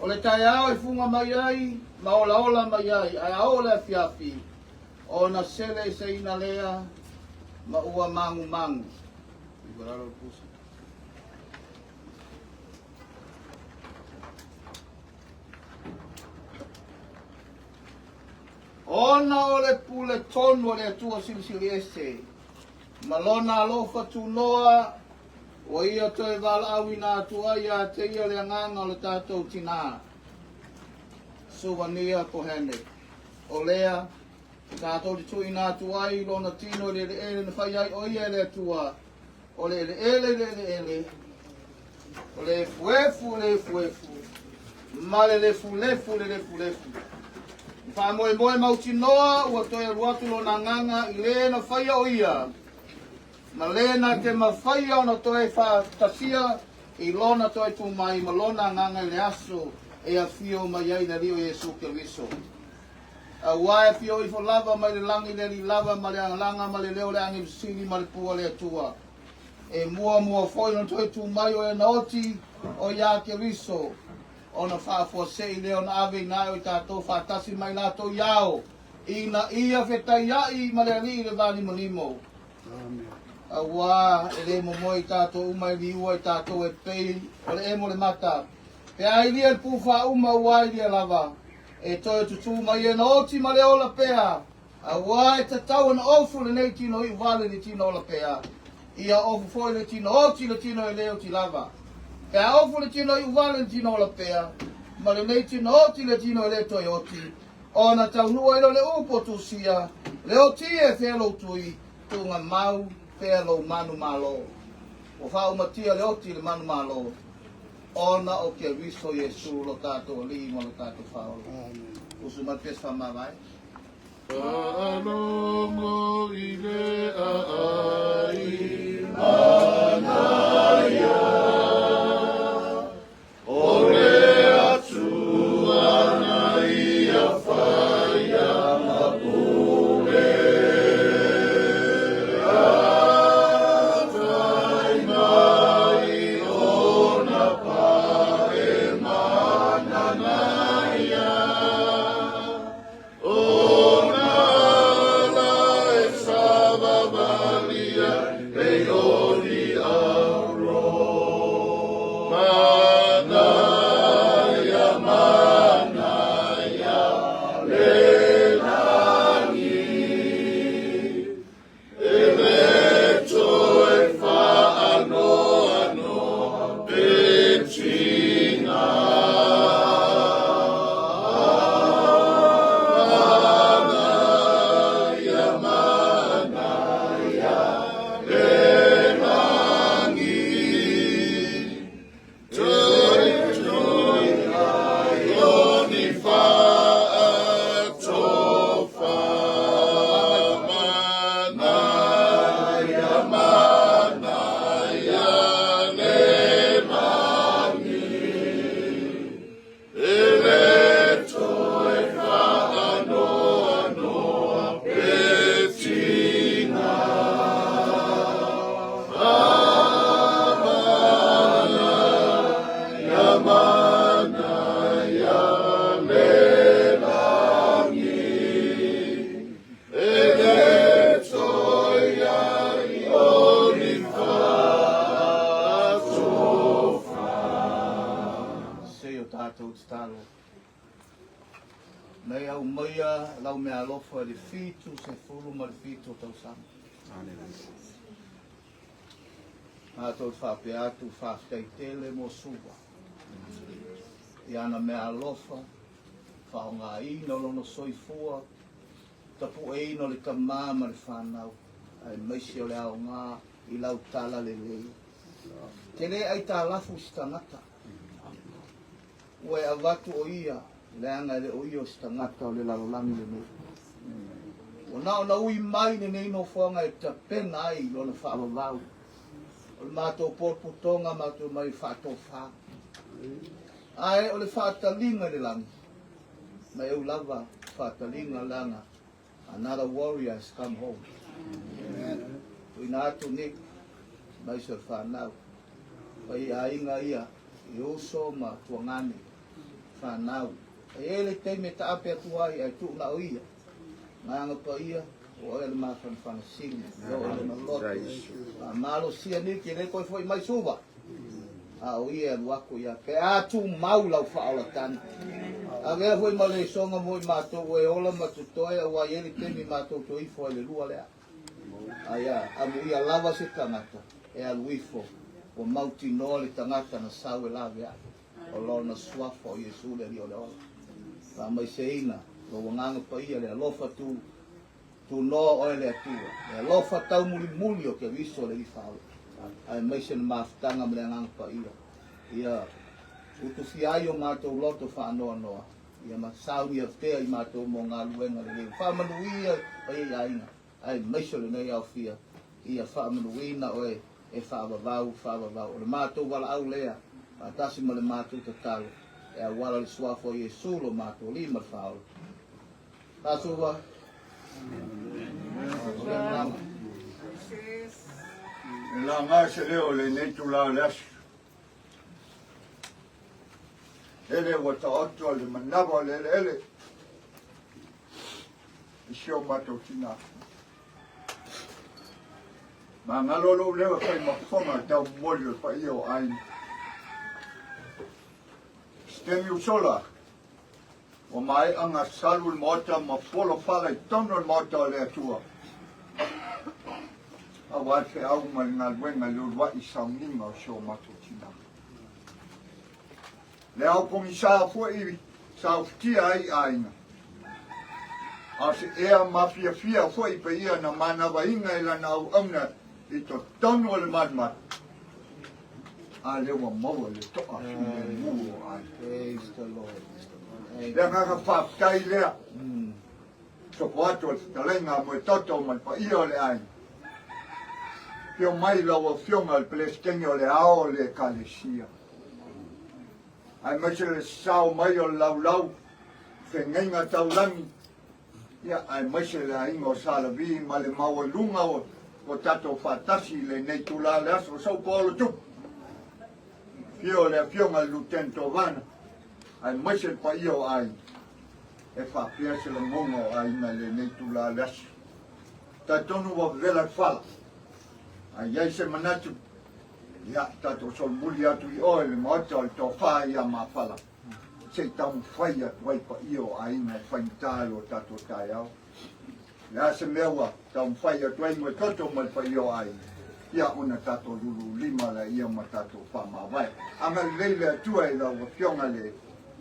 O le tai ao e funga mai ai, ma ola ola mai ai, ai ao le afiafi, o na sele se ina lea, ma ua mangu mangu. I wararo pusi. Ona o le pule tonu o le atua silisili ese. Ma lona alofa tunoa, o ia toe valaau ina atu ai ia te ia le anganga o le tātou tinā. Suvania Kohene. O lea, tātou te tuina atu ai, lona tino le ele ele na whai ai o ia le atua. O le ele ele le ele ele. O le efu efu le efu efu. Ma le lefu lefu le lefu lefu. Wha moe moe mautinoa, ua toe alu atu lona nganga i le na whaia o ia. Ma le na te mawhaia ona toe whaatasia i lona toe tū mai ma lona nganga i le aso e a fio mai ai na rio Iesu Keriso. A ua e fio ifo lava mai le langi le li lava ma le angalanga ma le leo le angi sili ma le pua le atua. E mua mua foi na toe tū mai o e na oti o ia Keriso. ona faafuasei lea ona ave i ina e o i tatou faatasi ma i latou i ao, ina ia fetaia'i ma le Alii i le vanimonimo. Auā e le momoe i tatou uma e liua i tatou e pei o le emo le mata. Pe a ilia le pū faauma ua ilia lava, e toe tutū mai e na oti ma le ola pea, auā e tatau ona ofu lenei tino iu vale le tino ola pea. Ia ofu foi le tino oti le tino e le oti lava. Pe a ofu le tino iu vale le tino ola pea, ma lenei tino oti le tino e le toe oti, ona taunuu ai lea o le upu o Tusia, le oti e fea lou tui, tuugamau fea lou manumalo. Ua faaumatia le oti i le manumalo, ona o Keriso Iesu lo tatou Alii ma lo tatou Faaola. Usu mai pesi faamavae. Faalogo i le aai manaia o le Atua na ia faia ma pule atai mai ona pae mananaia ona ala e savavalia e oni auro. Manaia, manaia, le lagi. E le toe faanoanoa pe tiga. Manaia, manaia, le lagi. Toe toi ai o ni faatofa. Manaia, manaia, le lagi. E le toe faanoanoa pe tiga. Manaia, manaia, le lagi. E le toe ai o ni faatofa. Se i o tatou tatalo. Nei aumaia lau meaalofa i le 77 o tausaga. Matou te faapea atu faafetai tele mo Suva. I ana meaalofa, faaaogaina o lona soifua, tapueina o le tamā ma le fanau, aemaise o le aoga i lau talalelei. Te le aitalafu i se tagata. Ua e avatu o ia, leaga e le o ia o se tagata o le lalolagi lenei. Ua na ona ui mai lenei nofoaga e tapena ai lona faavavau. O le matou potopotoga matou mai faatofa. Ae o le faataliga i le lagi, ma e ui lava faataliga leaga another warrior has come home. Tuuina atu Nick, aemaise o le fanau. Pai aiga ia, i uso ma tuagane, fanau. E i ai le taimi e taape atu ai ae tuu na o ia. Agaga Paia, ua oe le mafanafana sili, i oo i lona loto. Faamalosia Nick e le toe foi mai Suva. A o ia e alu atu ia, pe a tumau lau faaolatagi. Avea foi ma lesona mo i matou ua e ola ma totoe auā e i ai le taimi matou toe ifo ai i le lua lea. Aia, amuia lava se tagata e alu ifo, ua mautinoa le tagata na sau e laveai, o lona suafa o Iesu le Alii o le ola. Faamaiseina lou Agaga Paia le alofa tu tunoa oe le Atua, le alofa taumulimuli o Keriso le Alii Faaola, aemaise le mafutaga ma le Agaga Paia, ia utufia ai o matou loto faanoanoa, ia ma saunia pea i matou mo galuega lelei. Faamanuia paia i aiga, aemaise o lenei aofia, ia faamanuina oe e faavavau, faavavau. O le matou valaau lea, faatasi ma le matou tatalo, e auala i le suafa o Iesu lo matou Alii ma le Faaola. Faasuva. O le agaga. E laga se leo o lenei itula o le aso. Lele ua taoto le manava o le eleele i si o matou tinā. Magalo lou leo e fai ma fofoga le taumomoli o le paia o aiga. Se taimi ua sola, ua maea gasalu le maota ma folafala i totonu o le maota o le Atua, aua le feau ma le galuega i le uluai sauniga o si o matou tinā. Le ao pogisa foi sa ufitia ai aiga. A o se ea mafiafia foi paia na manavaina i lana auauna i totonu o le malumalu, a lea ua maua le toa filemu o aiga. Le agaga faafetai lea, soko atu o le fetalaiga a Moetoto ma le paia o le aiga. Afio mai lau Afioga le Peresetene o le Ao o le Ekalesia, aemaise le sao mai o le laulau fegaiga taulagi, ia, aemaise le aiga o Salavi ma le maualuga o o tatou faatasi i lenei itula le aso sau paolo tupu. Afio le Afioga i le Luteni Tovana, aemaise le paia o aiga. E faapea se lagona o aiga i lenei itula le aso. Talitonu ua vevela le fala. A i ai se manatu, ia, tatou solomuli atu i oe le Maota o le Tofa ia Mafala, se i taumafai atu ai paia o aiga e faigata lo tatou taeao. Le a se mea ua taumafai atu ai Moetoto ma le paia o aiga, ia ona tatou lululima laia ma tatou faamavae. Agalelei le Atua i lau Afioga le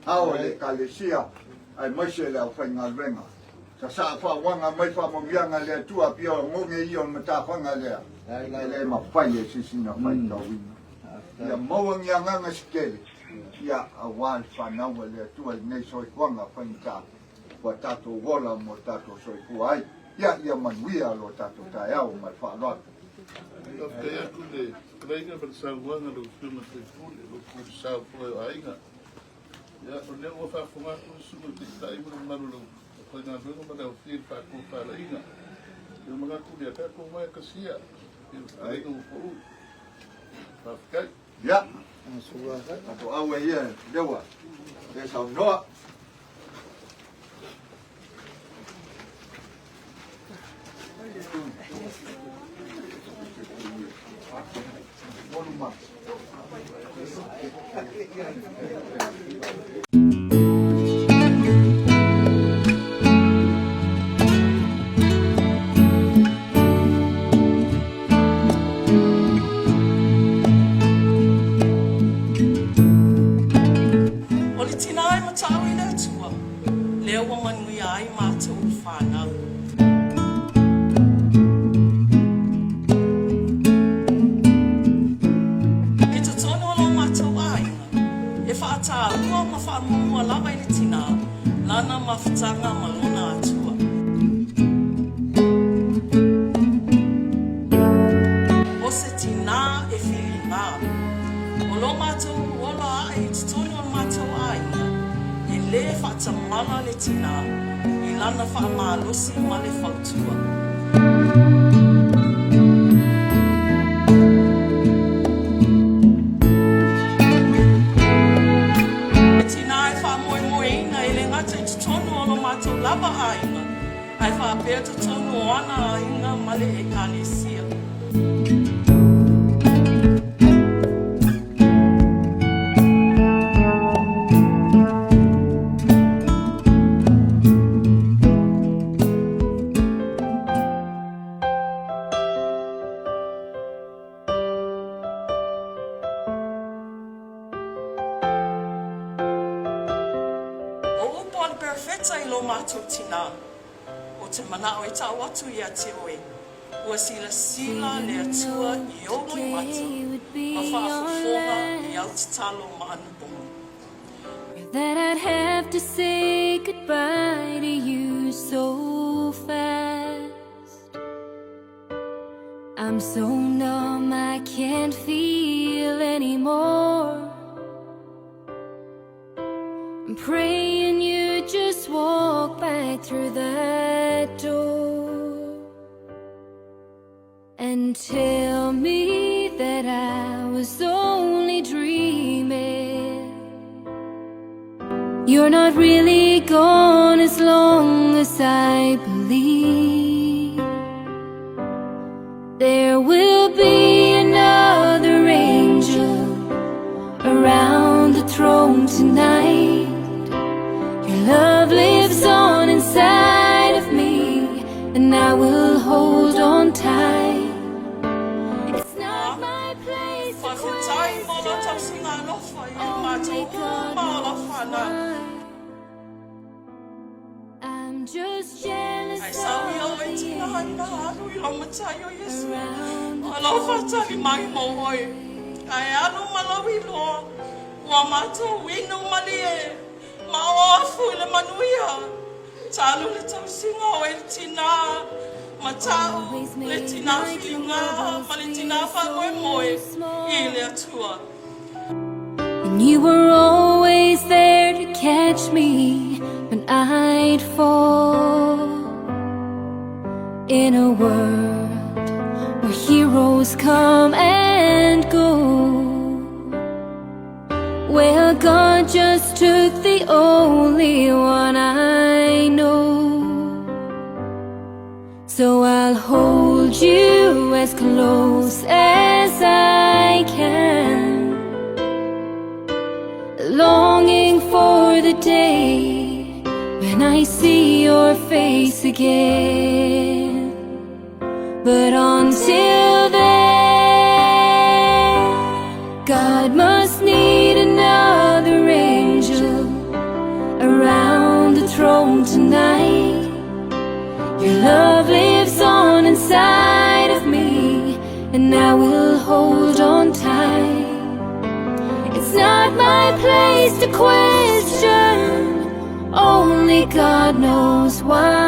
Ao o le Ekalesia aemaise le aufaigaluega. Sasaa faauaga mai faamanuiaga a le Atua pia o goge ia o le matafaga lea e le mafai e se isi na faitauina. Ia maua ni agaga se tele ia aua le fanau a le Atua i lenei soifuaga faigata ua tatou ola mo tatou soifua ai. Ia ia manuia lo tatou taeao ma le faaaloalo. Faafetai atu i le fetalaiga ma le saunoaga a lau Afioga i le sui usufono, o lo o sao foi o aiga. Ia, o lea ua faafofoga atu le Susuga i le Taitai ma le mamalu o le aufaigaluega ma le aofia i le faatofalaiga. Ia, manatu lea, tatou omai e tasia i le fetalaiga ua pau. Faafetai. Ia, tatou auai ia lea ua e saunoa. O le tinā e matau i le Atua, lea ua manuia ai matou whanau. I totonu o lo matou aiga, e whaatāua ma whaamumua lava i le tinā, lana mafutaga ma lona Atua. O se tinā e whiringa. O lo matou ola ae i totonu o le matou aiga, e lē faatamala le tinā i lana faamalosi ma le fautua. He tinā e faamoemoeina e le gata i totonu o lo matou lava aiga, ae faapea totonu o ana aiga ma le Ekalesia. O upu a le Perofeta i lo matou tinā, o te manao e tau atu ia te oe, ua silasila le Atua i ou loimata ma faafofoga i au tatalo ma anupogi. That I'd have to say goodbye to you so fast I'm so numb I can't feel anymore I'm praying you just walk back through that door And tell me that I was only dreaming. You're not really gone as long as I believe. There will be another angel around the throne tonight. Your love lives on inside of me, and I will hold on tight. It's not my place to Faafetai mo lo tausiga alofa i matou uma o lau fanau. I'm just jealous Ae sau ia oe tina ina alu i lau matai o Iesu. O lau faatali mai mo oe. Ae alu ma lou iloa, ua matou inu malie, ma o afu i le manuia. Talu le tausiga o oe le tinā, ma ta'u le tinā filiga ma le tinā faamoemoe i le Atua. And you were always there to catch me when I'd fall. In a world where heroes come and go. Well, God just took the only one I know. So I'll hold you as close as I can, longing for the day when I see your face again. But until then, God must need another angel around the throne tonight. Your love lives on inside of me, and I will hold on tight. It's not my place to question, only God knows why.